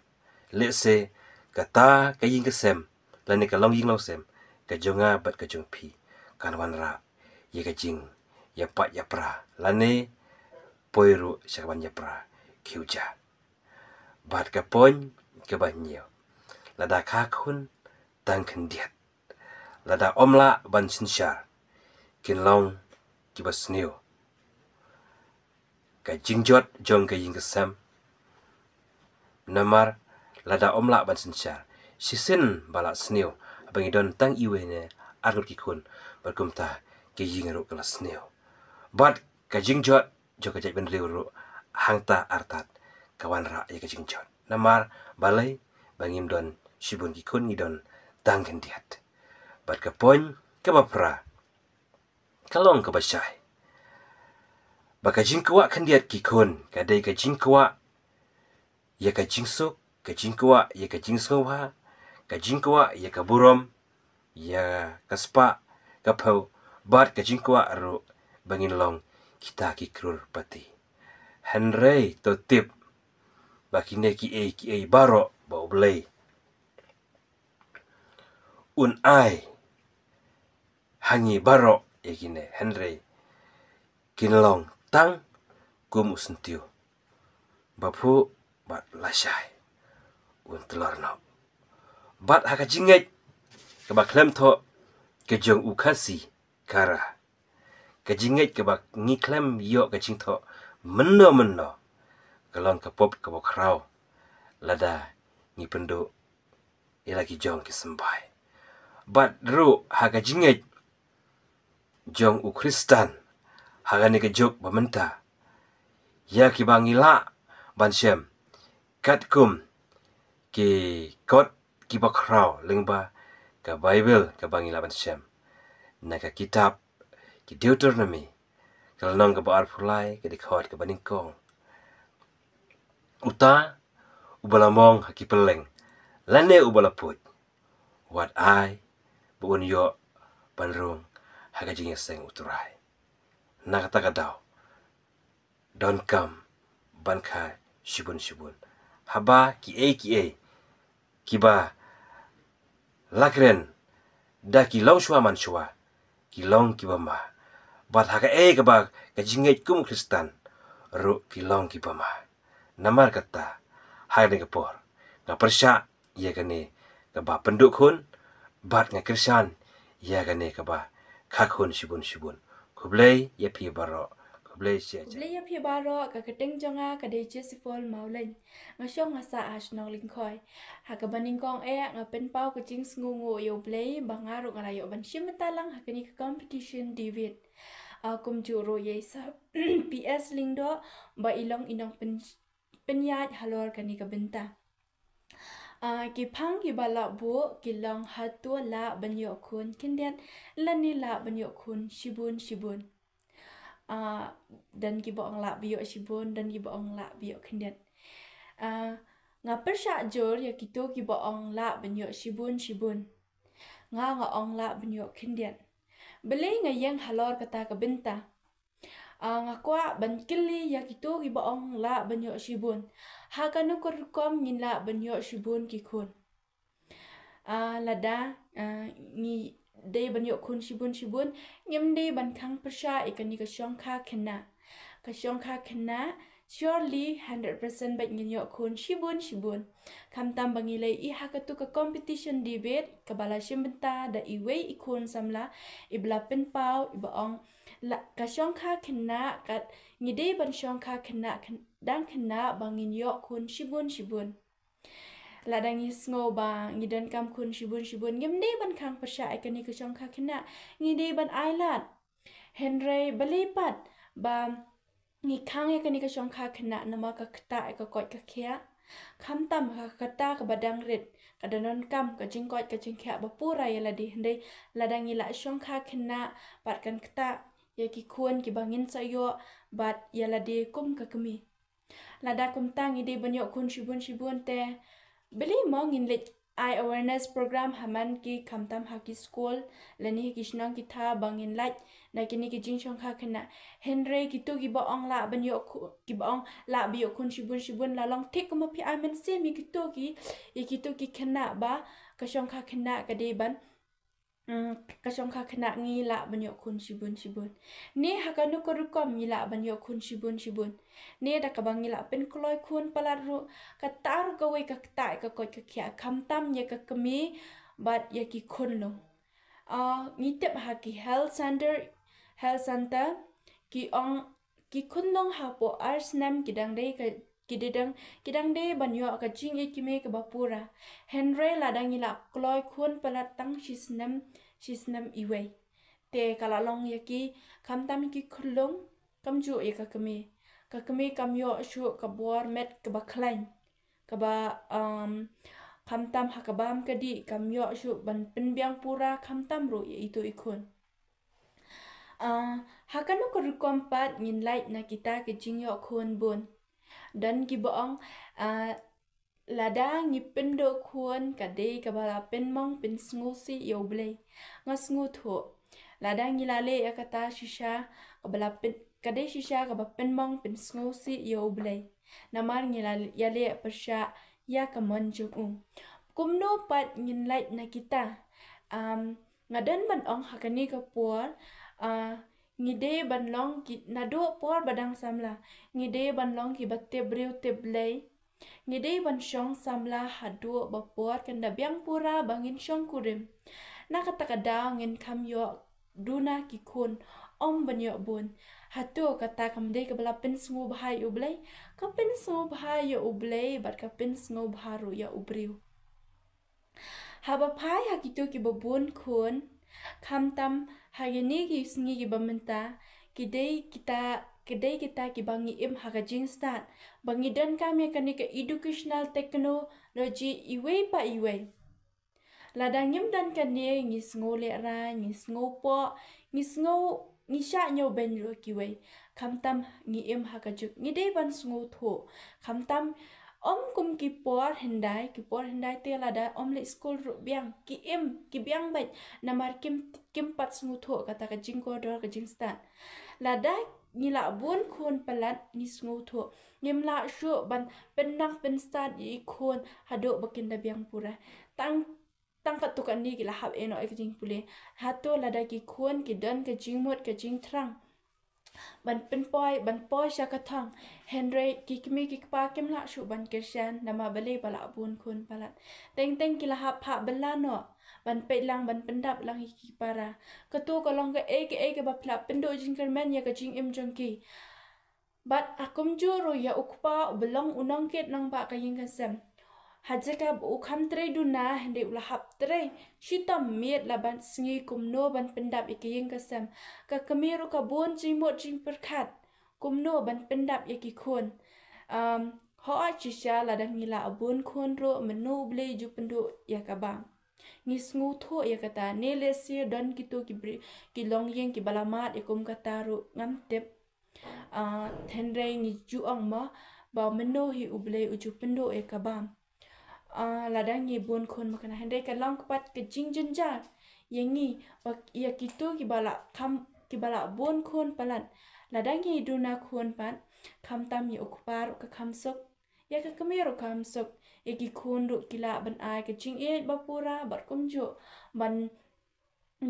lehse kata ka ïing ka sem lane ka longïing longsem ka jong nga bad ka jong phi kan wanrah ïa ka jingïapait ïapra lane poi ruh sha ka ban ïapra. khiew ja. Bad ka point kaba hynñiew, lada ka khun tang khyndiat, lada ym lah ban synshar, kin long kiba sniew. Ka jingjot jong ka ïing ka sem. Namar lada ym lah ban synshar, shisien ba la sniew, haba ngi don tang iwei ne ar ngut ki khun, bad kumta ka ïing ruh ka la sniew. Bad ka jingjot jong ka jaitbynriew ruh hangta artat ka wanrah ïa ka jingjot. Namar balei? Ba ngim don shibun ki khun, ngi don tang khyndiat. Bad ka point kaba phra ka long kaba shai, ba ka jingkwah khyndiat ki khun ka dei ka jingkwah ïa ka jingsuk, ka jingkwah ïa ka jingsngewbha, ka jingkwah ïa ka burom, ïa ka spah ka phew, bad ka jingkwah ruh ba ngin long kita ki crorepati. Hynrei to tip ba kine kiei kiei baroh ba U Blei un ai ha ngi baroh ïa kine, hynrei kin long tang kum u syntiew, ba phuh bad lashai un tlor noh. Bad ha ka jingngeit kaba khlem thoh ka jong u Khasi Khara, ka jingngeit kaba ngi khlem ïoh ka jingthoh mynno mynno, ka long ka pop kaba khraw lada ngi pynduh ïa la ki jong ki symbai. Bad ruh ha ka jingngeit jong u Khristan ha kane ka juk ba mynta, ïa kiba ngi lah ban shem katkum ki kot kiba khraw lyngba ka Baibl kaba ngi lah ban shem na ka kitab ki Deuteronomi, ka lynnong kaba arphew lai, ka dkhot kaba nyngkong. Uta uba la mong ha ki pylleng lane uba la put, wat ai ba un ïoh ban rung ha ka jingïaseng U Trai. Na kata ka daw, donkam ban kha shibun shibun, haba kiei kiei kiba la kren da ki longshuwa manshuwa, ki long kiba ma. Bad ha kaei kaba ka jingngeit kum u Khristan ruh ki long kiba ma. Namar kata, ha kane ka por nga pyrshah ïa kane kaba pynduh khun, bad nga kyrshan ïa kane kaba kha khun shibun shibun. Khublei ïa phi baroh. Khublei shihajar. Khublei ïa phi baroh. Ka kyrteng jong nga ka dei Jesipol Mawleng. Nga shong nga sah ha shnong Lyngkhoi. Ha kaba nyngkong eh nga pynpaw ka jingsngewnguh ïa U Blei ba nga ruh nga la ïoh ban shim bynta lang ha kane ka competition debate. Ah, kumjuh ruh ïa i Sir P S Lyngdoh ba i long i nongpyn-, pynïaid halor kane ka bynta. Ah, ki phang kiba lah buh ki long hato lah ban ïoh khun khyndiat lane lah ban ïoh khun shibun shibun. Ah, don kiba ong lah ban ïoh shibun, don kiba ong lah ban ïoh khyndiat. Ah, nga pyrshah jur ïa kito kiba ong lah ban ïoh shibun shibun. Nga nga ong lah ban ïoh khyndiat. Balei nga ïeng halor kata ka bynta? Ah, nga kwah ban kylli ïa kito kiba ong lah ban ïoh shibun. Ha kano ka rukom ngin lah ban ïoh shibun ki khun? Ah, lada, ah, ngi dei ban ïoh khun shibun shibun, ngim dei ban khang pyrshah ïa kane ka shongkha khynnah. Ka shongkha khynnah, surely hundred percent bad ngin ïoh khun shibun shibun. Khamtam ba ngi la ïohi ha katu ka competition debate kaba la shim bynta da iwei i khun samla, iba la pynpaw, iba ong la, ka shongkha khynnah, ka, ngi dei ban shongkha khynnah, khyn-, dang khynnah ba ngin ïoh khun shibun shibun. Lada ngi sngew ba ngi donkam khun shibun shibun, ngim dei ban khang pyrshah ïa kane ka shongkha khynnah, ngi dei ban ailad. Hynrei balei pat ba ngi khang ïa kane ka shongkha khynnah? Namar ka ktah ïa ka koit ka khiah. Khamtam ka ktah kaba dang rit, ka donkam ka jingkoit ka jingkhiah ba pura ïa lade, hynrei lada ngi la shongkha khynnah bad kan ktah ïa ki khun kiba ngin sa ïoh bad ïa lade kum ka kmie. Lada kumta ngi dei ban ïoh khun shibun shibun te, balei mo ngin leit ai awareness program ha man ki, khamtam ha ki skul lane ha ki shnong ki thaw ba ngin lait na kine ki jingshongkha khynnah? Hynrei kito kiba ong lah ban ïoh khu-, kiba ong lah ban ïoh khun shibun shibun, la long thik kumba phi ai mynsiem ïa kito ki, ïa kito ki khynnah ba ka shongkha khynnah ka dei ban mm, ka shongkha khynnah ngi lah ban ïoh khun shibun shibun. Ne ha kano ka rukom ngi lah ban ïoh khun shibun shibun. Ne da kaba ngi lah pynkloi khun palat ruh, kata ruh kawei ka ktah ka koit ka khiah, khamtam ïa ka kmie bad ïa ki khunlung. Ah, ngi tip ha ki health center, health center, ki ong ki khunlung hapoh ar snem ki dang dei ka, ki dei dang, ki dang dei ban ïoh ka jingïeit kmie kaba pura. Hynrei lada ngi lah kloi khun palat tang shi snem, shi snem iwei, te ka la long ïa ki, khamtam ïa ki khunlung, kumjuh ïa ka kmie. Ka kmie kam ïoh shuh ka bor met kaba khlaiñ, kaba, um, khamtam ha ka bam ka dih kam ïoh shuh ban pynbiang pura, khamtam ruh ïa itu i khun. Ah, ha kano ka rukom pat ngin lait na kita ki jingïoh khun bun. Don kiba ong, ah, lada ngi pynduh khun ka dei kaba la pynmong pynsngewsih ïa U Blei. Nga sngewthuh, lada ngi la leh ïa kata shisha, kaba la pyn, ka dei shisha kaba pynmong pynsngewsih ïa U Blei. Namar ngi la ïaleh pyrshah ïa ka mon jong u. Kumno pat ngin lait na kita? Um, nga don ban ong ha kane ka por, ah, ngi dei ban long ki, naduh por ba dang samla, ngi dei ban long kiba tip briew tip Blei. Ngi dei ban shong samla haduh ba por kan da biang pura ba ngin shongkurim. Na kata ka daw ngin kham ïoh duna ki khun, ym ban ïoh bun. Hato kata kam dei kaba la pynsngewbha ïa U Blei? Ka pynsngewbha ïa U Blei bad ka pynsngewbha ruh ïa u briew. Haba phai ha kito kiba bun khun, khamtam ha kine ki sngi kiba mynta, ki dei kita, ki dei kita kiba ngi im ha ka jingstad, ba ngi donkam ïa kane ka educational technology iwei pa iwei. Lada ngim don kane, ngi sngew lehraiñ, ngi sngew poh, ngi sngew, ngi shah ñiewbeiñ ruh kiwei. Khamtam ngi im ha ka juk, ngi dei ban sngewthuh. Khamtam ym kum ki por hyndai, ki por hyndai te lada ym leit skul ruh biang, ki im, ki biang beit, namar kim, kim pat sngewthuh kata ka jingkordor ka jingstad. Lada ngi lah bun khun palat ngi sngewthuh, ngim lah shuh ban pynnang pynstad ïa i khun haduh ba kin da biang pura. Tang, tang katto katne ki la hap ïeh noh ïa ka jingpule. Hato lada ki khun ki don ka jingmut ka jingthrang ban pynpoi, ban poi sha ka thong, hynrei ki kmie ki kpa kim lah shuh ban kyrshan, namar balei ba lah bun khun palat. Teng teng ki la hap phah bylla noh ban peit lang, ban pyndap lang ïa ki para. Kato ka long kaei kaei kaba pynduh jingkyrmen ïa ka jingim jong ki. Bad kumjuh ruh ïa u kpa uba long u nongkit nongbah ka ïing ka sem. Ha jaka ba u kham trei duna, hynrei u la hap trei shitom miet la bad sngi kumno ban pyndap ïa ka ïing ka sem. Ka kmie ruh ka bun jingmut jingpyrkhat kumno ban pyndap ïa ki khun. Um, hooid shisha lada ngi lah bun khun ruh mynno U Blei u ju pynduh ïa ka bam. Ngi sngewthuh ïa kata, ne lehse don kito ki bri, ki longïing kiba la mad ïa kum kata ruh ngam tip. Ah, hynrei ngi ju ong mo ba mynno hi U Blei u ju pynduh ïa ka bam. Ah, lada ngi bun khun makna, hynrei ka long pat ka jingjynjar ïa ngi, ba ïa kito kiba lah kham, kiba lah bun khun palat. Lada ngi duna khun pat, khamtam ïa u kpa ruh ka kham suk, ïa ka kmie ruh ka kham suk, ïa ki khun ruh ki lah ban ai ka jingïeit ba pura bad kumjuh ban,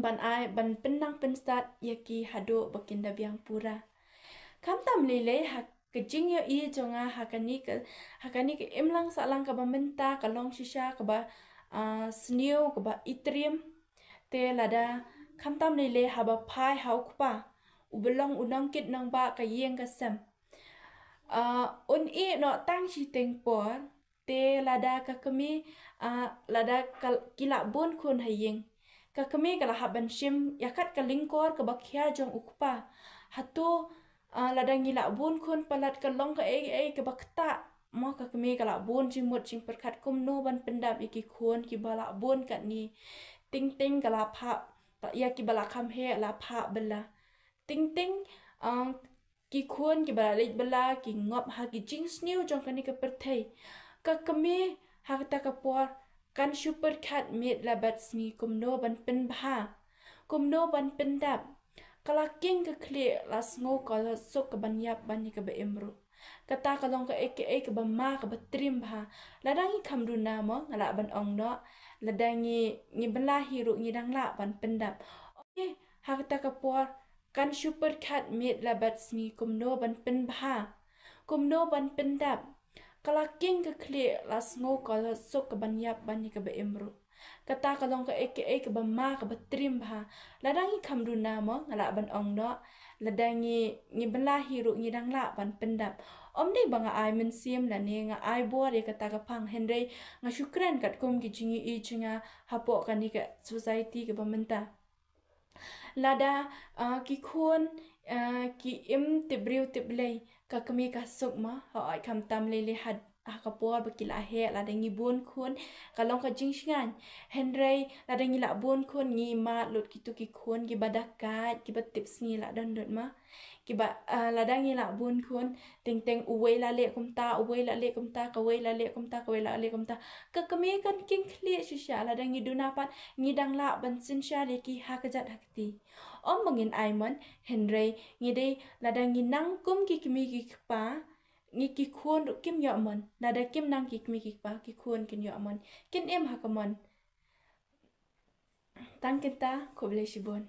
ban ai, ban pynnang pynstad ïa ki haduh ba kin da biang pura. Khamtam lei lei ha ka jingïohi jong nga ha kane ka, ha kane ka imlang sahlang kaba mynta ka long shisha kaba, ah, sniew kaba itriem. Te lada khamtam lei lei haba phai ha u kpa uba long u nongkit nongbah ka ïing ka sem. Ah, un ïeh noh tang shiteng por, te lada ka kmie, ah, lada ka, ki lah bun khun ha ïing, ka kmie ka la hap ban shim ïa kat ka lyngkor kaba khia jong u kpa. Hato, ah, lada ngi lah bun khun palat ka long kaei kaei kaba ktah. Mo, ka kmie ka lah bun jingmut jingpyrkhat kumno ban pyndap ïa ki khun kiba lah bun katne. Teng teng ka la phah, ïa kiba la kham heh la phah bylla. Teng teng, ah, ki khun kiba la leit bylla ki ngop ha ki jingsniew jong kane ka pyrthei. Ka kmie ha kata ka por kan shu pyrkhat miet la bad sngi kumno ban pynbha, kumno ban pyndap. Ka la king ka khlieh, la sngew ka la suk ka ban ïap ban ïa kaba im ruh. Kata ka long kaei kaei kaba ma kaba trim bha. Lada ngi kham duna mo, nga lah ban ong noh. Lada ngi, ngi bylla hi ruh ngi dang lah ban pyndap. Okay, ha kata ka por, kan shu pyrkhat miet la bad sngi kumno ban pynbha. Kumno ban pyndap. Ka la king ka khlieh, la sngew ka la suk ka ban ïap ban ïa kaba im ruh. Kata ka long kaei kaei kaba ma kaba trim bha. Lada ngi kham duna mo, nga lah ban ong noh. Lada ngi, ngi bylla hi ruh ngi dang lah ban pyndap. Ym dei ba nga ai mynsiem lane nga ai bor ïa kata ka phang, hynrei nga shu kren katkum ki jingïohi jong nga hapoh kane ka society kaba mynta. Lada, ah, ki khun, ah, ki im tip briew tip Blei, ka kmie ka suk mo, hooid, khamtam lei lei ha, ha ka por ba ki la heh, lada ngi bun khun, ka long ka jingshngaiñ. Hynrei lada ngi la bun khun, ngi mad lut kito ki khun kiba da kait, kiba tip sngi la don lut mo. Kiba, ah, lada ngi la bun khun, teng teng uwei la leh kumta, uwei la leh kumta, kawei la leh kumta, kawei la leh kumta. Ka kmie kan king khlieh shisha, lada ngi duna pat, ngi dang lah ban synshar ïa ki ha kjat ha kti. Ym ba ngin ai mon, hynrei ngi dei, lada ngi nang kum ki kmie ki kpa, ngi, ki khun ruh kim ïoh mon. Lada kim nang ki kmie ki kpa, ki khun kin ïoh mon. Kin im ha ka mon. Tang kynta, khublei shibun.